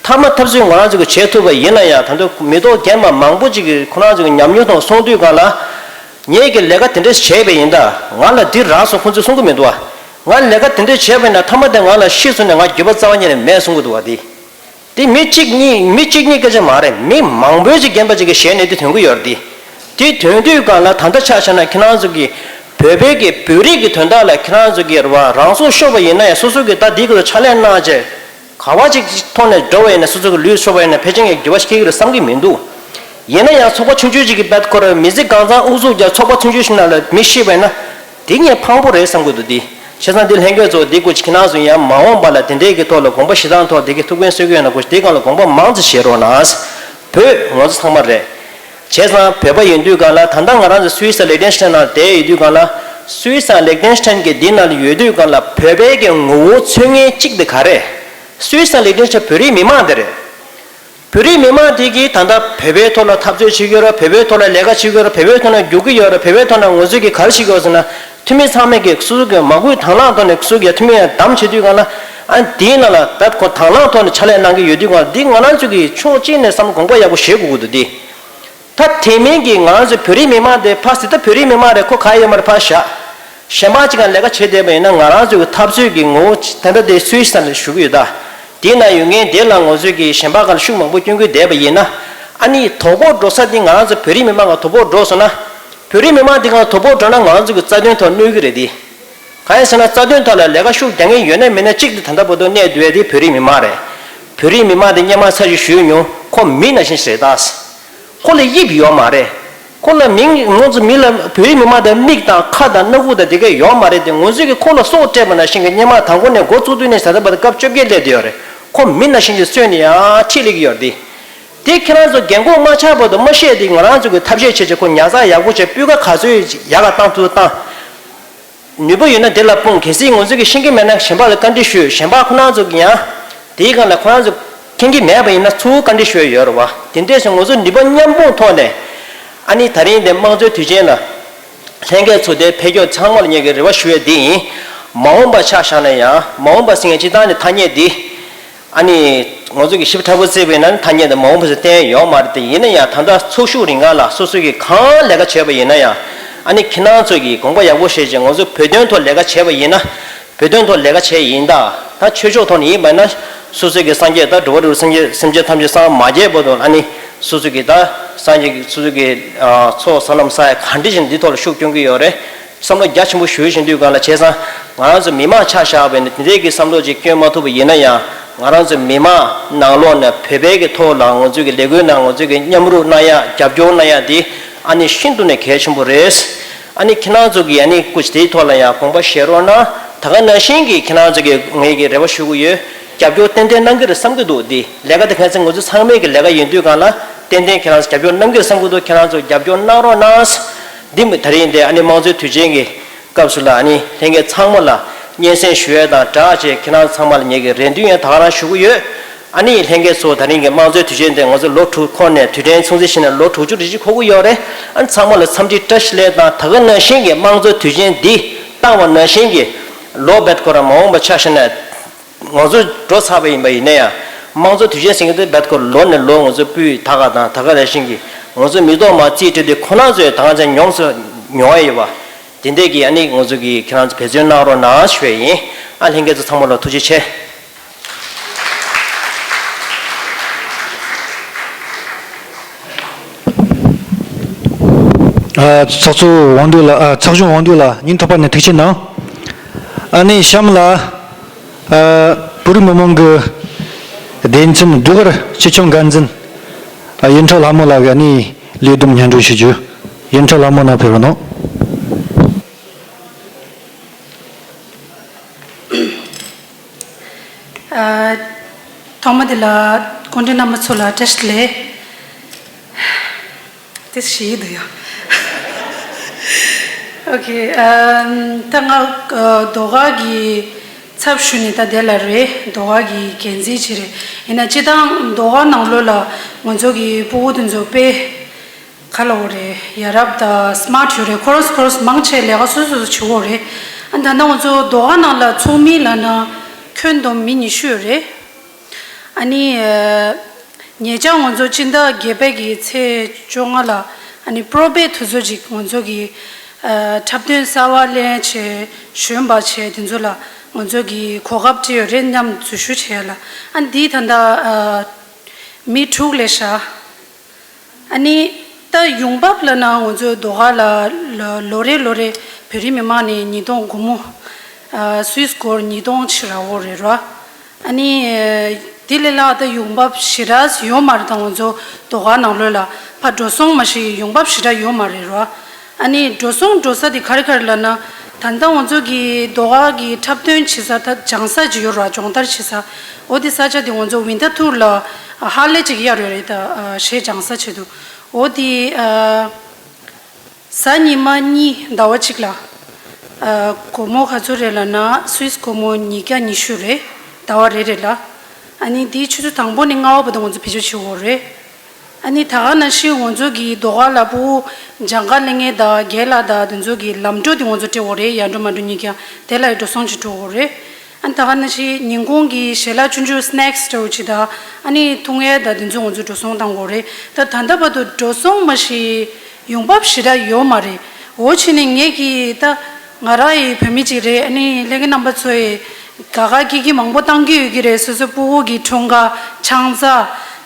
མཐའ་མ་འཐབ་རྩོད་ང་རང་ཚོ་གི་བྱེད་ཐུབ་པ་ཡིན་ན་ཡང་། ད་དུང་མི་ཐོག་རྒན་པ་མང་པོ་ཅིག་གི་ཁོ་རང་ཚོ་གི་ཉམས་མྱོང་ཐོག་སོང་དུས་གང་ལ། ངས་ཀྱི་ལས་ཀ་དེ་འདྲས་བྱས་པ་ཡིན་ད། ང་ལ་འདི་རག་སོང་ཁོང་ཚོས་གསུང་གི་མི་འདུག་བ། ང་ལས་ཀ་དེ་འདྲས་བྱས་པ་ཡིན་ན་མཐའ་མ་དེ་ང་ལ་ཤི་སོང་ནས་ང་འགྱོད་པ་རྩ་བ་ཉིད་ནས་མེད་གསུང་གི་འདུག་བ་དེ། དེ་མི་གཅིག་གཉིས་མི་གཅིག་གཉིས་སྐད་ཆ་མ་རེད། མི་མང་པོའི་ཅིག་རྒན་པ་ཅིག་གི་ཞལ་ནས་དེ་ཐོན་གི་ཡོད་རེད་དེ། དེ་ཐོན་དུས་གང་ལ་ད་ལྟ་ཆ་བཞག་ན་ཁྱེད་རང་ཚོ་གི་བོད་པའི་གི་བོད་རིགས་ཀྱི་དོན་དག་ལ་ཁྱེད་རང་ཚོ་གི་རང་སྲོག་ཤོར་བ་ཡིན་ན་ཡང་། སོ་སོ་གི་ད་དེ་གི་ཕྱག་ལས་གནང་བྱས་ག་བ་ཅིག་ཐོག་ནས་འགྲོ་བ་ཡིན་ན། སོ་སོ་གི་ལུས་ཤོར་བ་ཡིན་ན་ཕལ་ཆེར་ངས་འགྱོད་པ་སྐྱེ་གི་རེད་བསམ་གི་མི་འདུག་ཡིན་ན་ཡང་ཚོགས་པ་ཆུང་ཆུང་ཅིག་གི་བད་ཁོ་ར་མི་ཚེ་གང་ཚང་ཨུ་ཚུགས་རྒྱག་ཚོགས་པ་ཆུང་ཆུང་ཞིག་ནང་ལ་མི་ཤི་བ་ཡིན་ན། དེ་ངས་ཕངས་པོ་རེད་བསམ་གི་འདུག་དེ་བྱས་ཙང་དེ་ལྷན་རྒྱས་ཚོ་དེ་སྐོར་ཅིག་ཁྱེད་རང་ཚོ་ཡང་མ་འོངས་པ་ལ་དེ་འདྲའི་གི་ཐོག་ལ་དགོངས་པ་བཞེས་སྟངས་ཐོག་དེ་གི་ཐུགས་ཕན་གསོས་ཀྱི་ཡོད་ན་སྐོར་ཅིག་དེ་སྒང་ལ་དགོངས་པ་མང་ཙམ་བཞེས་རོགས་གནང་། བོད་ང་ཚོ་ཚང་མ་རེད། བྱས་ཙང་བོད་པ་ཡིན་དུས་གང་ལ་ད་ལྟ་ང་རང་ཚོ་སུད་སི་དང་ལིག་ཏེན་སི་ཊན་ནང་བསྡད་ཡོད་དུས་གང་ལ། སུད་སི་དང་ལིག་ཏེན་སི་ཊན་གི་འདི་ནང་ལ་ཡོད་དུས་གང་ལ་བོད་པའི་གི་ངོ་བོ་མཚོན་མཁན་གཅིག་དེ་ག་རེ། སུད་སི་དང་ལིག་ཏེན་སི་ཊན་བོད་རིགས་མི་མང་དེ་རེད། བོད་རིགས་མི་མང་དེ་གིས་ད་ལྟ་བོད་པའི་ཐོག་ལ་འཐབ་རྩོད་བྱེད་ཀྱི་ཡོད་རེད། བོད་པའི་ཐོག་ལ་ལས་ཀ་བྱེད་ཀྱི་ཡོད་རེད། བོད་པའི་ཐོག་ལ་རྒྱུག་གི་ཡོད་རེད། བོད་པའི་ཐོག་ལ་ང་ཚོས་ཀྱི་ག་རེ་བྱེད་ཀྱི་ཡོད་ཟེར་ན། འཐུས་མི་ཚང་མས་ཀྱི་སོ་སོ་གི་མ་སྐུལ་དང་བླངས་ཐོག་ནས་སོ་སོ་གི་འཐུས་མི་ཡང་བདམས་བྱེད་དུས་གང་ལ། ཨ་དེའི་ནང་ལ་ད་ཁོ་དང་བླངས་ཐོག་ནས་ཕྱག་ལས་གནང་གི་ཡོད་དུས་གང་ལ། འདི་ང་རང་ཚོ་གི་ཕྱོགས་གཅིག་ནས་བསམ་དགོངས་པ་ཡག་པོ་བཞེས་དགོས་ཀྱི་འདུག་འདི། ད་དེ་མིན་གྱི་ང་རང་ཚོ་བོད་རིགས་མི་མང་དེ་ཕར་ཟེར་ད་བོད་རིགས་མི་མང་རེད། ཁོ་ག་ཡོད་མ་རེད། ཕར་བཞག་གཞན་པ་ཅིག་ག་ལས་ཀ་བྱེད་བསྡད་པ་ཡིན་ན། ང་རང་ཚོའི་གི་འཐབ་རྩོད་ཀྱི་ངོ་བོ་ད་ལྟ་དེ་སུད་སི་ནང་ལ་ཞུ་གི་ཡོད་ད། དེའི་ནང་ཡོད་མཁན་དེ་ལ་ང་ཚོས་ཀྱི་གཞན་པ་ག་ལ་ཤུགས་མང་པོ་སྐྱོན་གྱི་བསྡད་པ་ཡིན་ན། ཨ་ནི་དོ་ཕོག་འགྲོ་ས་དེ་ང་རང་ཚོ་བོད་རིགས་མི་མང་ག་དོ་ཕོག་འགྲོ་སོང་ན། བོད་རིགས་མི་མང་དེ་ག་དོ་ཕོག་འགྲོ་ན་ང་རང་ཚོ་གི་རྩ་དོན་ཐོག་གནོད་གི་རེད་དེ། གང་ཡིན་ཟེར་ན་རྩ་དོན་ཐོག་ལ་ལས་ཀ་ཤུགས་རྒྱག་མཁན་ཡོད་ན་མེད་ན་གཅིག་དེ་ད་ལྟ་བར་དུ་གནས་བསྡད་དེ་བོད་རིགས་མི་མང་རེད། བོད་རིགས་མི་མང་དེ་སྔོན་མ་ཚར་གཅིག་ཞུས་མྱོང་། ཁོ་མི་ནང་བཞིན་ཞིག་རེད་ད། ཁོ་ལ་དབྱིབས་ཡོད་མ་རེད། ཁོ་ལ་མིང་ང་ཚོ་མི་ལ་བོད་རིགས་མི་མང་དང་མིག་དང་ཁ་དང་སྣ་ཁུག་དང་དེ་ག་ཡོད་མ་རེད་དེ། ང་ཚོས་ཀྱི་ཁོ་ལ་སྲོག་སྤྲད་པ་ནང་བཞིན་གྱི་སྔོན་མ་དང་པོ་ནས་འགོ་བཙུགས་དུས་ནས་ད་ལྟ་བར་དུ་སྐབས་བཅོ་བརྒྱད་སླེབས་བསྡད་ཡོད་རེད། ཁོ་མི་ནང་བཞིན་གྱི་བསོད་ནས་ཡང་ཁྲིད་སླེབས་ཀྱི་ཡོད་རེད་དེ། དེ་ཁྱེད་རང་ཚོ་རྒན་གོག་མ་ཆགས་བར་དུ་མ་བཤད་དེ། ང་རང་ཚོ་གི་ཐབས་ཤེས་བྱེད་བྱེད་ཁོ་ཉར་ཚགས་ཡག་པོ་བྱས། སྤུས་ཀ་ག་ཚོད་ཡག་ག་བཏང་ཐུབ་བཏང་། ནུས་པ་ཡོད་ན་དེ་ལ་སྤུངས། གལ་སྲིད་ང་ཚོ་གིས་ཤེས་ཀྱི་མེད་ན་གཞན་པ་ལ་བཀའ་འདྲི་ཞུས། གཞན་པ་ཁོ་རང་ཚོ་གིས་ཡང་དེའི་སྒང་ལ་ཁོ་རང་ཚོ་མཁྱེན་གྱི་མེད་པ་ཡིན་ན་ཚུར་བཀའ་འདྲི་ཞུ་ཡ་ཡོད་རེད་བ། དེ་འདྲས་སོང་ང་ཚོ་ནུས་པ་མཉམ་སྤུངས་ཐོག་ནས། ཨ་ནི་ད་རིང་དེ་དམངས་གཙོའི་དུས་ཆེན་ལ་ལྷན་རྒྱས་ཚོ་དེ་ཕེབས་སྐྱོད་ཚང་མ་ལ་ངེད་ཀྱི་རེ་བ་ཞུ་ཡ་འདི་ཡིན། མ་འོངས་པ་ཆ་བཞག་ན་ཡང་། མ་འོངས་པ་ཟེར་མཁན་སྤྱིར་བཏང་ནས་ཐ་སྙད་འདི། ཨ་ནི་ང་ཚོ་གི་ཞིབ་ཕྲ་པོ་བརྩིས་པ་ཡིན་ན་ཐ་སྙད་དེ་མ་འོངས་པ་ཟེར་གཏན་ཡོད་མ་རེད་དེ། ཡིན་ན་ཡང་ད་ལྟ་ཚོགས་ཞུགས་རིང་ག་ལ་སོ་སོ་གིས་གང་ལས་ཀ་བྱས་པ་ཡིན་ན་ཡང་། ཨ་ནི་ཁྱེད་རང་ཚོ་གིས་དགོངས་པ་ཡག་པོ་བཞེས་བྱས། ང་ཚོ་བོད་དོན་ཐོག་ལས་ཀ་བྱས་པ་ཡིན་ན། བོད་དོན་ཐོག་ལས་ཀ་བྱས་ཡིན་ད། ད་ཆོས་ཕྱོགས་ཐོག་ནས་ཡིན་པ་ཡིན་ན། སོ་སོ་གི་སངས་རྒྱས་ད་འགྲོ་བ་རིགས་སངས་རྒྱས་སེམས་ཅན་ཐམས་ཅད་སངས་མ་རྒྱས་བར་དུ། ཨ་ནི་སོ་སོ་གི་ད་སངས་རྒྱས་ཀྱི་སོ་སོ་གི་ཚོགས་ས་ལམ་ས་ཡ་ག་འདྲ་ཞིག་འདི་ཐོག་ལ་ཤུགས་སྐྱོན་གྱི་ཡོད་རེད། བསམ་བློ་རྒྱ་ཆེན་པོ་ཞུ་བཞིན་དུས་སྒང་ལ། བྱས་ཙང་ང་རང་ཚོ་མི་མང་ཆ་བཞག་པ་ཡིན་ན་དེ་འདྲའི་གི་བསམ་བློ་ཅིག་སྐྱོན་མ་ཐུབ་པ་ཡིན་ན་ཡང་། ང་རང་ཚོ་མི་མང་ནང་ལོགས་ནས་བོད་པའི་གི་ཐོག་ལ་ང་ཚོའི་གི་ལས་འགུལ་ནང་ང་ཚོའི་གི་མཉམ་རུབ་གནང་ཡ། རྒྱབ་སྐྱོར་གནང་ཡ་དེ་ཨ་ནི་ཤིན་ཏུ་ནས་གལ་ཆེན་པོ་རེད། ཨ་ནི་ཁྱེད་རང་ཚོ་གིས་ཨ་ནི་སྐུ་མཁྱེན་དེའི་ཐོག་ལ་ཡང་དགོངས་པ་བཞེས་རོགས་གནང་། ད་ག་ནང་བཞིན་གྱི་ཁྱེད་རང་ཚོ་གི་ངས་ཀྱི་རེ་བ་ཞུ་གི་ཡོད། རྒྱབ་སྐྱོར་ཏན་ཏན་གནང་གི་རེད་བསམ་གྱི་འདུག་འདི་ལས་ཀ་དེ་ཁ་སང་ང་ཚོ་ཚང་མའི་གི་ལས་ཀ་ཡིན་དུས་སྒང་ལ། ཏན་ཏན་ཁྱེད་རང་ཚོ་རྒྱབ་སྐྱོར་གནང་གི་རེད་བསམ་གྱི་འདུག་ཁྱེད་རང་ཚོ་རྒྱབ་སྐྱོར་གནང་རོགས་གནང་། འདི་མི་ད་རིང་འདི་ཨ་ནི་དམངས་གཙོའི་དུས་ཆེན་གྱི་སྐབས་སུ་ལ། ཨ་ནི་ལྷན་རྒྱས་ཚང་མ་ལ་སྙན་སེང་ཞུ་ཡས་དང་སྦྲགས་བྱས། ཁྱེད་རང་ཚང་མ་ལ་ངེད་ཀྱི་རེ་འདུན་ཡང་ད་ག་རང་ཞུ་གི་ཡོད། ཨ་ནི་ལྷན་རྒྱས་ཚོ་ད་རིང་གི་དམངས་གཙོའི་དུས་ཆེན་དེ་ང་ཚོ་ལོ་དྲུག་འཁོར་ནས། དུས་དྲན་སྲུང་བརྩི་བྱས་ནས་ལོ་དྲུག་ཅུ་རེ་གཅིག་འཁོར་གི་ཡོད་རེད། ཨ་ནི་ཚང་མ་ལ་འཚམས་འདྲི་བཀྲ་ཤིས་བདེ་ལེགས་དང་། ད་ག་ནང་བཞིན་གྱི་དམངས་གཙོའི་དུས་ཆེན་འདི་བཏང་བ་ནང་བཞིན་གྱི་ ལོ་རྦད་ཁོ་རང་མ་འོངས་པ་ཆ་བཞག་ན། ང་ཚོ་འགྲོ་ཚར་བ་ཡིན་པ་ཡིན་ན་ཡང་། དམངས་གཙོ་དུས་ཆེན་ཟེར་མཁན་དེ་རྦད་ཁོ་ལོ་ནས་ལོ་ང་ཚོ་སྤུས་དག་ག་དང་ད་ག་ནང་བཞིན་གྱི་ང་ཚོ་མིག་ཏོ་མ་རྩིས་སྤྲད་དུས་ཁོ་རང་ཚོས་ད་ག་ཚོད་མྱོང་ཚོ་མྱོང་ཡ་ཡོད་པ། དེ་འདྲས་ཀྱི་ཨ་ནི་ང་ཚོ་གི་ཁྱེད་རང་ཚོ་འབད་བརྩོན་གནང་རོགས་གནང་ཞུ་ཡ་ཡིན། ཨ་ལྷན་རྒྱས་ཚོ་ཚང་མ་ལ་ཐུགས་རྗེ་ཆེ། ཨ། ཚོགས་གཙོ་དབང་འདུས་ལགས། ཨ། ཚོགས་གཞོན་དབང་འདུས་ལགས་སྙིང་ཐག་པ་ནས་ཐུགས་རྗེ་གནང་། ཨ་ནི་གཤམ་ལ། ཨ། བོད་རིགས་མི་མང་གི་བདེ་འཚམས་ཟློས་གར་སྤྱི་ཁྱབ་འགན་འཛིན། ཨ། ཡིན་ཁྲི་ལྷ་མོ་ལགས་ཀྱིས་ཨ་ནི་ལས་བསྡོམས་སྙན་སྒྲོན་ཞུ་རྒྱུ། ཡིན་ཁྲི་ལྷ་མོ་ནང་ཕེབས་རོགས་གནང་། ཨ། ཐོག་མ་དེ་ལ་སྐུ་མགྲོན་རྣམ་པ་ཚོ་ལ་བཀྲ་ཤིས་བདེ་ལེགས། དེ་ཞིག་འདུག་ཡ། ཨོ་ཁེ། ཨ། ད་ང་ཟློས་གར་གྱི་ཚབ་ཞུས་ནས་ད་དེ་ལ་རེད། ཟློས་གར་གྱི་འགན་འཛིན་ཅིག་རེད། ཡིན་ན་སྤྱིར་བཏང་ཟློས་གར་ནང་ལོགས་ལ་ང་ཚོ་གི་ཕྲུ་གུ་དེ་ཚོ་དཔེ། ག་ལབ་དགོས་རེད། ཡ་རབས་དང་སི་མཱར་ཊི་ཡོད་རེད། ཁོ་རང་ཁོ་རང་མང་ཆེ་ལས་ཀ་སོ་སོ་སོ་བྱེད་དགོས་རེད། ཨ། ད་ལྟ་ང་ཚོ་ཟློས་གར་ནང་ལ་ཚོགས་མི་ལབ་ན་ཁྱོན་བསྡོམས་མི་ཉི་ཤུ་ཡོད་རེད། ཨ་ནི། ཨ། ཉེ་ཆར་ང་ཚོ་སྤྱི་ཟླ་བརྒྱད་པའི་གི་ཚེས་བཅོ་ལྔ་ལ་ཨ་ནི་པྲོ་བྷེ་དུས་ཚོད་ཅིག་ང་ཚོ་གི། ཨ། འཁྲབ་སྟོན་གསར་པ་ལེན་བྱས་ཞོན་པ་བྱས་དེ་ཚོ་ལ་ང་ཚོ་གི་གོ་སྐབས་སྤྲད་ཡོད་རེད། མཉམ་འཛུལ་ཞུགས་བྱས་ལ། ཨ། འདི་ད་ལྟ། ཨ། མི་དྲུག་སླེབས་ཤག་ཨ་ནི། ད་ཡོང་འབབ་ལབ་ན་ང་ཚོའི་ཟློས་གར་ལ་ལོ་ལོ་རེ་ལོ་རེ་བོད་རིགས་མི་མང་ནས་ཉིས་སྟོང་སྒོར་མོ། ཨ། སུད་སི་སྒོར་ཉིས་སྟོང་ཕྱིར་རག་གི་རེད་ར། ཨ་ནི། དེ་ལས་ལྷག་ད་ཡོང་འབབ་ཞེ་དྲག་ཡོད་མ་རེད། ད་ང་ཚོ་ཟློས་གར་ནང་ལོགས་ལ་ཕར་འགྲོ་སོང་མ་གཞི་ཡོང་འབབ་ཞེ་དྲག་ཡོད་མ་རེད་ར། ཨ་ནི་འགྲོ་སོང་འགྲོ་ས་དེ་ག་རེ་ག་རེ་ལབ་ན། ད་ལྟ་ང་ཚོ་གི་ཟློས་གར་གི་འཁྲབ་སྟོན་བྱེད་ས་ད་སྦྱང་ས་ཅིག་ཡོད་ར། སྦྱོང་བརྡར་བྱེད་ས། འོ་དེ་ས་ཆ་དེ་ང་ཚོ་ཝིན་ཊར་ཐུར་ལ་ཧ་ལས་ཅིག་གཡར་ཡོད་རེད། ད་གཞས་སྦྱང་ས་ཆེད་དུ། འོ་དེ། ཨ། གཟའ་ཉི་མ་གཉིས་ཟླ་བ་གཅིག་ལ། ཨ། སྒོར་མོ་ག་ཚོད་རེད་ལབ་ན་སུད་སི་སྒོར་མོ་ཉིས་བརྒྱ་ཉི་ཤུ་རེད། ཟླ་བ་རེ་རེ་ལ། ཨ་ནི་དེའི་ཆུ་ཚོད་དང་པོ་ནས་ལྔ་པ་བར་དུ་ང་ཚོ་བེད་སྤྱོད་བྱེད་དགོས་རེད། ཨ་ནི་ད་ག་ནང་བཞིན་ང་ཚོ་གི་ཟློས་གར་ལ་ཕྲུ་གུ་སྦྱང་ག་སླེབས་མཁན་དང་རྒན་ལགས་དང་དེ་ཚོ་གི་ལམ་འགྲོ་དེ་ང་ཚོ་སྤྲད་དགོས་རེད། ཡར་འགྲོ་མར་འགྲོ་གཉིས་ཀ་དེ་ལ་ཡང་འགྲོ་སོང་ཅིག་འགྲོ་དགོས་རེད། ཨ་ནི་ད་ག་ནང་བཞིན་ཉིན་གུང་གི་ཞལ་ལག་ཆུང་ཆུང་སི་ནེག་སི་འདྲ་བོ་ཅིག་དང་། ཨ་ནི་འཐུང་ཡས་དང་དེ་ཚོ་ང་ཚོ་འགྲོ་སོང་བཏང་དགོས་རེད། ད་ད་ལྟ་བར་དུ་འགྲོ་སོང་མ་གཞི་ཡོང་འབབ་ཞེ་དྲག་ཡོད་མ་རེད། འོ་བྱས་ནས་ངས་ཀྱིས་ད་ང་རང་ཡི་བོད་མི་ཅིག་རེད། ཨ་ནི་ལྷན་རྒྱས་རྣམ་པ་ཚོ་ཡི་དགའ་དགའ་སྐྱིད་སྐྱིད་མང་པོ་བཏང་གི་ཡོད་ཀྱི་རེད། སོ་སོ་ཕྲུ་གུ་གི་འཁྲུངས་སྐར་ཆང་ས།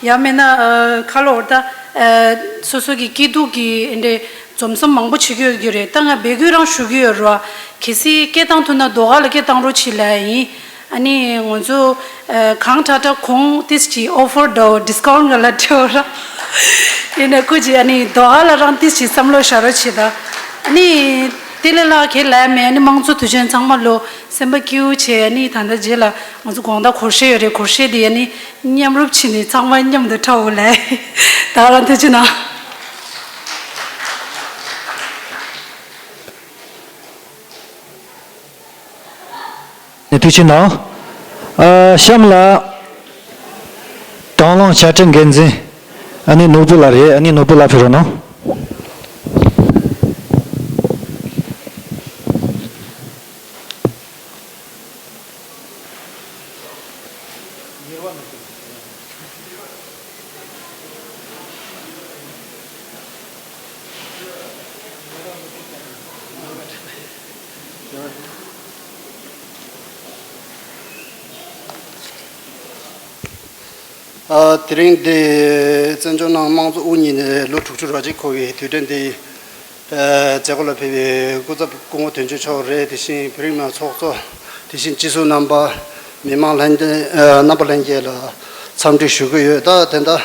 ཡང་མིན་ན། ཨ། ཁ་ལོ་བར་ད། ཨ། སོ་སོ་གི་སྐྱིད་སྡུག་གི་འདྲ་འཛོམས་སོང་མང་པོ་བྱེད་ཀྱི་ཡོད་ཀྱི་རེད། ད་ང་འབོད་སྐུལ་རང་ཞུ་གི་ཡོད་རེད་བ། གལ་སྲིད་སྐད་བཏང་ཐུབ་ན་ཟློས་གར་ལ་སྐད་བཏང་རོགས་བྱེད་ལབ་ཡིན། ཨ་ནི་ང་ཚོ། ཨ། གང་དྲག་དྲག་གོང་ཏིས་ཀྱི་ཨོ་ཕར་དང་ཌི་སི་ཀའུན་ཊི་ག་ལ་སྤྲད་ར། ཡིན་ན་ཁོ་ཅིག་ཨ་ནི་ཟློས་གར་ལ་རང་ཏིས་ཀྱི་བསམ་བློ་བཞག་རོགས་བྱེད་ད། ཨ་ནི་དེ་ལས་ལྷག་ག་ལབ་མེད། ཨ་ནི་དམངས་གཙོ་དུས་ཆེན་ཚང་མ་ལོ་སེམས་པ་སྐྱིད་པོ་བྱས། ཨ་ནི་ད་ལྟ་རྗེས་ལ་ང་ཚོ་དགོང་དག་སྒོར་གཞས་ཡོད་རེད། སྒོར་གཞས་དེ་ཨ་ནི་མཉམ་རུབ་བྱས་ནས་ཚང་མ་མཉམ་དུ་འཁྲབ་འོ་ལེ། ད་རང་ཐུགས་རྗེ་གནང་། ནས་ཐུགས་རྗེ་གནང་། ཨ། གཤམ་ལ་དང་བླངས་དཔྱ་ཁྲལ་འགན་འཛིན། ཨ་ནི་ནོར་བུ་ལགས་རེད། ཨ་ནི་ནོར་བུ་ལགས་ཕེབས་རོགས་གནང་། ཨ། དེ་རིང་འདི་བཙན་བྱོལ་ནང་དམངས་གཙོ་དབུ་བརྙེས་ནས་ལོ་དྲུག་ཅུ་རེ་གཅིག་འཁོར་བའི་དུས་དྲན་འདི། ཨ། མཛད་སྒོ་ལ་ཕེབས་པའི་སྐུ་ཚབ་སྐུ་ངོ་དོན་གཅོད་མཆོག་རེད། དེ་བཞིན་བོད་རིགས་མི་མང་ཚོགས་གཙོ། དེ་བཞིན་སྤྱི་ཟུར་རྣམ་པ། མི་མང་ལྷན་རྒྱས། ཨ། རྣམ་པ་ལྷན་རྒྱས་ལ་འཚམས་འདྲི་ཞུ་གི་ཡོད། ད་དེ་འདྲ།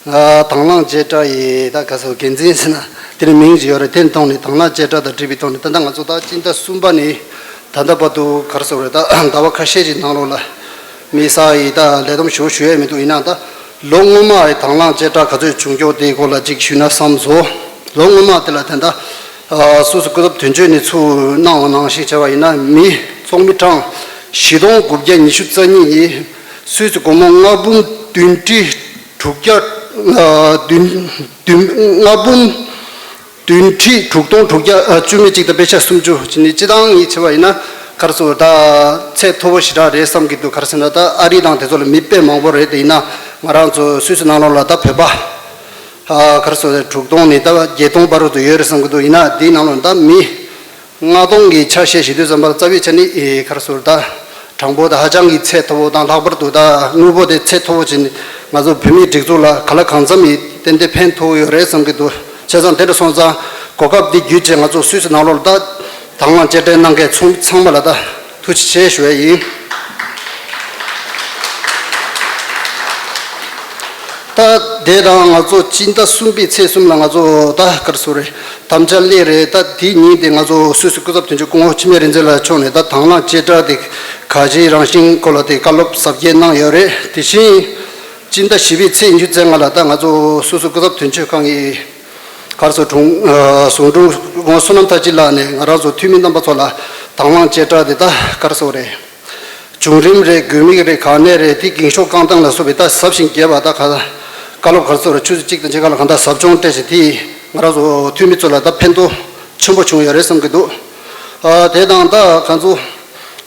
ཨ། དང་བླངས་དཔྱ་ཁྲལ་ཡི་ད་ག་ཚོད་འགན་འཛིན་ཟེར་ན་དེ་ནི་མིང་ཅིག་ཡོད་རེད། དེ་ཐོག་ནས་དང་བླངས་དཔྱ་ཁྲལ་དང་འབྲེལ་བའི་ཐོག་ནས་ད་ལྟ་ང་ཚོ་ད་སྤྱི་ཟླ་གསུམ་པ་ནས་ད་ལྟ་བར་དུ་ག་རེ་ཟེར་དགོས་རེད། ད་ཟླ་བ་ཁ་ཤས་ཀྱི་ནང་ལོགས་ལ་དམིགས་བསལ་ཡི་ད་ལས་བསྡོམས་ཞུ་ཞུ་ཡས་མི་འདུག་ཡིན་ནའང་ད་ལོ་སྔོན་མ་ཡི་དང་བླངས་དཔྱ་ཁྲལ་ག་ཚོད་བྱུང་ཀྱོག་དེའི་སྐོར་ལ་ཅིག་ཞུས་ན་བསམ་སོང་། ལོ་སྔོན་མ་དེ་ལ་ད་ལྟ། ཨ། སོ་སོ་སྐུ་ཚབ་དོན་གཅོད་ནས་ཚུར་གནང་བ་ནང་བཞིན་བྱས་པ་ཡིན་ན་མི་ཚོགས་མི་གྲངས་བཞི་སྟོང་དགུ་བརྒྱ་ཉི་ཤུ་རྩ་གཉིས་ཡིས་སུད་སི་སྒོར་མོ་ལྔ་འབུམ་བདུན་ཁྲི་དྲུག་བརྒྱ། ཨ། བདུན་བདུན་ལྔ་འབུམ་བདུན་ཁྲི་དྲུག་སྟོང་དྲུག་བརྒྱ། ཨ། བཅུ་མེད་གཅིག་དང་པད་ཤག་སུམ་ཅུ་བྱས་ནས་སྤྱི་བཏང་ཡིས་བྱས་པ་ཡིན་ན་ ག་རེ་ཟེར་ད་ཚད་མཐོ་པོ་ཞེ་དྲག་རེད་བསམ་གྱི་འདུག་ག་རེ་ཟེར་ན་ད་ཨ་རི་དང་དེ་ཚོ་ལ་མི་དཔེ་མང་པོ་རེད་དེ་ཡིན་ན་ང་རང་ཚོ་སུད་སི་ནང་ལོགས་ལ་ད་བོད་པ་ཨ་ག་རེ་ཟེར་དྲུག་སྟོང་ནས་ད་བརྒྱད་སྟོང་བར་དུ་ཡོད་རེད་བསམ་གྱི་འདུག་ཡིན་ན་དེའི་ནང་ལོགས་ད་མི་ལྔ་སྟོང་གི་ཆ་ཤས་ཞིག་དུས་ཙམ་པར་རྩ་བའི་ཆ་ནས་ཨེ་ག་རེ་ཟེར་ད་གྲངས་འབོར་ད་ཧ་ཅང་གི་ཚད་མཐོ་པོ་དང་ལྷག་པར་དུ་ད་དངོས་པོ་དེ་ཚད་མཐོ་པོ་བྱས་ནས་ང་ཚོ་བོད་མིའི་སྒྲིག་འཛུགས་ལ་ག་ལ་གང་འཚམ་ཡིན་ཏན་ཏན་ཕན་ཐོགས་ཡོད་རེད་བསམ་གྱི་འདུག་བྱས་ཙང་དེ་འདྲ་སོང་ཙང་གོ་སྐབས་འདི་བརྒྱུད་བྱས་ང་ཚོ་སུད་སི་ནང་ལོགས་ལ་ད་དང་བླངས་གཅེས་སྤྲས་གནང་མཁན་ཚང་ཚང་མ་ལ་ད་ཐུགས་རྗེ་ཆེ་ཞུ་ཡ་ཡིན། ད་དེ་དང་ང་ཚོ་སྤྱི་ཟླ་གསུམ་པའི་ཚེས་གསུམ་ལ་ང་ཚོ་ད་ག་རེ་ཟེར་རེད་དམ་བཅའ་སླེབས་རེད། ད་དེ་ཉིན་དེ་ང་ཚོ་སུད་སི་སྐུ་ཚབ་དོན་གཅོད་སྐུ་ངོ་འཆི་མེད་རིག་འཛིན་ལགས་མཆོག་ནས་ད་དང་བླངས་གཅེས་སྤྲས་དེ་ག་ཅིའི་རང་བཞིན་སྐོར་ལ་དེ་བཀའ་སློབ་ཟབ་རྒྱས་གནང་ཡོད་རེད། དེ་བཞིན་སྤྱི་ཟླ་བཞི་པའི་ཚེས་ཉི་ཤུ་རྩ་ལྔ་ལ་ད་ང་ཚོ་སུད་སི་སྐུ་ཚབ་དོན་གཅོད་ཁང་གི་ག་རེ་ཟེར་དྲུང་ཨ་ཟུང་དྲུང་སྐུ་ངོ་བསོད་ནམས་ཐར་རྒྱས་ལགས་ནས་ང་རང་ཚོ་འཐུས་མི་རྣམ་པ་ཚོ་ལ་དང་བླངས་གཅེས་སྤྲས་དེ་ད་ག་རེ་ཟེར་རེད། བྱུང་རིམ་རེད། དགོས་དམིགས་རེད། ག་ནས་རེད། དེ་འགེངས་ཤོག་བཀང་སྟངས་ལ་སོགས་པའི་ད་ཟབ་ཞིང་རྒྱས་པ་ད་ག་བཀའ་སློབ་ག་རེ་ཟེར་རེད། ཆུ་ཚོད་གཅིག་དང་ཕྱེད་ཀ་ལ་གང་ལྟར་ཟབ་སྦྱོང་སྤྲད་བྱས་དེ་ང་རང་ཚོ་འཐུས་མི་ཚོ་ལ་ད་ཕན་ཐོགས་ཆེན་པོ་བྱུང་ཡོད་རེད་བསམ་གྱི་འདུག་ཨ་དེ་དང་ད་ང་ཚོ་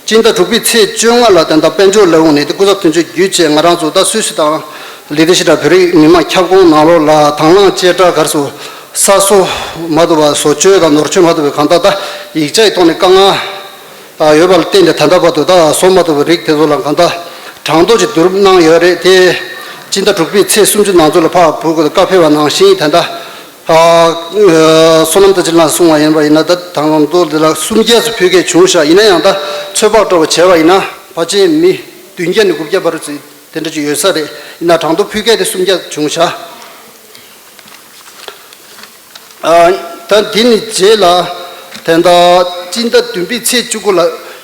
སྤྱི་ཟླ་དྲུག་པའི་ཚེས་བཅོ་ལྔ་ལ་ད་ལྟ་དཔལ་འབྱོར་ལས་ཁུངས་ནས་དེ་སྐུ་ཚབ་དོན་གཅོད་བརྒྱུད་བྱས་ང་རང་ཚོ་ད་སུད་སི་དང་ལི་ཏི་ཤི་དང་བོད་རིགས་མི་མང་ཁྱབ་ཁོངས་ནང་ལོགས་ལ་དང་བླངས་གཅེས་སྤྲས་ག་རེ་ཟེར་ས་སོ་མ་ཐུབ་པ་བཟོ་བཅོས་དང་ནོར་བཅོས་མ་ཐུབ་པའི་གང་ལྟར་ད་ཡིག་ཆ་ཡི་ཐོག་ནས་དཀའ་ངལ་ཡོད་པ་ལ་བརྟེན་ཏེ་ད་ལྟ་བར་དུ་ད་བཟོ་མ་ཐུབ་པའི་རིགས་དེ་ཚོ་ལ་གང་ལྟར་གྲངས་ཐོ་ཅིག་བསྡུ་རུབ་གནང་ཡོད་རེད། དེ་སྤྱི་ཟླ་དྲུག་པའི་ཚེས་སུམ་ཅུ་ནང་ཚུད་ལ་ཕར་འབུལ་དགོས་བཀའ་ཕེབས་པ་ནང་བཞིན་ད་ལྟ་བསོད་ནམས་ཐར་རྒྱས་ལགས་གསུངས་པ་ཡིན་པ་ཡིན་ན་ད་དང་ཐོ་དེ་ལ་སུམ་བརྒྱ་ཙམ་ཕུལ་མཁན་བྱུང་ཤག་ཡིན་ན་ཡང་ད་ཚོད་དཔག་འདྲ་བོ་བྱས་པ་ཡིན་ན་ཕལ་ཆེར་མི་བདུན་བརྒྱ་ནས་དགུ་བརྒྱ་བར་ཙམ་དེ་འདྲ་ཅིག་ཡོད་ས་རེད། ཡིན་ན་གྲངས་ཐོ་ཕུལ་མཁན་དེ་སུམ་བརྒྱ་བྱུང་ཤག་ཨ། ད་དེ་ནི་རྗེས་ལ་ད་ལྟ་སྤྱི་ཟླ་བདུན་པའི་ཚེས་བཅུ་དགུ་ལ་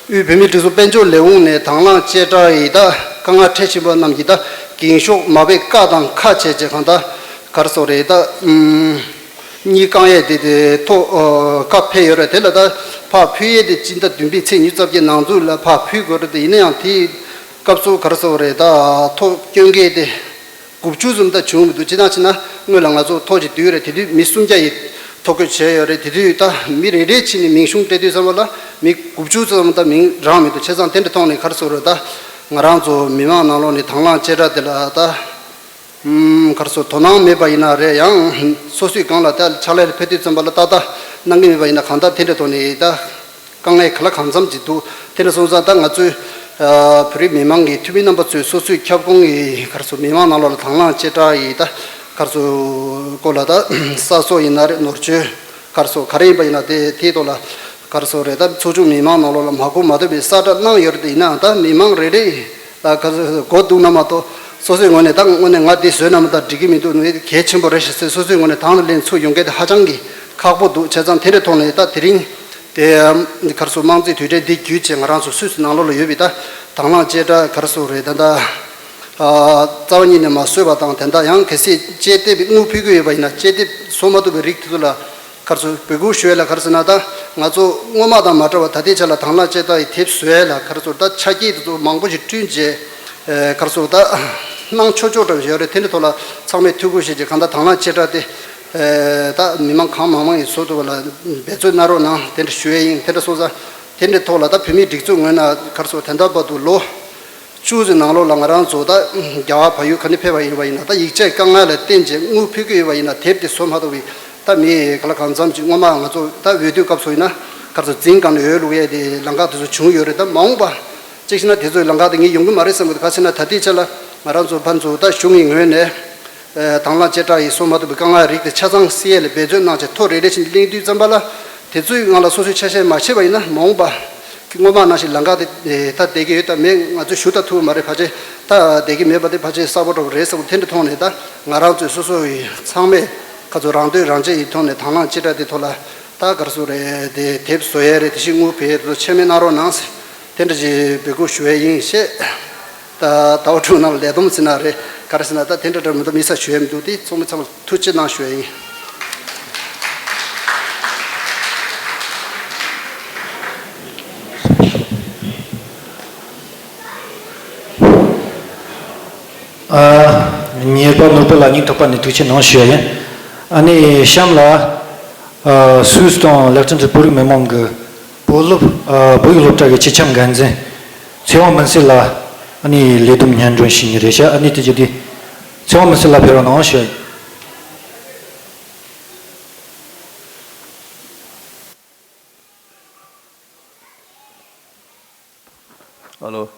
དབུས་བོད་མིའི་སྒྲིག་འཛུགས་དཔལ་འབྱོར་ལས་ཁུངས་ནས་དང་བླངས་གཅེས་སྤྲས་ཡིས་ད་དཀའ་ངལ་འཕྲད་བཞིན་པ་རྣམས་ཀྱིས་ད་འགེངས་ཤོག་མ་དཔེ་བཀའ་དང་ཁ་བྱས་རྗེས་གང་ལྟར་ག་རེ་ཟེར་རེད་ད་ཨུམ། གཉིས་བསྐང་ཡས་དེ་དེ་ཐོག་ཨ་བཀའ་ཕེབས་ཡོད་རེད། དེ་ལ་ད་ཕར་ཕུལ་ཡས་དེ་སྤྱི་ཟླ་བདུན་པའི་ཚེས་ཉི་ཤུ་རྩ་བརྒྱད་ནང་ཚུད་ལ་ཕར་ཕུལ་དགོས་རེད། དེ་ཡིན་ན་ཡང་དེའི་སྐབས་སུ་ག་རེ་ཟེར་རེད་ད་ཐོ་སྐྱོན་མཁན་དེ། དགུ་བཅུ་ཙམ་ད་བྱུང་མི་འདུག་ཅི་ནང་ཅི་ན་སྔོན་ལ་ང་ཚོ་ཐོ་ཅིག་བསྡུས་རེད། དེ་དུས་མི་སུམ་བརྒྱ་ཡི་ཐོ་འགོད་བྱས་ཡོད་རེད། དེ་དུས་ད་མི་རེ་རེ་ཕྱིན་ནས་མིང་གཞུང་སྤྲད་དུས་ཙམ་པ་ལ་མི་དགུ་བཅུ་ཙམ་ད་མིང་རག་མི་འདུག་བྱས་ཙང་དེ་འདྲ་ཐོག་ནས་ག་རེ་ཟེར་རེད་ད་ང་རང་ཚོ་མི་མང་ནང་ལོགས་ནས་དང་བླངས་གཅེས་སྤྲས་དེ་ལ་ད་ཨུམ་ག་རེ་ཟེར་དོ་སྣང་མེད་པ་ཡིན་ན་རེད། ཡང་སོ་སོའི་སྒང་ལ་ད་ཕྱག་ལས་ལ་ཕེབས་དུས་ཙམ་པ་ལ་ཏག་ཏག་གནང་གི་མེད་པ་ཡིན་ན་གང་ལྟར་དེ་འདྲ་ཐོག་ནས་ད། དཀའ་ངལ་ག་ལ་གང་འཚམ་ཅིག་འདུག་དེ་འདྲ་སོང་ཙང་ད་ང་ཚོའི་ཨ་བོད་རིགས་མི་མང་གི་འཐུས་མི་རྣམ་པ་ཚོས་སོ་སོའི་ཁྱབ་ཁོངས་ཀྱི་ག་རེ་ཟེར་མི་མང་ནང་ལོགས་ལ་དང་བླངས་གཅེས་སྤྲས་ཡིས་ད་ག་རེ་ཟེར་སྐོར་ལ་ད་ས་སོ་ཡིན་ན་རེད། ནོར་བཅོས་ག་རེ་ཟེར་ག་རེ་ཡིན་པ་ཡིན་ན་དེ་དེའི་ཐོག་ལ་ག་རེ་ཟེར་རེད། ད་ཚོགས་ཆུང་མི་མང་ནང་ལོགས་ལ་མ་གོ་མ་ཐོས་པའི་གསལ་བསྒྲགས་གནང་ཡོད་རེད། དེ་ཡིན་ནའང་ད་མི་མང་རེ་རེ་ལ་ག་རེ་ཟེར་མགོ་གཏུགས་ན་མ་གཏོགས་སོ་སོའི་ངོས་ནས་ད་དངོས་གནས་ང་འདི་བཟོས་ན་མ་ད་འགྲིག་གི་མི་འདུག་ངས་གལ་ཆེན་པོ་རེད་ཞེས་ཟེར་སོ་སོའི་ངོས་ནས་དང་དུ་ལེན་ཚུར་ཡོང་མཁན་དེ་ཧ་ཅང་གི་ཁག་པོ་འདུག་བྱས་ཙང་དེ་འདྲའི་ཐོག་ནས་ད་དེ་རིང་། དེ་ག་རེ་ཟེར་དམངས་རྩིས་དུས་དྲན་འདི་བརྒྱུད་བྱས་ང་རང་ཚོ་སུད་སི་ནང་ལོགས་ལ་ཡོད་པའི་ད་དང་བླངས་གཅེས་སྤྲས་ག་རེ་ཟེར་རེད། ད་ད་རྩ་བ་ཉིད་ནས་མ་བཟོས་པ་དང་དེ་འདྲ་ཡང་གལ་སྲིད་དཔྱད་དེབ་དངུལ་ཕུལ་གྱི་ཡོད་པ་ཡིན་ན་དཔྱད་དེབ་བཟོ་མ་ཐུབ་པའི་རིགས་དེ་ཚོ་ལ་ག་རེ་ཟེར་འབོད་སྐུལ་ཞུ་ཡས་ལ་ག་རེ་ཟེར་ན་ད་ང་ཚོ་སྔོན་མ་དང་མ་འདྲ་བ་ད་ལྟའི་ཆ་ལ་དང་བླངས་གཅེས་སྤྲས་ཡི་དེབ་བཟོ་ཡས་ལ་ག་རེ་ཟེར་ད་ཆ་རྐྱེན་དེ་ཚོ་མང་པོ་ཞིག་བསྐྲུན་རྗེས་ག་རེ་ཟེར་ད་གནང་ཆོག་ཆོག་འདྲ་བ་ཞིག་ཡོད་རེད། དེ་འདྲའི་ཐོག་ལ་ཚང་མས་ཐུགས་ཁུར་བཞེས་རྗེས་གང་ལྟར་དང་བླངས་གཅེས་སྤྲས་དེ། ད་མི་མང་གང་མང་མང་ཡིས་བཟོ་ཐུབ་པ་ལ་འབད་བརྩོན་གནང་རོགས་གནང་དེ་འདྲ་ཞུ་ཡས་ཡིན། དེ་འདྲ་སོང་ཙང་དེ་འདྲའི་ཐོག་ལ་ད་བོད་མིའི་སྒྲིག་འཛུགས་ངོས་ནས་ག་རེ་ཟེར་དེ་འདྲ་བར་དུ་ལོ་བཅུ་ཙམ་ནང་ལོགས་ལ་ང་རང་ཚོ་ད་རྒྱ་གར་བལ་ཡུལ་ག་ནས་ཕེབས་པ་ཡིན་པ་ཡིན་ན་ད་ཡིག་ཆའི་དཀའ་ངལ་ལ་བརྟེན་བྱས་དངུལ་ཕུལ་གྱི་ཡོད་པ་ཡིན་ན་དེབ་དེ་བཟོ་མ་ཐུབ་པའི་ད་མི་ག་ལ་གང་འཚམ་ཅིག་སྔོན་མ་ང་ཚོ་ད་འོས་བསྡུ་སྐབས་སུ་ཡིན་ན་ག་རེ་ཟེར་འཛིན་སྒང་ལ་འོས་བླུག་ཡས་དེ་ལམ་ཁ་དེ་ཚོ་བྱུང་ཡོད་རེད། ད་མ་འོངས་པ། གཅིག་བྱས་ན་དེ་ཚོའི་ལམ་ཁ་དེ་ངས་ཡོང་གི་མ་རེད་བསམ་གི་འདུག་ག་རེ་ཟེར་ན་ད་ལྟའི་ཆ་ལ་ང་རང་ཚོ་ཕར་ཚུར་ད་གཞུང་གི་ངོས་ནས་དང་བླངས་གཅེས་སྤྲས་ཡིས་བཟོ་མ་ཐུབ་པའི་དཀའ་ངལ་རིགས་དེ་ཆ་ཚང་སེལ་ཡས་ལ་འབད་བརྩོན་གནང་བྱས་ཐོ་རེ་རེ་བཞིན་གླེང་དུས་ཙམ་པ་ལ་དེ་ཚོའི་ངང་ལ་སོ་སོའི་ཆ་ཤས་མ་ཕྱེ་བ་ཡིན་ན་མ་འོངས་པ་སྔོན་མ་ནང་བཞིན་ལམ་ཁ་དེ་ད་བསྡད་ཀྱི་ཡོད་དམ་མེད་ང་ཚོས་ཞུ་ད་ཐུབ་མ་རེད། ཕལ་ཆེར་ད་བསྡད་ཀྱི་མེད་པ་དེ་ཕལ་ཆེར་གསལ་པོ་འདྲ་བོ་རེད་བསམ་གི། དེ་འདྲ་མཐོང་ནས་ད་ང་རང་ཚོས་སོ་སོ་ཡི་ཚང་མས་ཁ་ཚོ་རང་འདོད་རང་གཅེས་ཡི་ཐོག་ནས་དང་བླངས་གཅེས་སྤྲས་དེ་ཐོག་ལ། ད་ག་རེ་ཟེར་རེད་དེ་དེབ་བཟོ་ཡས་རེད། དེ་བཞིན་དངུལ་ཕུལ་ཡས་དེ་ཚོ་ཆད་མེད་གནང་རོགས་གནང་ཟེར་དེ་འདྲ་ཅིག་འབོད་སྐུལ་ཞུ་ཡས་ཡིན་ཞེས། ད་ཟླ་བ་དྲུག་ནང་ལ་ལས་བསྡོམས་ཟེར་ན་རེད་ག་རེ་ཟེར་ན་ད་དེ་འདྲ་འདྲ་མི་འདུག་མི་ས་ཞུ་ཡས་མི་འདུག་དེ་ཚོགས་མི་ཚང་མ་ཐུགས་རྗེ་གནང་ཞུ་ཡས་ཡིན། ཨ། ཉེར་པ་ནོར་བུ་ལགས་སྙིང་ཐག་པ་ནས་ཐུགས་རྗེ་གནང་ཞུ་ཡ་ཡིན། ཨ་ནི་གཤམ་ལ་ཨ་སུད་སི་དང་ལེག་ཊོན་ཊོན་བོད་རིགས་མི་མང་གི་ བོད་སློབ་ཨ་བོད་ཀྱི་སློབ་གྲྭ་གི་སྤྱི་ཁྱབ་འགན་འཛིན་ཚེ་དབང་མུན་སེལ་ལགས། ཨ་ནི་ལས་བསྡོམས་སྙན་སྒྲོན་ཞུ་ཡི་རེད་ཤག་ཨ་ནི་དེ་རྗེས་དེ་ཚེ་དབང་མུན་སེལ་ལགས་ཕེབས་རོགས་གནང་ཞུ་ཡ་ཡིན། ཨ་ལོ།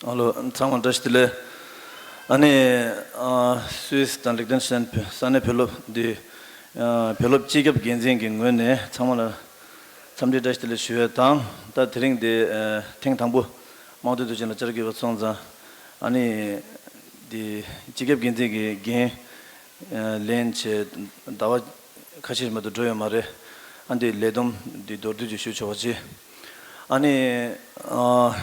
ཨ་ལོ། ཚང་མ་བཀྲ་ཤིས་བདེ་ལེགས། ཨ་ནི་ཨ་སུད་སི་དང་ལིག་ཏེན་ཤི་ཏན་ས་གནས་བོད་སློབ་འདི་ཨ་བོད་སློབ་སྤྱི་ཁྱབ་འགན་འཛིན་གྱི་ངོས་ནས་ཚང་མ་ལ་འཚམས་འདྲི་བཀྲ་ཤིས་བདེ་ལེགས་ཞུ་ཡས་དང་། ད་དེ་རིང་འདི་ཨ་ཐེངས་དང་པོ་དམངས་གཙོའི་དུས་ཆེན་ལ་བཅར་དགོས་པ་སོང་ཙང་། ཨ་ནི་འདི་སྤྱི་ཁྱབ་འགན་འཛིན་གྱི་འགན་ལེན་བྱས་ཟླ་བ་ཁ་ཤས་མ་གཏོགས་འགྲོ་ཡོད་མ་རེད། ཨ་འདི་ལས་བསྡོམས་འདི་མདོར་བསྡུས་ཅིག་ཞུ་ཆོག་པ་བྱེད། ཨ་ནི་ཨ་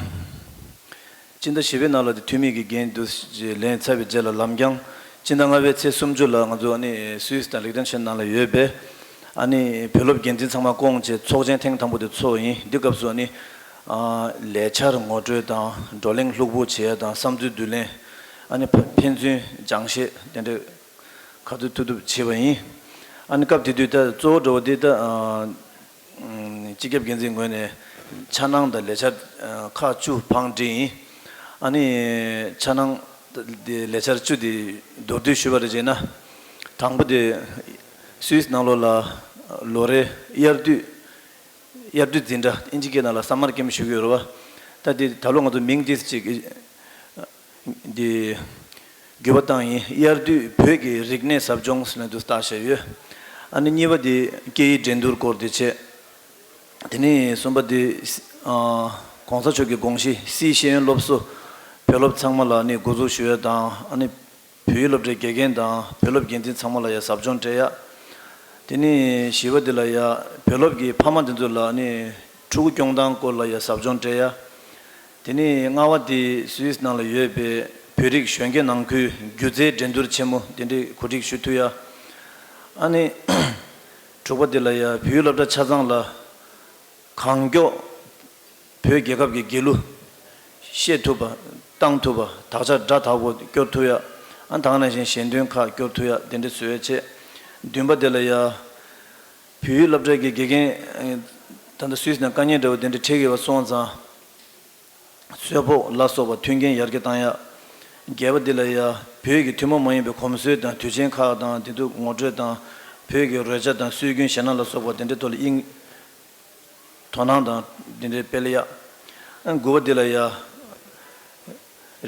སྤྱི་ཟླ་བཞི་པའི་ནང་ལ་འདི་འཐུས་མི་གི་འགན་འདུག་ཅེས་ལེན་ཚར་བའི་རྗེས་ལ་ལམ་རྐྱང་སྤྱི་ཟླ་ལྔ་པའི་ཚེས་སུམ་ཅུ་ལ་ང་ཚོ་ཨ་ནི་སུད་སི་དང་ལིག་ཏེན་ཤི་ཏན་ནང་ལ་ཡོད་པའི་ཨ་ནི་བོད་སློབ་འགན་འཛིན་ཚང་མ་བསྐོངས་བྱས་ཚོགས་ཆེན་ཐེངས་དང་པོ་དེ་ཚོགས་ཡིན། འདི་སྐབས་སུ་ཨ་ནི་ཨ་ལས་འཆར་ངོ་སྤྲོད་དང་བགྲོ་གླེང་ལྷུག་པོ་བྱེད་ཡ་དང་བསམ་ཚུལ་བསྡུ་ལེན། ཨ་ནི་ཕ་ཕན་ཚུན་སྦྱང་བཤད་དེ་འདྲ་ག་ཚོད་ཐུབ་ཐུབ་བྱས་པ་ཡིན། ཨ་ནི་སྐབས་དེ་དུས་ད་གཙོ་བོ་འདྲ་བོ་དེ་ད་ཨ་སྤྱི་ཁྱབ་འགན་འཛིན་ངོས་ནས་འཆར་སྣང་དང་ལས་འཆར་ཨ་ཁག་བཅུ་བང་སྒྲིག་ཡིན། ཨ་ནི་འཆར་སྣང་དེ་ལས་འཆར་བཅུ་དེ་མདོར་བསྡུས་ཞུས་པ་རེད་བྱས་ན། དང་པོ་དེ་སུད་སི་ནང་ལོགས་ལ་ལོ་རེ་དབྱར་དུས། དབྱར་དུས་འཛིན་གྲྭ་ཨིན་ཇི་སྐད་ནང་ལ་སམ་མར་ཀེམ་ཞུ་གི་ཡོད་རེད་བ། ད་དེ་ད་ལོ་ང་ཚོ་མིང་ཏིས་ཅིག་འདི་འགྱུར་བ་བཏང་ཡིན། དབྱར་དུས་བོད་ཀྱི་རིག་གནས་ཟབ་སྦྱོང་ཟེར་ནས་འདུག་བཏགས་བཞག་ཡོད། ཨ་ནི་གཉིས་པ་དེ་སྐད་ཡིག་འགྲན་བསྡུར་སྐོར་དེ་བྱས། དེ་ནས་གསུམ་པ་དེ་ཨ་གོང་ས་མཆོག་གི་དགོངས་གཞི་སིའི་ཤེས་ཡོན་སློབ་གསོ་བོད་སློབ་ཚང་མ་ལ་ནི་འགོ་འཛུགས་ཞུ་ཡ་དང་། ཨ་ནི་བོད་ཡིག་སློབ་གྲྭའི་དགེ་རྒན་དང་བོད་སློབ་འགན་འཛིན་ཚང་མ་ལ་ཡ་ཟབ་སྦྱོང་སྤྲད་ཡ། དེ་ནས་བཞི་པ་དེ་ལ་ཡ་བོད་སློབ་ཀྱི་ཕ་མ་དེ་ཚོ་ལ་ནི་ཕྲུ་གུ་སྐྱོང་སྟངས་སྐོར་ལ་ཡ་ཟབ་སྦྱོང་སྤྲད་ཡ། དེ་ནས་ལྔ་པ་དེ་སུད་སི་ནང་ལ་ཡོད་པའི་བོད་རིགས་གཞོན་སྐྱེས་ནང་ཁུལ་སྒྱུ་རྩལ་འགྲན་བསྡུར་ཆེན་མོ་དེ་འདྲའི་གོ་སྒྲིག་ཞུ་ཐུབ་ཡ། ཨ་ནི་དྲུག་པ་དེ་ལ་ཡ་བོད་ཡིག་སློབ་གྲྭ་ཆ་ཚང་ལ་གང་མགྱོགས་བོད་རྒྱལ་ཁབ་ཀྱི་རྒྱལ་གླུ་ཤེས་ཐུབ་པ། བཏང་ཐུབ་པ། དག་ཆ་སྒྲ་དག་པོ་སྐྱོར་ཐུབ་ཡ། ཨ་ད་ག་ནང་བཞིན་ཞལ་འདོན་ཁག་སྐྱོར་ཐུབ་ཡ་དེ་འདྲ་བཟོ་ཡ་བྱས། བདུན་པ་དེ་ལ་ཡ་བོད་ཡིག་སློབ་གྲྭ་གི་དགེ་རྒན་ད་ལྟ་སུད་སི་ནང་དཀའ་ངལ་འདྲ་བོ་དེ་འདྲ་འཕྲད་ཀྱི་ཡོད་པ་སོང་ཙང་གསོལ་ཕོགས་ལ་སོགས་པ་མཐུན་རྐྱེན་ཡར་རྒྱས་བཏང་ཡ། བརྒྱད་པ་དེ་ལ་ཡ་བོད་ཀྱི་ཐུན་མོང་མ་ཡིན་པའི་གོམས་སྲོལ་དང་དུས་ཆེན་ཁག་དང་དེ་ཚོ་ངོ་སྤྲོད་དང་། བོད་ཀྱི་རོལ་ཆ་དང་སྲོལ་རྒྱུན་གཞས་སྣ་ལ་སོགས་པ་དེ་འདྲའི་ཐོག་ལ་དབྱིངས། དོ་སྣང་དང་འདི་འདྲའི་སྤེལ་ཡག་ཨ་དགུ་པ་འདི་ལ་ཡ།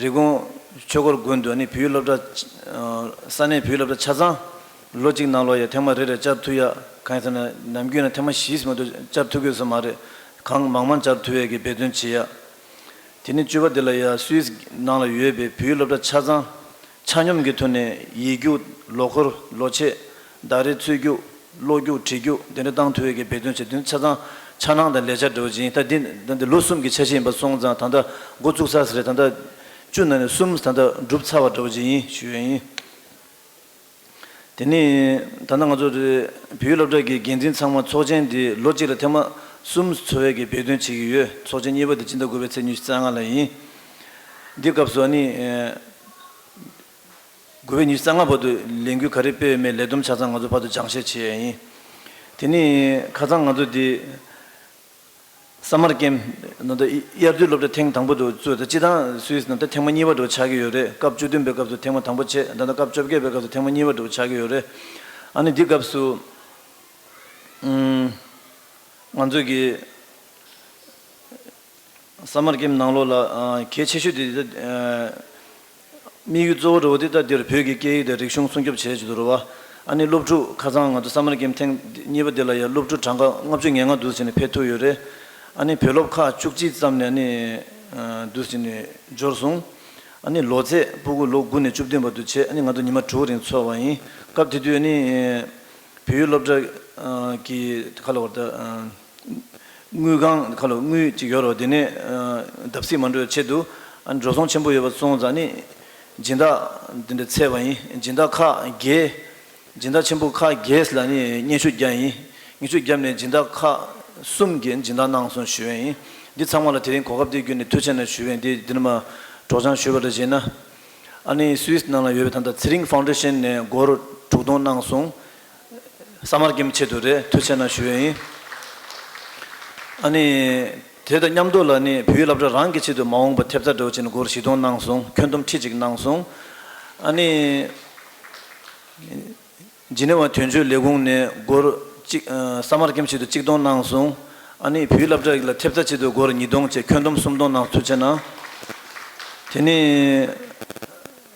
རི་ཀོན་ཆོས་འཁོར་དགོན་དུ་ནི་བོད་ཡིག་སློབ་གྲྭ། ས་གནས་བོད་ཡིག་སློབ་གྲྭ་ཆ་ཚང་ལོ་གཅིག་ནང་ལོགས་ཡ་ཐེངས་མ་རེ་རེ་བཅར་ཐུབ་ཡག་གང་ཡིན་ཟེར་ན་ནམ་རྒྱུན་ན་ཐེངས་མ་བཞི་ཙམ་མ་གཏོགས་བཅར་ཐུབ་ཀྱི་ཡོད་ས་མ་རེད། གང་མང་མང་བཅར་ཐུབ་ཡག་གི་འབད་བརྩོན་བྱེད་ཡག་དེ་ནས་བཅུ་པ་འདི་ལ་ཡ་སུད་སི་ནང་ལ་ཡོད་པའི་བོད་ཡིག་སློབ་གྲྭ་ཆ་ཚང་ཆ་སྙོམས་ཀྱི་ཐོག་ནས་ཡིག་རྒྱུགས། ལོ་འཁོར། ལོ་ཆས། ཟླ་རེའི་ཚུད་རྒྱུགས། གློག་རྒྱུགས། བྲིས་རྒྱུགས་དེ་འདྲ་བཏང་ཐུབ་ཡས་ཀྱི་འབད་བརྩོན་བྱས། དེ་ནི་ཆ་ཚང་འཆར་སྣང་དང་ལས་འཆར་འདྲ་བོ་ཅིག་ཡིན། ད་འདི་ད་འདི་ལོ་གསུམ་གྱི་འཆར་གཞི་ཡིན་པ་སོང་ཙང་། ད་ལྟ་འགོ་བཙུགས་ཚར་ཟེར་རེད། ད་ལྟ་བཅུ་ནང་ནས་གསུམ་ད་ལྟ་འགྲུབ་ཚར་བ་འདྲ་བོ་ཅིག་ཡིན་ཞུ་ཡས་ཡིན། དེ་ནི་ད་ལྟ་ང་ཚོ་བོད་ཡིག་སློབ་གྲྭ་གི་འགན་འཛིན་ཚང་མ་ཚོགས་ཆེན་འདི་ལོ་གཅིག་ལ་ཐེངས་མ་གསུམ་ཚོགས་ཡས་ཀྱི་འབད་བརྩོན་བྱེད་ཀྱི་ཡོད། ཚོགས་ཆེན་གཉིས་པ་འདི་སྤྱི་ཟླ་དགུ་པའི་ཚེས་ཉི་ཤུ་རྩ་ལྔ་ལ་ཡིན། འདི་སྐབས་སུ་ཨ་ནི། དགུ་པའི་ཉི་ཤུ་རྩ་ལྔ་བར་དུ་ལས་འགུལ་ག་རེ་སྤེལ་ཡོད་མེད་ལས་བསྡོམས་ཆ་ཚང་ང་ཚོ་བར་དུ་སྦྱང་བཤད་བྱེད་ཡ་ཡིན། དེ་ནི་ཁ་སང་ང་ཚོ་འདི་སམ་མར་ཀེམ་ནང་དུ་དབྱར་དུས་སློབ་གྲྭ་ཐེངས་དང་པོ་དུ་བཙུགས། ད་སྤྱི་བཏང་སུད་སི་ནང་ད་ཐེངས་མ་གཉིས་པ་དུ་ཆགས་ཀྱི་ཡོད་རེད། སྐབས་བཅུ་བདུན་པའི་སྐབས་སུ་ཐེངས་མ་དང་པོ་བྱས། ད་ལྟ་སྐབས་བཅོ་བརྒྱད་པའི་སྐབས་སུ་ཐེངས་མ་གཉིས་པ་དུ་ཆགས་ཀྱི་ཡོད་རེད། ཨ་ནི་འདི་སྐབས་སུ་ང་ཚོ་གི་སམ་མར་ཀེམ་ནང་ལོགས་ལ་ཨ་གལ་ཆེ་ཤོས་དེ་ཨ་དམིགས་ཡུལ་གཙོ་བོ་འདྲ་བོ་དེ་ད་འདིར་བོད་ཀྱི་སྐད་ཡིག་དང་རིག་གཞུང་སྲུང་སྐྱོབ་བྱེད་ཀྱི་འདུག་རེད་བ། ཨ་ནི་སློབ་ཕྲུག་ཁ་སང་ང་ཚོ་སམ་མར་ཀེམ་ཐེངས་གཉིས་པ་དེ་ལ་ཡང་སློབ་ཕྲུག་གྲངས་ཀ་ལྔ་བཅུ་ང་ལྔ་འདུག་ཟེར་ནས་ཕེབས་ཐུབ་ཡོད་རེད། ཨ་ནི་བོད་སློབ་ཁག་བཅུ་གཅིག་ཙམ་ནས་ཨ་ནི་ཨ་འདུག་ཟེར་ནས་འབྱོར་སོང་། ཨ་ནི་ལོ་ཚད་ཕྲུ་གུ་ལོ་དགུ་ནས་བཅུ་བདུན་བར་དུ་བྱས། ཨ་ནི་ང་ཚོ་ཉི་མ་དྲུག་རིང་འཚོགས་པ་ཡིན། སྐབས་དེ་དུས་ཨ་ནི་བོད་ཡིག་སློབ་གྲྭ་གི་ཁ་ལོ་བར་དུ། དངུལ་ཁང་ཁ་ལོ་དངུལ་ཅིག་ཡོད་རོགས། དེ་ནས་བརྡབ་གསིག་མ་འགྲོ་བའི་ཆེད་དུ་ཨ་འགྲོ་སོང་ཆེན་པོ་ཡོད་པ་སོང་ཙང་ནི་སྦྱིན་བདག་འདི་འདྲ་འཚོལ་བ་ཡིན། སྦྱིན་བདག་ཁག་བརྒྱད། སྦྱིན་བདག་ཆེན་པོ་ཁག་བརྒྱད་ལ་ནི་སྙན་ཞུ་རྒྱག་ཡིན། ཉེས་སྤྱོད་བརྒྱབ་ནས་སྦྱིན་བདག་ཁག་གསུམ་གྱིས་སྦྱིན་བདག་གནང་སོང་ཞུ་ཡས་ཡིན། འདི་ཚང་མ་ལ་དེ་རིང་གོ་སྐབས་འདི་བརྒྱུད་ནས་ཐུགས་རྗེ་ཆེ་གནང་ཞུ་ཡས་ཡིན། འདི་འདི་ནས་མ་སྒྲོག་སྦྱང་ཞུས་པ་འདྲ་བྱས་ན། ཨ་ནི་སུད་སི་ནང་ལ་ཡོད་པའི་ད་ལྟ་ཚེ་རིང་ཕའུན་ཌེ་ཤན་ནས་སྒོར་དྲུག་སྟོང་གནང་སོང་། ས་མར་གྱིམ་ཆེད་དུ་རེད། ཐུགས་རྗེ་ཆེ་གནང་ཞུ་ཡས་ཡིན། ཨ་ནི་དེ་དང་མཉམ་དུ་ལ་ནི་བོད་ཡིག་སློབ་གྲྭ་རང་གི་ཆེད་དུ་མ་འོངས་པ་ཐེབས་རྩ་འདྲ་བོ་བྱས་ནས་སྒོར་བཞི་སྟོང་གནང་སོང་། ཁྱོན་བསྡོམས་ཁྲི་གཅིག་གནང་སོང་། ཨ་ནི། ཇི་ནི་ཝ་དོན་གཅོད་ལས་ཁུངས་ནས་སྒོར་གཅིག་ཨ། ས་མར་གྱིམ་ཆེད་དུ་གཅིག་སྟོང་གནང་སོང་། ཨ་ནི་བོད་ཡིག་སློབ་གྲྭ་ལ་ཐེབས་རྩ་ཆེད་དུ་སྒོར་ཉིས་སྟོང་བཅས་ཁྱོན་བསྡོམས་སུམ་སྟོང་གནང་། ཐུགས་རྗེ་ཆེ་གནང་། དེ་ནས་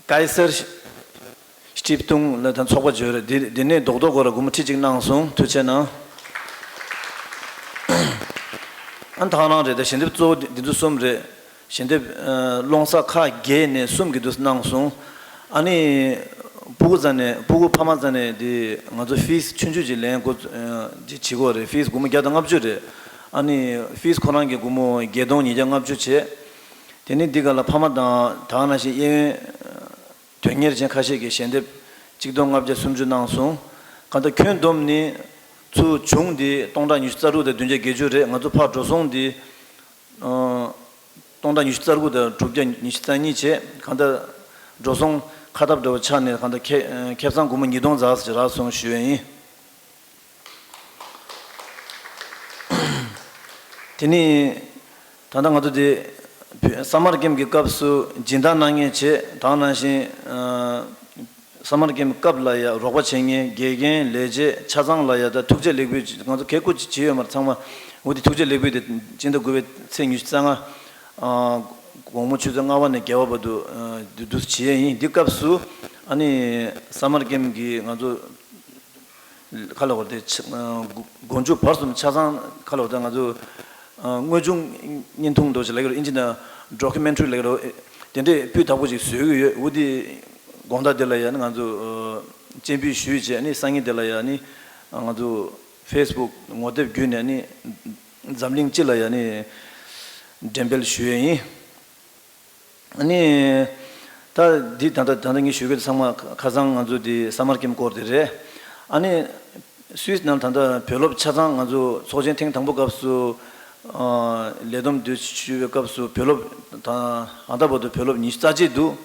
ཀའི་སར་སི་ཊིབ་ཏུང་ལ་དང་ཚོགས་པ་བརྗོད་རེད། འདི་འདི་ནས་རྡོག་རྡོག་སྒོར་སྒོར་མོ་ཁྲི་གཅིག་གནང་སོང་། ཐུགས་རྗེ་ཆེ་གནང་། ཨ་ནི་ད་ག་རང་རེད། ད་ཞལ་འདེབས་གཙོ་བོ་འདི་འདི་ཚོ་གསུམ་རེད། ཞལ་འདེབས་ཨ། སློང་ས་ཁག་བརྒྱད་ནས་གསུམ་གྱིས་འདུག་གནང་སོང་། ཨ་ནི་སྤུ་གུ་རྩ་ནས་སྤུ་གུ་ཕ་མ་རྩ་ནས་དེ་ང་ཚོ་ཕིས་ཆུང་ཆུང་ཅིག་ལེན་དགོས་ཨ། ཅིག་བྱེད་དགོས་རེད། ཕིས་སྒོར་མོ་བརྒྱ་དང་ལྔ་བཅུ་རེད། ཨ་ནི་ཕིས་ཁོ་རང་གི་སྒོར་མོ་བརྒྱད་སྟོང་ཉིས་བརྒྱ་ལྔ་བཅུ་བྱས། དེ་ནི་འདི་ག་ལ་ཕ་མ་དང་ད་ག་ནང་བཞིན་གཡས་གཡོན་དོན་གཉེར་ཅན་ཁ་ཤས་ཀྱིས་ཞལ་འདེབས་གཅིག་སྟོང་ལྔ་བརྒྱ་སུམ་ཅུ་གནང་སོང་། གང་ལྟར་ཁྱོན་བསྡོམས་ནི་ཚུར་བྱུང་འདི་སྟོང་ཕྲག་ཉི་ཤུ་རྩ་དྲུག་དང་བདུན་བརྒྱ་བརྒྱད་ཅུ་རེད། ང་ཚོ་ཕར་འགྲོ་སོང་འདི་ཨ། སྟོང་ཕྲག་ཉི་ཤུ་རྩ་དགུ་དང་དྲུག་བརྒྱ་ཉི་ཤུ་རྩ་གཉིས་བྱས། གང་ལྟར་འགྲོ་སོང་ཁ་ཐབས་འདྲ་བོ་ཆགས་ནས་གང་ལྟར་ཁེ་ཁེ་བཟང་སྒོར་མོ་ཉིས་སྟོང་ཙམ་ཞིག་རག་སོང་ཞུ་ཡས་ཡིན། དེ་ནི་ད་ལྟ་ང་ཚོ་དེ་བོད་ས་མར་གྱིམ་གྱི་སྐབས་སུ་སྦྱིན་བདག་གནང་མཁན་བྱས། ད་ག་ནང་བཞིན་ཨ། ས་མར་གྱིམ་སྐབས་ལ་ཡ་རོགས་པ་བྱེད་མཁན་དགེ་རྒན་ལས་བྱེད་ཆ་ཚང་ལ་ཡ་ད་ཐུགས་རྗེ་ལེགས་འབུལ་ང་ཚོ་ག་རེ་བྱས་ཡོད་མ་རེད། ཚང་མ་འོ་དེ་ཐུགས་རྗེ་ལེགས་འབུལ་དེ་སྤྱི་ཟླ་དགུ་པའི་ཚེས་ཉི་ཤུ་རྩ་ལྔ་ཨ། དགོང་མོ་ཆུ་ཚོད་ལྔ་པ་ནས་བརྒྱད་པ་བར་དུ་ཨ། འདུ་འདུ་བྱེད་ཡས་ཡིན། འདི་སྐབས་སུ་ཨ་ནི་ས་མར་གྱིམ་གྱི་ང་ཚོ་ག་རེ་ལབ་དགོས་རེད། དེ་ཆ་ཨ། མགོ་མགོ་མཇུག་བར་གསུམ་ཆ་ཚང་ག་རེ་ལབ་དགོས་རེད། ང་ཚོ་ཨ། དངོས་བྱུང་བརྙན་ཐུང་འདྲ་བོ་ཅིག་ལབ་ཀྱི་རེད། ཨིན་ཇི་ནང་ཌོ་ཀུ་མེན་ཊ་རི་ལབ་ཀྱི་རེད། དེ་འདྲས་སྤུས་དག་པོ་ཅིག་བཟོ་གི་ཡོད། འོ་དེ་དགོང་དག་དེ་ལ་ཡ་ནི་ང་ཚོ་ཨ། སྤྱན་འབུལ་ཞུས་བྱས་ནི་སང་ཉིན་དེ་ལ་ཡ་ནི་ང་ཚོ་ཕེ་སི་བུག་ངོ་དེབ་བརྒྱུད་ནས་ནི་འཛམ་གླིང་སྤྱི་ལ་ཡ་ནི་འགྲེམས་སྤེལ་ཞུ་ཡས་ཡིན། ཨ་ནི་ད་འདི་ད་ལྟ་ད་ལྟ་ངས་ཞུ་གི་ཚང་མ་ཁ་སང་ང་ཚོ་འདི་ས་མར་གྱིམ་སྐོར་དེ་རེད། ཨ་ནི་སུད་སི་ནང་ད་ལྟ་བོད་སློབ་ཆ་ཚང་ང་ཚོ་ཚོགས་ཆེན་ཐེངས་དང་པོ་སྐབས་སུ་ཨ། ལས་བསྡོམས་དུ་ཞུ་བའི་སྐབས་སུ་བོད་སློབ་ད་ད་ལྟ་བར་དུ་བོད་སློབ་ཉི་ཤུ་རྩ་གཅིག་འདུག་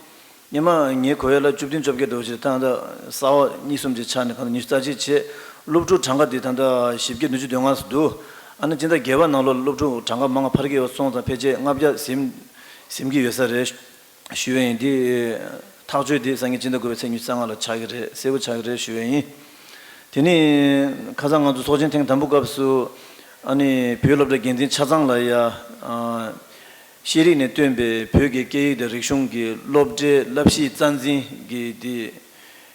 སྔོན་མ་ངའི་གོ་ཡ་ལ་བཅུ་བདུན་བཅོ་བརྒྱད་འདྲ་བོ་ཅིག་རེད། ད་ད་གསར་པ་གཉིས་གསུམ་ཅིག་ཆགས་ནས་གང་ལྟར་ཉི་ཤུ་རྩ་གཅིག་བྱས། སློབ་ཕྲུག་གྲངས་ཀ་དེ་ད་ལྟ་བཞི་བརྒྱ་བདུན་ཅུ་དོན་ལྔ་ཙམ་འདུག་ཨ་ནི་སྤྱི་ཟླ་བརྒྱད་པ་ནང་ལོགས་སློབ་ཕྲུག་གྲངས་ཀ་མང་བ་འཕར་གྱི་ཡོད་སོང་ཙང་ཕལ་ཆེར་ལྔ་བརྒྱ་ཟིན་ཟིན་གྱི་ཡོད་ས་རེད་ཞུ་ཡས་ཡིན། འདི་ཐག་གཅོད་འདི་སང་ཉིན་སྤྱི་ཟླ་དགུ་པའི་ཚེས་ཉི་ཤུ་རྩ་ལྔ་ལ་ཆགས་ཀྱི་རེད། གསལ་པོ་ཆགས་ཀྱི་རེད་ཞུ་ཡས་ཡིན། དེ་ནི་ཁ་སང་ང་ཚོ་ཚོགས་ཆེན་ཐེངས་དང་པོ་སྐབས་སུ་ཨ་ནི་བོད་སློབ་གྲྭ་འགན་འཛིན་ཆ་ཚང་ལ་ཡ་ཨ། ཤེས་རིག་ནས་བཏོན་པའི་བོད་ཀྱི་སྐད་ཡིག་དང་རིག་གཞུང་གི་སློབ་གྲྭའི་བསླབ་གཞིའི་རྩ་འཛིན་གྱི་དེ་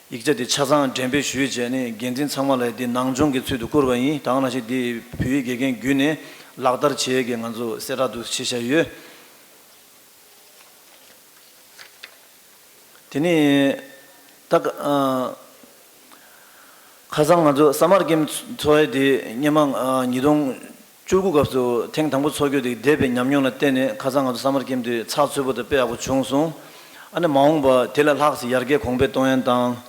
ཡིག་ཆ་དེ་ཆ་ཚང་འགྲེམས་སྤེལ་ཞུས་བྱས་ནས་འགན་འཛིན་ཚང་མ་ལ་དེ་ནང་སྦྱོང་གི་ཚུལ་དུ་བསྐུར་བ་ཡིན། ད་ག་ནང་བཞིན་དེ་བོད་ཡིག་དགེ་རྒན་བརྒྱུད་ནས་ལག་བསྟར་བྱེད་ཡས་ཀྱི་ང་ཚོ་གསལ་བསྒྲགས་འདུག་བྱེད་བཞག་ཡོད། དེ་ནས་ད་ཨ། ཁ་སང་ང་ཚོ་ས་མར་གྱིམ་འཚོགས་ཡས་དེ་སྔོན་མ་ཨ། ཉིས་སྟོང་བཅུ་དགུ་སྐབས་སུ་ཐེངས་དང་པོ་འཚོགས་རྒྱུ་དེ་འདས་པའི་ཉམས་མྱོང་ལ་བརྟེན་ནས་ཁ་སང་ང་ཚོ་ས་མར་གྱིམ་དེ་ཚགས་ཚུད་པོ་དང་དཔེ་ཡག་པོ་བྱུང་སོང་། ཨ་ནི་མ་འོངས་པ་དེ་ལས་ལྷག་ཙམ་ཡར་རྒྱས་གོང་འཕེལ་གཏོང་ཡས་དང་།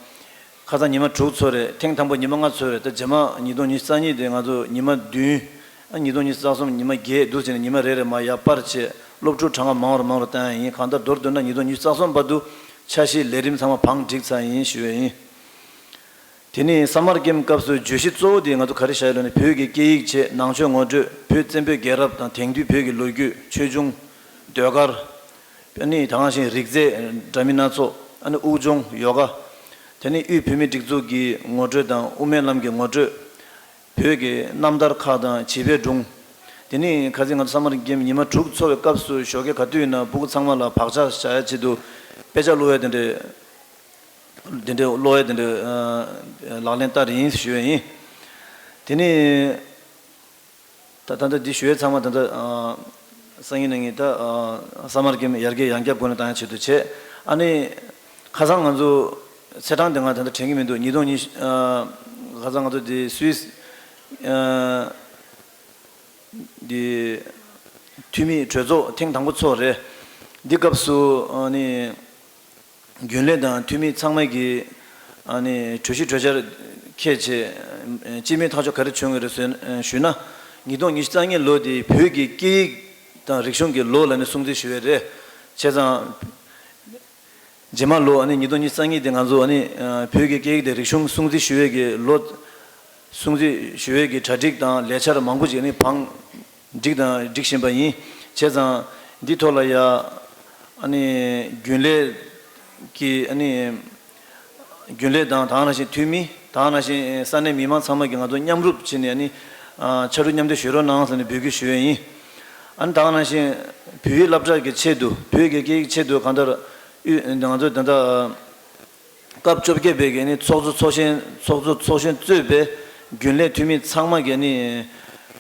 ཁ་སང་ཉི་མ་དྲུག་འཚོགས་རེད། ཐེངས་དང་པོ་ཉི་མ་ལྔ་འཚོགས་རེད། ད་རྗེས་མ་ཉིས་སྟོང་ཉི་ཤུ་རྩ་གཉིས་དེ་ང་ཚོ་ཉི་མ་བདུན། ཨ་ཉིས་སྟོང་ཉི་ཤུ་རྩ་གསུམ་ཉི་མ་བརྒྱད་འདུག་བྱས་ནས་ཉི་མ་རེ་རེ་མར་ཡར་སྤར་བྱས། སློབ་ཕྲུག་གྲངས་ཀ་མང་རུ་མང་རུ་བཏང་ཡས་ཡིན། གང་ལྟར་མདོར་བསྡུས་ན་ཉིས་སྟོང་ཉི་ཤུ་རྩ་གསུམ་བར་དུ་འཆར་གཞིའི་ལས་རིམ་ཚང་མ་བང་བསྒྲིགས་ཚར་ཡིན་ཞུ་ཡས་ཡིན། དེ་ནས་ས་མར་གྱིམ་སྐབས་སུ་བརྗོད་གཞི་གཙོ་བོ་དེ་ང་ཚོ་ག་རེ་བཞག་ཡོད་ལབ་ན། བོད་ཀྱི་སྐད་ཡིག་བཅས་ནང་ཆོས་ངོ་སྤྲོད། བོད་བཙན་པོའི་རྒྱལ་རབས་དང་དེང་དུས་བོད་ཀྱི་ལོ་རྒྱུས། ཆོས་འབྱུང་། ཟློས་གར། ཨ་ནི་ད་ག་ནང་བཞིན་རིག་རྩལ་འདྲ་མིན་སྣ་ཚོགས། ཨ་ནི་དབུགས་སྦྱོང་། ཡོ་ག། དེ་ནས་དབུས་བོད་མིའི་སྒྲིག་འཛུགས་ཀྱི་ངོ་སྤྲོད་དང་དབུ་མའི་ལམ་གྱི་ངོ་སྤྲོད། བོད་ཀྱི་རྣམ་ཐར་ཁག་དང་བྱིས་པའི་སྒྲུང་། དེ་ནས་ཁ་སང་ང་ཚོ་ས་མར་གྱིམ་ཉི་མ་དྲུག་འཚོགས་པའི་སྐབས་སུ་ཞོགས་ཀས་ག་དུས་ཡིན་ན་སྤུ་གུ་ཚང་མ་ལ་བག་ཆགས་བཞག་ཡས་ཆེད་དུ་དཔེ་ཆ་ཀློག་ཡས་དེ་འདྲའི་དེ་འདྲའི་ཀློག་ཡས་དེ་འདྲའི་ཨ་ལག་ལེན་བསྟར་ཡིན་ཞུ་ཡས་ཡིན། དེ་ནས་ད་ད་ལྟ་འདི་ཞུ་ཡས་ཚང་མ་ད་ལྟ་ཨ་སང་ཉིན་གནངས་ཉིན་ད་ཨ་ས་མར་གྱིམ་ཡར་རྒྱས་ཡང་བསྐྱར་སྒོ་ནས་བཏང་ཡས་ཆེད་དུ་བྱས། ཨ་ནི་ཁ་སང་ང་ཚོ་ཚེས་གྲངས་དེ་སྔ་ད་ལྟ་དྲན་གྱི་མི་འདུག་ཉིས་སྟོང་ཉི་ཤུ་ཨ་ཁ་སང་ང་ཚོ་འདི་སུད་སི་ཨ་འདི་འཐུས་མིའི་གྲོས་ཚོགས་ཐེངས་དང་པོ་འཚོགས་རེད། འདི་སྐབས་སུ་ཨ་ནི་རྒྱུན་ལས་དང་འཐུས་མི་ཚང་མས་ཀྱིས་ཨ་ནི་གྲོས་གཞི་གྲོས་འཆར་འཁྱེར་བྱས་ སྤྱི་མོས་ཐག་གཅོད་ག་རེ་བྱུང་ཡོད་རེད་ཟེར་ཞུས་ན། ཉིས་སྟོང་ཉི་ཤུ་རྩ་གཉིས་ལོ་དེ་བོད་ཀྱི་སྐད་ཡིག་དང་རིག་གཞུང་གི་ལོ་ལབ་ནས་སྲུང་བརྩི་ཞུ་ཡས་རེད། བྱས་ཙང་རྗེས་མ་ལོ་ཨ་ནི་ཉིས་སྟོང་ཉི་ཤུ་རྩ་གཉིས་དེ་ང་ཚོ་ཨ་ནི་བོད་ཀྱི་སྐད་ཡིག་དང་རིག་གཞུང་སྲུང་བརྩི་ཞུ་ཡས་ཀྱི་ལོ། སྲུང་བརྩི་ཞུ་ཡས་ཀྱི་གྲ་སྒྲིག་དང་ལས་འཆར་མང་པོ་ཅིག་ཨ་ནི་བང་སྒྲིག་དང་སྒྲིག་བཞིན་པ་ཡིན། བྱས་ཙང་འདི་ཐོག་ལ་ཡ་ཨ་ནི་རྒྱུན་ལས་ཀྱི་ཨ་ནི་རྒྱུན་ལས་དང་དེ་ནང་བཞིན་འཐུས་མི། དེ་ནང་བཞིན་ས་གནས་མི་མང་ཚང་མ་གིས་ང་ཚོ་མཉམ་རུབ་བྱས་ནས་ཨ་ནི་ཕྱར་གྲུ་མཉམ་འདེགས་ཞུ་རོགས་གནང་ཟེར་ནས་འབོད་སྐུལ་ཞུ་ཡས་ཡིན། ཨ་ནི་དེ་ནང་བཞིན་བོད་ཡིག་སློབ་གྲྭ་གི་ཆེད་དུ་བོད་ཀྱི་སྐད་ཡིག་ཆེད་དུ་གང་ལྟར་དབུས་ང་ཚོ་ད་ལྟ་སྐབས་བཅོ་བརྒྱད་པའི་གི་ནི་ཚོགས་གཙོ་ཚོགས་གཞོན་ཚོགས་གཙོ་ཚོགས་གཞོན་གཙོས་པའི་རྒྱུན་ལས་འཐུས་མི་ཚང་མ་གི་ནི་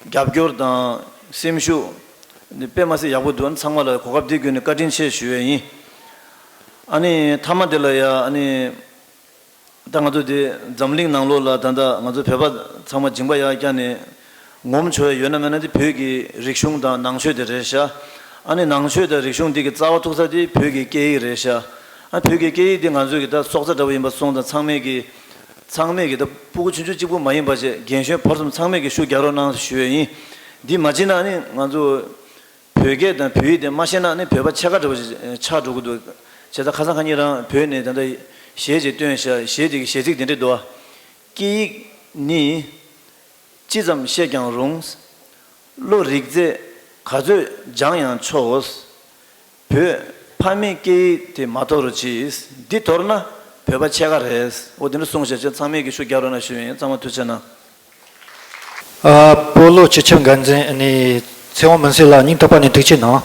རྒྱབ་སྐྱོར་དང་སེམས་ཤུགས་ནི་དཔེ་མ་སྲིད་ཡག་པོ་འདུག་ཨ་ནི་ཚང་མ་ལ་གོ་སྐབས་འདི་བརྒྱུད་ནས་བཀའ་དྲིན་ཆེ་ཞུ་ཡས་ཡིན། ཨ་ནི་མཐའ་མ་དེ་ལ་ཡ་ཨ་ནི་ད་ང་ཚོ་དེ་འཛམ་གླིང་ནང་ལོགས་ལ་ད་ལྟ་ང་ཚོ་བོད་པ་ཚང་མ་མཇིང་པ་ཡར་བརྐྱངས་ནས་ངོམ་ཆོག་ཡ་ཡོད་ན་མེད་ན་དེ་བོད་ཀྱི་རིག་གཞུང་དང་ནང་ཆོས་དེ་རེད་ཤག་ཨ་ནི་ནང་ཆོས་དང་རིག་གཞུང་འདི་གི་རྩ་བ་ཐུག་ས་དེ་བོད་ཀྱི་སྐད་ཡིག་རེད་ཤག་ཨ་བོད་ཀྱི་སྐད་ཡིག་འདི་ང་ཚོའི་གི་ད་སྲོག་རྩ་འདྲ་བོ་ཡིན་པ་སོང་ཙང་ཚང་མས་གི་ཚང་མས་གི་ད་སྤུ་གུ་ཆུང་ཆུང་གཅིག་པུ་མ་ཡིན་པ་བྱས་རྒན་གཞོན་བར་གསུམ་ཚང་མས་གི་ཤུགས་རྒྱག་རོགས་གནང་ཞུ་ཡས་ཡིན། འདི་མ་བྱས་ན་ཨ་ནི་ང་ཚོ་བོད་སྐད་དང་བོད་ཡིག་དེ་མ་ཤེས་ན་ཨ་ནི་བོད་པ་ཕྱེད་ཀ་འདྲ་བོ་ཞིག་ཆགས་འགྲོ་གི་འདུག་བྱས་ཙང་ཁ་སང་ཁ་ཉིན་རང་བོད་ནས་ད་ལྟ་གཞས་ཅིག་བཏོན་ཤག་གཞས་དེ་གི་གཞས་ཚིག་དེ་འདྲ་འདུག་སྐད་ཡིག་ནི་ཅི་ཙམ་ཤེས་ཀྱང་རུང་། བློ་རིག་རྫས་ག་ཚོད་སྦྱང་ཡང་ཆོག་བོད་ཕ་མའི་སྐད་ཡིག་དེ་མ་དོར་རོགས་གྱིས། འདི་དོར་ན་བོད་པ་ཕྱེད་ཀ་རེད། འོ་དེ་འདྲ་གསུངས་བཞག་བྱས་ཚང་མས་གི་ཤུགས་རྒྱག་རོགས་གནང་ཞུ་ཡིན། ཚང་མ་ཐུགས་རྗེ་གནང་། ཨ། སྤོ་ལོ་སྤྱི་ཁྱབ་འགན་འཛིན་ཨ་ནི་ཚེ་དབང་མུན་སེལ་ལགས་སྙིང་ཐག་པ་ནས་ཐུགས་རྗེ་གནང་།